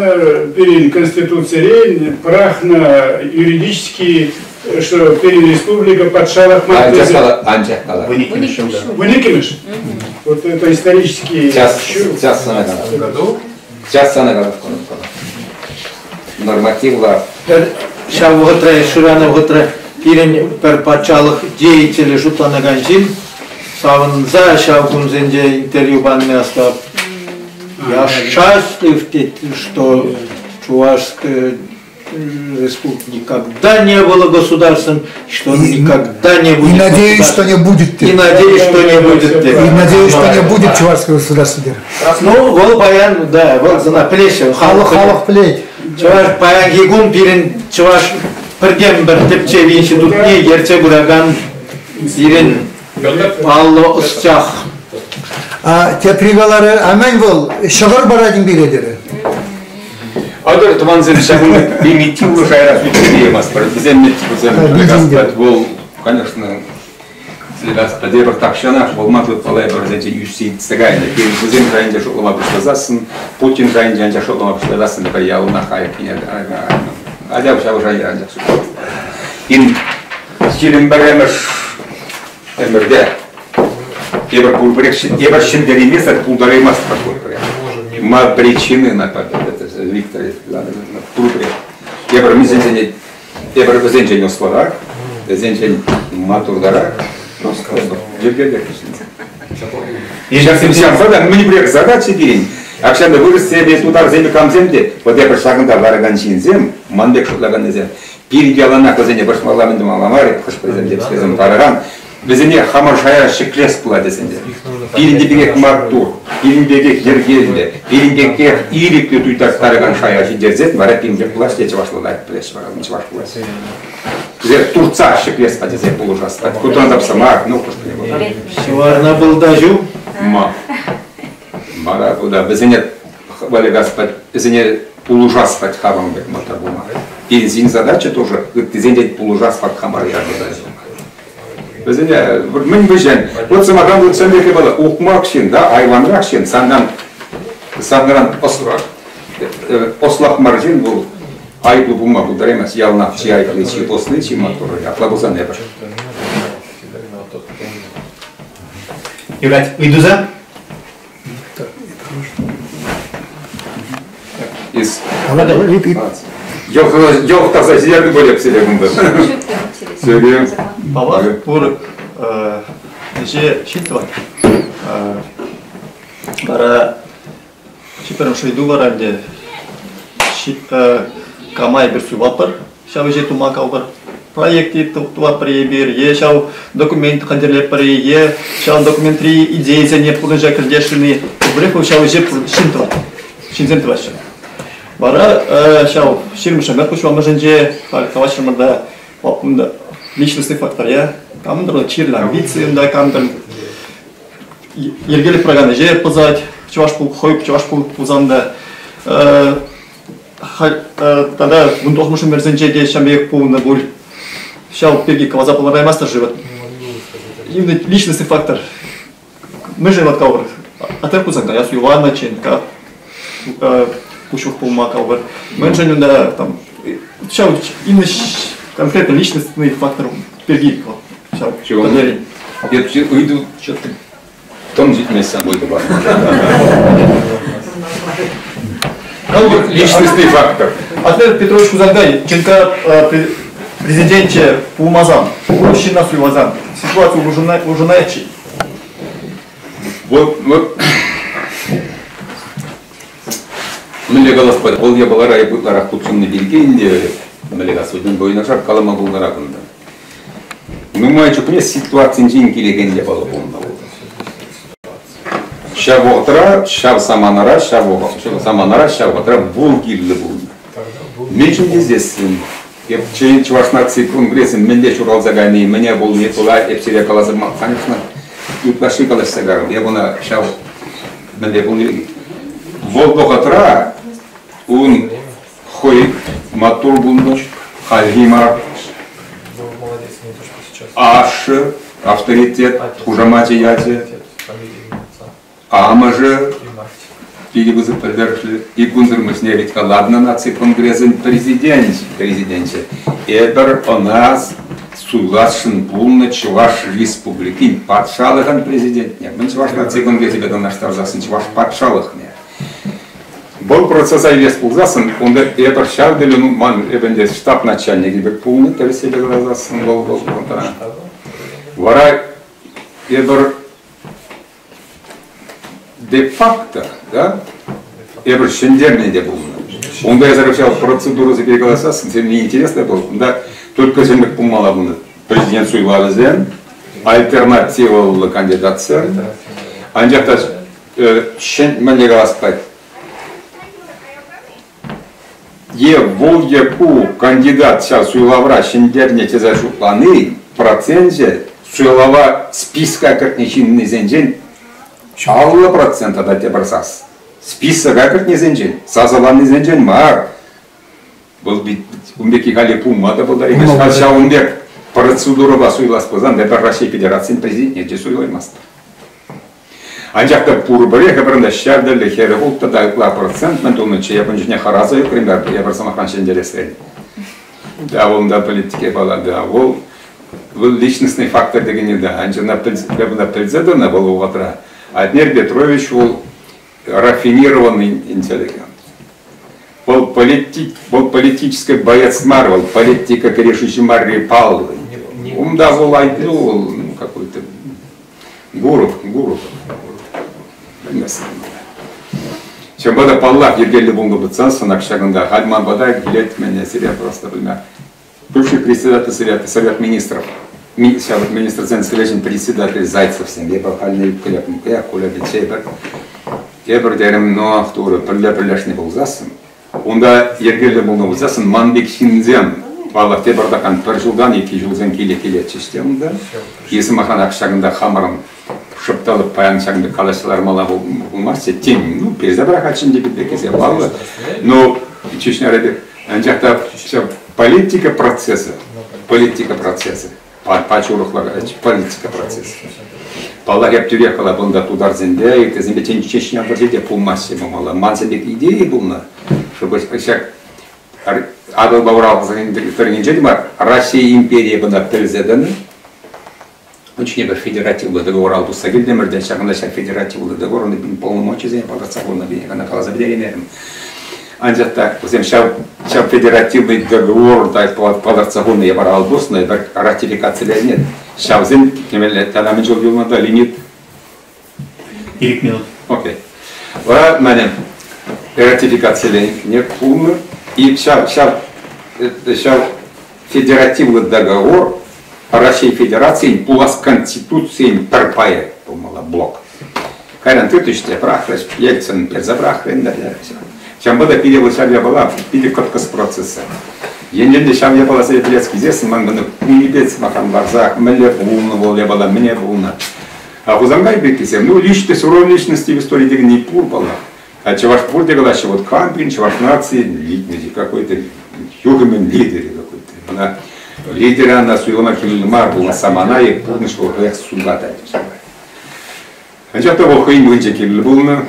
пирӗн Конституцирен пӑрахнӑ юридический, что пирӗн республика патшалӑх мар тесе. Анчах кала. Вуниккӗмӗш. Вот это исторический... Час, час сана кала. Час сана кала. Нормативлӑ. Ҫав вӑхӑтра, шыранӑ вӑхӑтра пирӗн пӗр патшалӑх деятелӗ шутланакан ҫын савӑнса ҫав кунсенче интервью панине астӑвап. Я счастлив, тет, что чувашская республика никогда не было государством, что он никогда не будет. И надеюсь, что не будет. И надеюсь, что не будет. И надеюсь, что не будет чувашского государства. Ну, вӑл паян, да, вӑл сана пӗлеҫҫӗ. Халӑх халӑх пӗлет. Чӑваш паянхи кун пирӗн чӑваш пӗртен-пӗр тӗпчев институтне ертсе пыракан пирӗн паллӑ ӑсчах. Тепри каларӗ, а мӗн вӑл, ҫӑкӑр парать пире терӗ. Атӑр тӑвансем ҫакӑн примитивлӑ шайра сӳтсе ямастпӑр. Вӗсем вӗсем вӑл, конечно, тепӗр тахҫанах вӑл ман шутпала эпир вӗсенчен ӳссе иртсе кайнӑ. Пирӗн вӗсем шайӗнче шутлама пуҫласассӑн, Путин шайӗнче анчах шутлама пуҫласассӑн пӗр яланах айккине адя ҫав шайра анчах шутлама. 21-мӗш ӗмӗрте эпир пурпӗрех эпир ҫӗнтерейместӗр, пултараймастпӑр пурпӗрех. Ма причины на Виктор пурпӗрех. Эпир мисенсене эпир вӗсенчен ӑслӑрах, вӗсенчен матуртарах, просто йӗркеллех. Ҫаксем ҫавса та мӗн пӗрех задача пирӗн. Акҫан вырӑссем, тутарсем, камсем те, вот эпир ҫакӑнта ларакан ҫынсем, ман пек шутлаканнисем, пирӗн яланах вӗсене вӑрҫмалла мӗн тумалла мар, хӑш-пӗрисем тепӗрсем паракан, вӗсене хамӑр шая ҫӗклес пулать тесен те. Пирӗн те пекех маттур, пирӗн пекех йӗркеллӗ, пирӗн пекех ирӗклӗ туйтарттаракан шая ҫитерсен вара пирӗн пек пулас те чӑвашланать пулас вара чӑваш пулас. Вӗсем туртса ҫӗклес па тесе пулӑшас. Кутан тапса мар, ну хӑш-пӗрне. Ҫӑварна пылта ҫу. Ма. Вара куда вӗсене валегас вӗсене пулӑшас пать хамӑн пек маттур пулма. Пенсин задача тоже ыттисен те пулӑшас пать хамар задача. Вӗсене мӗн вӗҫен? Вот сӑмахран выртсан пек было ухмах ҫын, да, айванрах ҫын, санран санран ӑслӑрах. Ӑслах мар ҫын вӑл айӑплӑ пулма пултараймасть. Яланах чи айӑпли, чи ӑсли, чи маттурри. Апла пулсан эпӗ. Юрать, ыйтусем? Йӑлтаса ҫитернӗ пуль сире кунта. Сире. Паллах, пур ӗҫе ҫил тӑвать. Вара чи пӗрремӗш ыйту вара ӗнтӗ кама эпир суйлатпӑр, ҫав ӗҫе тума калӑпӑр. Проект тӑватпӑр эпир, е ҫав документ хатӗрлетпӗр-и, е ҫав документри идейӑсене пурнӑҫа кӗртесшӗн-и, пурпӗрех вӑл ҫав ӗҫе ҫын тӑвать, ҫынсем тӑваҫҫӗ. Вара ҫав ҫирӗммӗш ӗмӗр пуҫламӑшӗнче халь калаҫрӑмӑр та унта личностный фактор, я камӑн-тӑр чирлӗ амбици унта, камӑн-тӑр йӗркелӗх пыракан ӗҫе пӑсать, чӑваш хӑй чӑваш пулсан та тата вунтӑхмӗш ӗмӗрсенче те ҫав пекех пулнӑ пуль. Ҫав пирки каласа палӑртаймастӑр-ши вот? Именно личностный фактор. Мӗншӗн вот калӑпӑр? Атер пулсан та, яс Ивана Ченка пуҫлӑх пулма калӑпӑр. Мӗншӗн унта там ҫав именно конкретно личностный фактор пирки ҫав Ыйту тӑн ҫитмест сан ыйтупа. Личностный фактор. Альберт Петрович Хузангай, ЧНК президенчӗ пулмасан, урӑх ҫынна суйласан, ситуаци улшӑнать-ши? Вот, вот мӗнле калас пулать, вӑл япалара эп ытларах хутшӑннӑ пирки ӗнтӗ мӗнле калас, юнашар калама пултарап унта. Нумай чухне ситуацинчен килекен япала пулнӑ вӑл. Ҫав вӑхӑтра, ҫав саманара, ҫав саманара, ҫав вӑхӑтра вӑл кирлӗ пулнӑ. Мӗншӗн тесессӗн, эп Чӑваш наци конгресӗ мӗнле ҫуралса кайни, мӗне пулни тула эп сире каласа конечно, ытлашши калаҫса карӑм. Эп ӑна ҫав мӗнле пулни. Вӑл вӑхӑтра ун хӑй маттур пулнӑ, хальхи мар. Ашшӗ, авторитет, хушамачӗ ячӗ, амӑшӗ питӗ пысӑк пӗлтерӗшлӗ. Ик кунсӑр пуҫне ведь ладно наци конгресӗн президенчӗ, президенчӗ. Эпир ӑна суйласшӑн пулнӑ Чӑваш Республикин патшалӑхӑн президентне. Мӗн Чӑваш наци конгресӗпе танлаштарсассӑн Чӑваш патшалӑхне. Вӑл процеса илес пулсассӑн, унта эпӗ ҫав тӗле ну, ман эпӗ ӗнтӗ штаб начальникӗ пек пулнӑ, тӗрӗссипе каласассӑн вӑл вӑл вӑхӑтра. Вара эпӗр де-факто, да, эпӗр ҫӗнтернӗ те пулнӑ. Унта эсӗ ҫав процедурӑсемпе каласассӑн сирӗн интереслӗ пул. Унта только сенмек пулмалла пулнӑ. Президент суйлавӗсем, альтернативӑллӑ кандидатсем. Анчах та мӗнле калас пулать, е вӑл е ку кандидат ҫав суйлавра ҫӗнтернӗ тесе шутлани проценчӗ суйлава списка кӗртнӗ ҫыннисенчен 50% тата тепӗр сас. Списока кӗртнисенчен, сасӑланнисенчен мар. Вӑл ун пекки халӗ пулма та пултараймасть. Халь ҫавӑн пек процедурӑпа суйлас пулсан эпир Раҫҫей Федерацийӗн президентне те суйлаймастпӑр. Анчах та пурпӗрех эпир ӑна ҫав тӗрлӗ хӗрӗх улттӑ та ытла процент мӗн тунӑччӗ, эпӗ ун чухне хӑраса ӳкрӗм, эпир сӑмахран ҫӗнтересрен. Да, вӑл унта политике пала, да, вӑл вӑл личностный фактор текенни да, анчах ӑна пӗлсе тӑнӑ вӑл вӑхӑтра. Атнер Петрович вӑл рафинированный интеллигент. Вӑл политик, вӑл политический боец мар, вӑл политика кӗрешӳҫи марри паллӑ. Унта вӑл айӑплу, вӑл какой-то гуру, гуру. Ҫавӑнпа та паллах йӗркеллӗ пулнӑ пулсан сӑнак ҫакӑнта халь ман пата килет мӗне сире просто пӗлме. Бывший председатель Совета, Совет министров, ҫав министрсен совечӗн председатель Зайцевсем, эпӗ халь ӳпкелеп, Коля пичче эпӗр терӗм, но турӑ пӗрле пӗрлешнӗ пулсассӑн, унта йӗркеллӗ пулнӑ пулсассӑн ман пек ҫынсем, паллах, тепӗртакан пӗр ҫултан икки ҫулсем киле килетчӗҫ те унта. И сӑмахран, ҫакӑнта хамӑрӑн шӑпталӑк паян ҫакӑн пек калаҫса лармалла пулмастчӗ. Тен, ну, персе пӑрахатчӗ ӗнтӗ пек паллӑ. Но Чечняра пек Анчах та ҫав политика процесӗ, политика процесӗ, пач урӑхла политика процесӗ. Паллах, эп тӳрех калап, унта тутарсемпе, ыттисемпе Чечня вӑрҫи те пулмасть пулмалла. Ман пек идея пулнӑ, чтобы ҫак Атӑлпа Урал тӑрӑхӗнче те мар, Россия империйӗ кӑна пӗлсе тӑнӑ. Ун пӗр федеративлӑ договор ал пусса килтӗмӗр те, ҫакӑнта ҫак федеративлӑ договорӑн полномочисене палӑртса хунӑ ӑна каласа пӗтереймерӗм. Анчах та вӗсем ҫав, ҫав федеративный договор та палӑртса хунӑ эпир ал пуснӑ, эпир ратификациленӗ. Ҫавсем темелле тата мӗн чул юлнӑ та лимит? Пилӗк минут. Окей. Вара мене ратификациленӗ пулнӑ. И ҫав, ҫав, ҫав федеративлӑ договор Раҫҫей Федерацийӗн пулас Конституцийӗн пӗр пайӗ пулмалла, блок. Кайран тытӗҫ те пӑрахрӗҫ, Ельцин персе пӑрахрӗ ӗнтӗ. Ҫавӑнпа та пире вӑл ҫав япала питӗ кӑткӑс процесс. Енчен те ҫав япаласене пӗлес килсессӗн ман кӑна кунӗпе сӑмахран ларсах мӗнле пулнӑ вӑл япала, мӗне пулнӑ. А Хусанкай пеккисем, ну, личность, роль личности в истории декенни пур паллах. А чӑваш пурте калаҫҫӗ, вот кам чӑваш наци какой-то юхӑмӗн лидерӗ какой-то. Ӑна лидера ӑна суйлама кирлӗ мар пулнӑ самана и пурнӑҫ вӑл хӑех суйлатать. Анчах та вӑл хӑйӗн вӑйӗнче кирлӗ пулнӑ.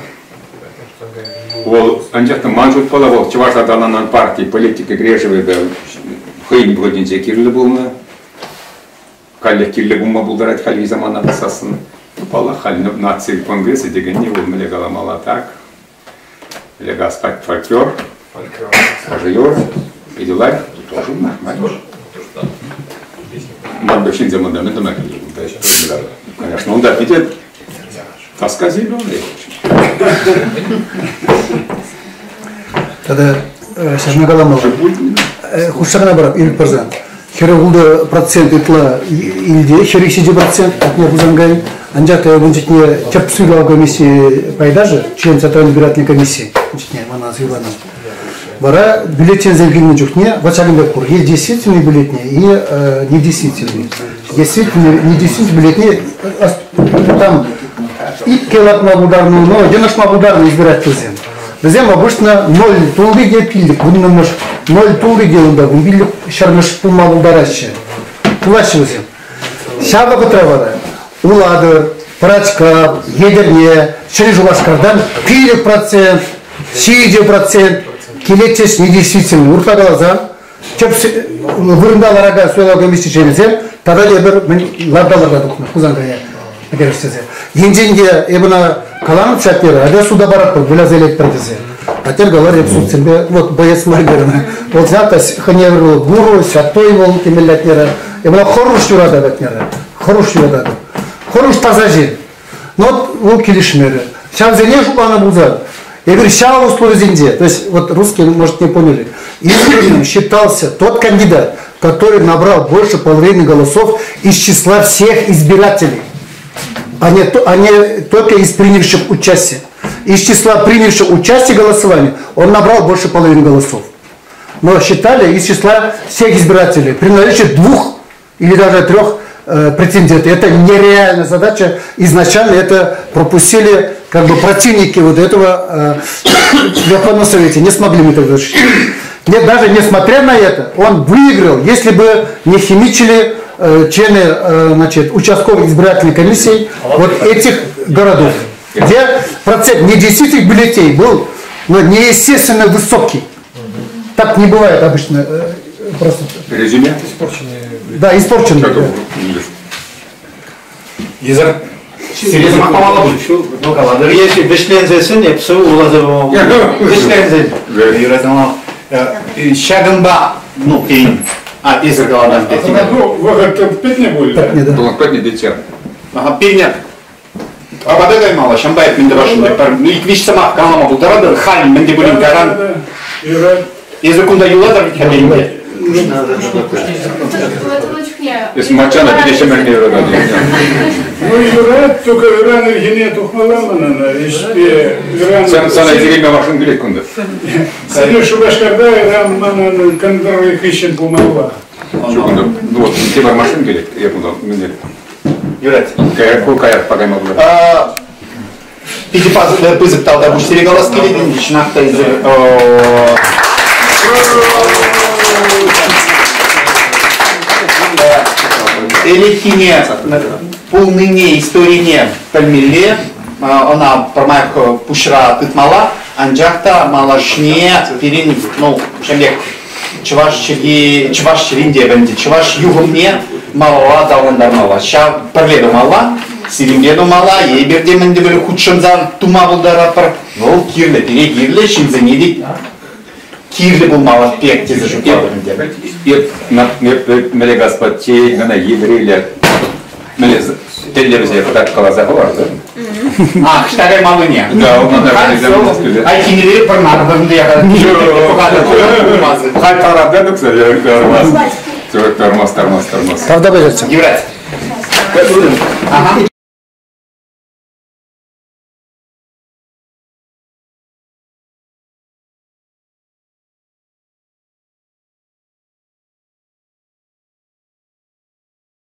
Вӑл, анчах та ман шутпала вӑл Чӑваш аталанан парти политика кӗрешӗвӗпе хӑйӗн вӑхӑтӗнче кирлӗ пулнӑ. Каллех кирлӗ пулма пултарать хальхи самана пӑхсассӑн. Паллах, халь наци конгресӗ текенни вӑл мӗнле каламалла так. Легас фольклор, фольклор, питӗ лайӑх, тоже нормально. Ман пек ҫынсем унта мӗн тума килнӗ? Конечно, унта питӗ тоска зеленая. Тата ҫакна каламалла. Хушса кӑна парап, ирӗк парсан. 46% ытла илте, 47% Атнер Хусанкай. Анчах та ун чухне тӗп суйлав комиссии пайташӗ, член Центральной избирательной комиссии, ун чухне мана суйланӑ. Вара бюллетеньсем килнӗ чухне вот ҫакӑн пек пур. Есть действительный бюллетни и недействительный. Действительный, недействительный бюллетни там икке лартма пултарнӑ, но йӑнӑшма пултарнӑ избирательсем. Вӗсем обычно ноль тулли те пиллӗк, вуннӑмӗш, ноль тулли те унта вунпиллӗк ҫӗрмӗш пулма пултараҫҫӗ. Пулаҫҫӗ вӗсем. Ҫав вӑхӑтра вара Улатӑр, Пӑрачкав, Етӗрне, Ҫӗнӗ Шупашкартан 5%, 7% килетчӗҫ недействительно. Урӑхла каласан, тӗп вырӑнта ларакан суйлав комисси членӗсем тата тепӗр мӗн ларта-ларта тухнӑ Хусанкая пӗтерес тесе. Енчен те эп ӑна каланӑччӗ аттере, атя суда паратпӑр, выляса илетпӗр тесе. Атте калар, эп судсемпе, вот боец мар терӗ. Вӑл та хӑйне вӑл гуру, святой вӑл темелле атнера. Эп ӑна хӑруш юратап атнера. Хӑруш юрататӑп. Хӑруш таса ҫын. Но вот вӑл килӗшмерӗ. Ҫавсене шутланӑ пулсан, Эпир ҫав условисенче, то есть вот русские, может, не поняли, избранным считался тот кандидат, который набрал больше половины голосов из числа всех избирателей, а не только из принявших участие. Из числа принявших участие в голосовании он набрал больше половины голосов. Но считали из числа всех избирателей при наличии двух или даже трех претендентов. Это нереальная задача. Изначально это пропустили как бы противники вот этого в Верховном Совете. Не смогли мы тогда решить. Нет, даже несмотря на это, он выиграл, если бы не химичили члены значит, участковых избирательных комиссий вот этих городов, где процент недействительных бюллетеней был, ну, неестественно высокий. Так не бывает обычно. Просто. Резюме? Да, испорченные. Да. Езер. Серьезно махмалала бу. Если вӗҫленсессӗн, эп сывӑ вуласа вӗҫленсен. Ҫакӑнпа, ну, пен, а, эсир каланӑ пек. Ну, вӑхӑт пӗтнӗ пуль. Вӑхӑт пӗтнӗ тетчӗ. Ага, пирне апата каймалла, ҫампа эп мӗн тӑвасшӑн пӗр ик-виҫ сӑмах калама пултаратӑр, халь мӗн те пулин кайран. Эсир кунта юлатӑр вит-ха. Эс маччана питӗ ҫӗмӗртнӗ юратать. Ну, юрать, только ыран ирхине тухмалла манӑн, ӗҫпе. Ыран. Сана илме машин килет кунта. Сире Шупашкарта ыран манӑн кӑнтӑр хыҫҫӑн пулмалла. Ҫук кунта, ну вот, тепӗр машин килет, я кунта, мӗн Юрать. Каяк, каяк кайма пулать. Питӗ пысӑк тавтапуҫ сире калас килет, чӑнах та эсир ӗлӗкхине пулнине, историне пӗлмелле, ӑна пӗрмаях пуҫра тытмалла, анчах та малашне пирӗн, ну, ҫавӑн пек чӑваш чӗлхи, чӑваш чӗлхин те ӗнтӗ, чӑваш юхӑмне малалла аталантармалла. Ҫав пӗрле тумалла, сирӗнпе тумалла, эпир те мӗн те пӗр хутшӑнсан тума пултаратпӑр. Вӑл кирлӗ, пире кирлӗ, ҫынсене те кирлӗ пулмалла пек тесе шутлатӑп ӗнтӗ. Эп, мӗле газпа чей кӑна еврейле мӗле тӗллевсе кӑтарткаласа хӑварнӑ. Ах, ӑҫта каймаллине. Да, онна Айккинелле пӑрнатӑр ӗнтӗ Халь тарата тухса тармас. Тармас, тармас, тармас. Правда, пожалуйста. Юрать. Ага.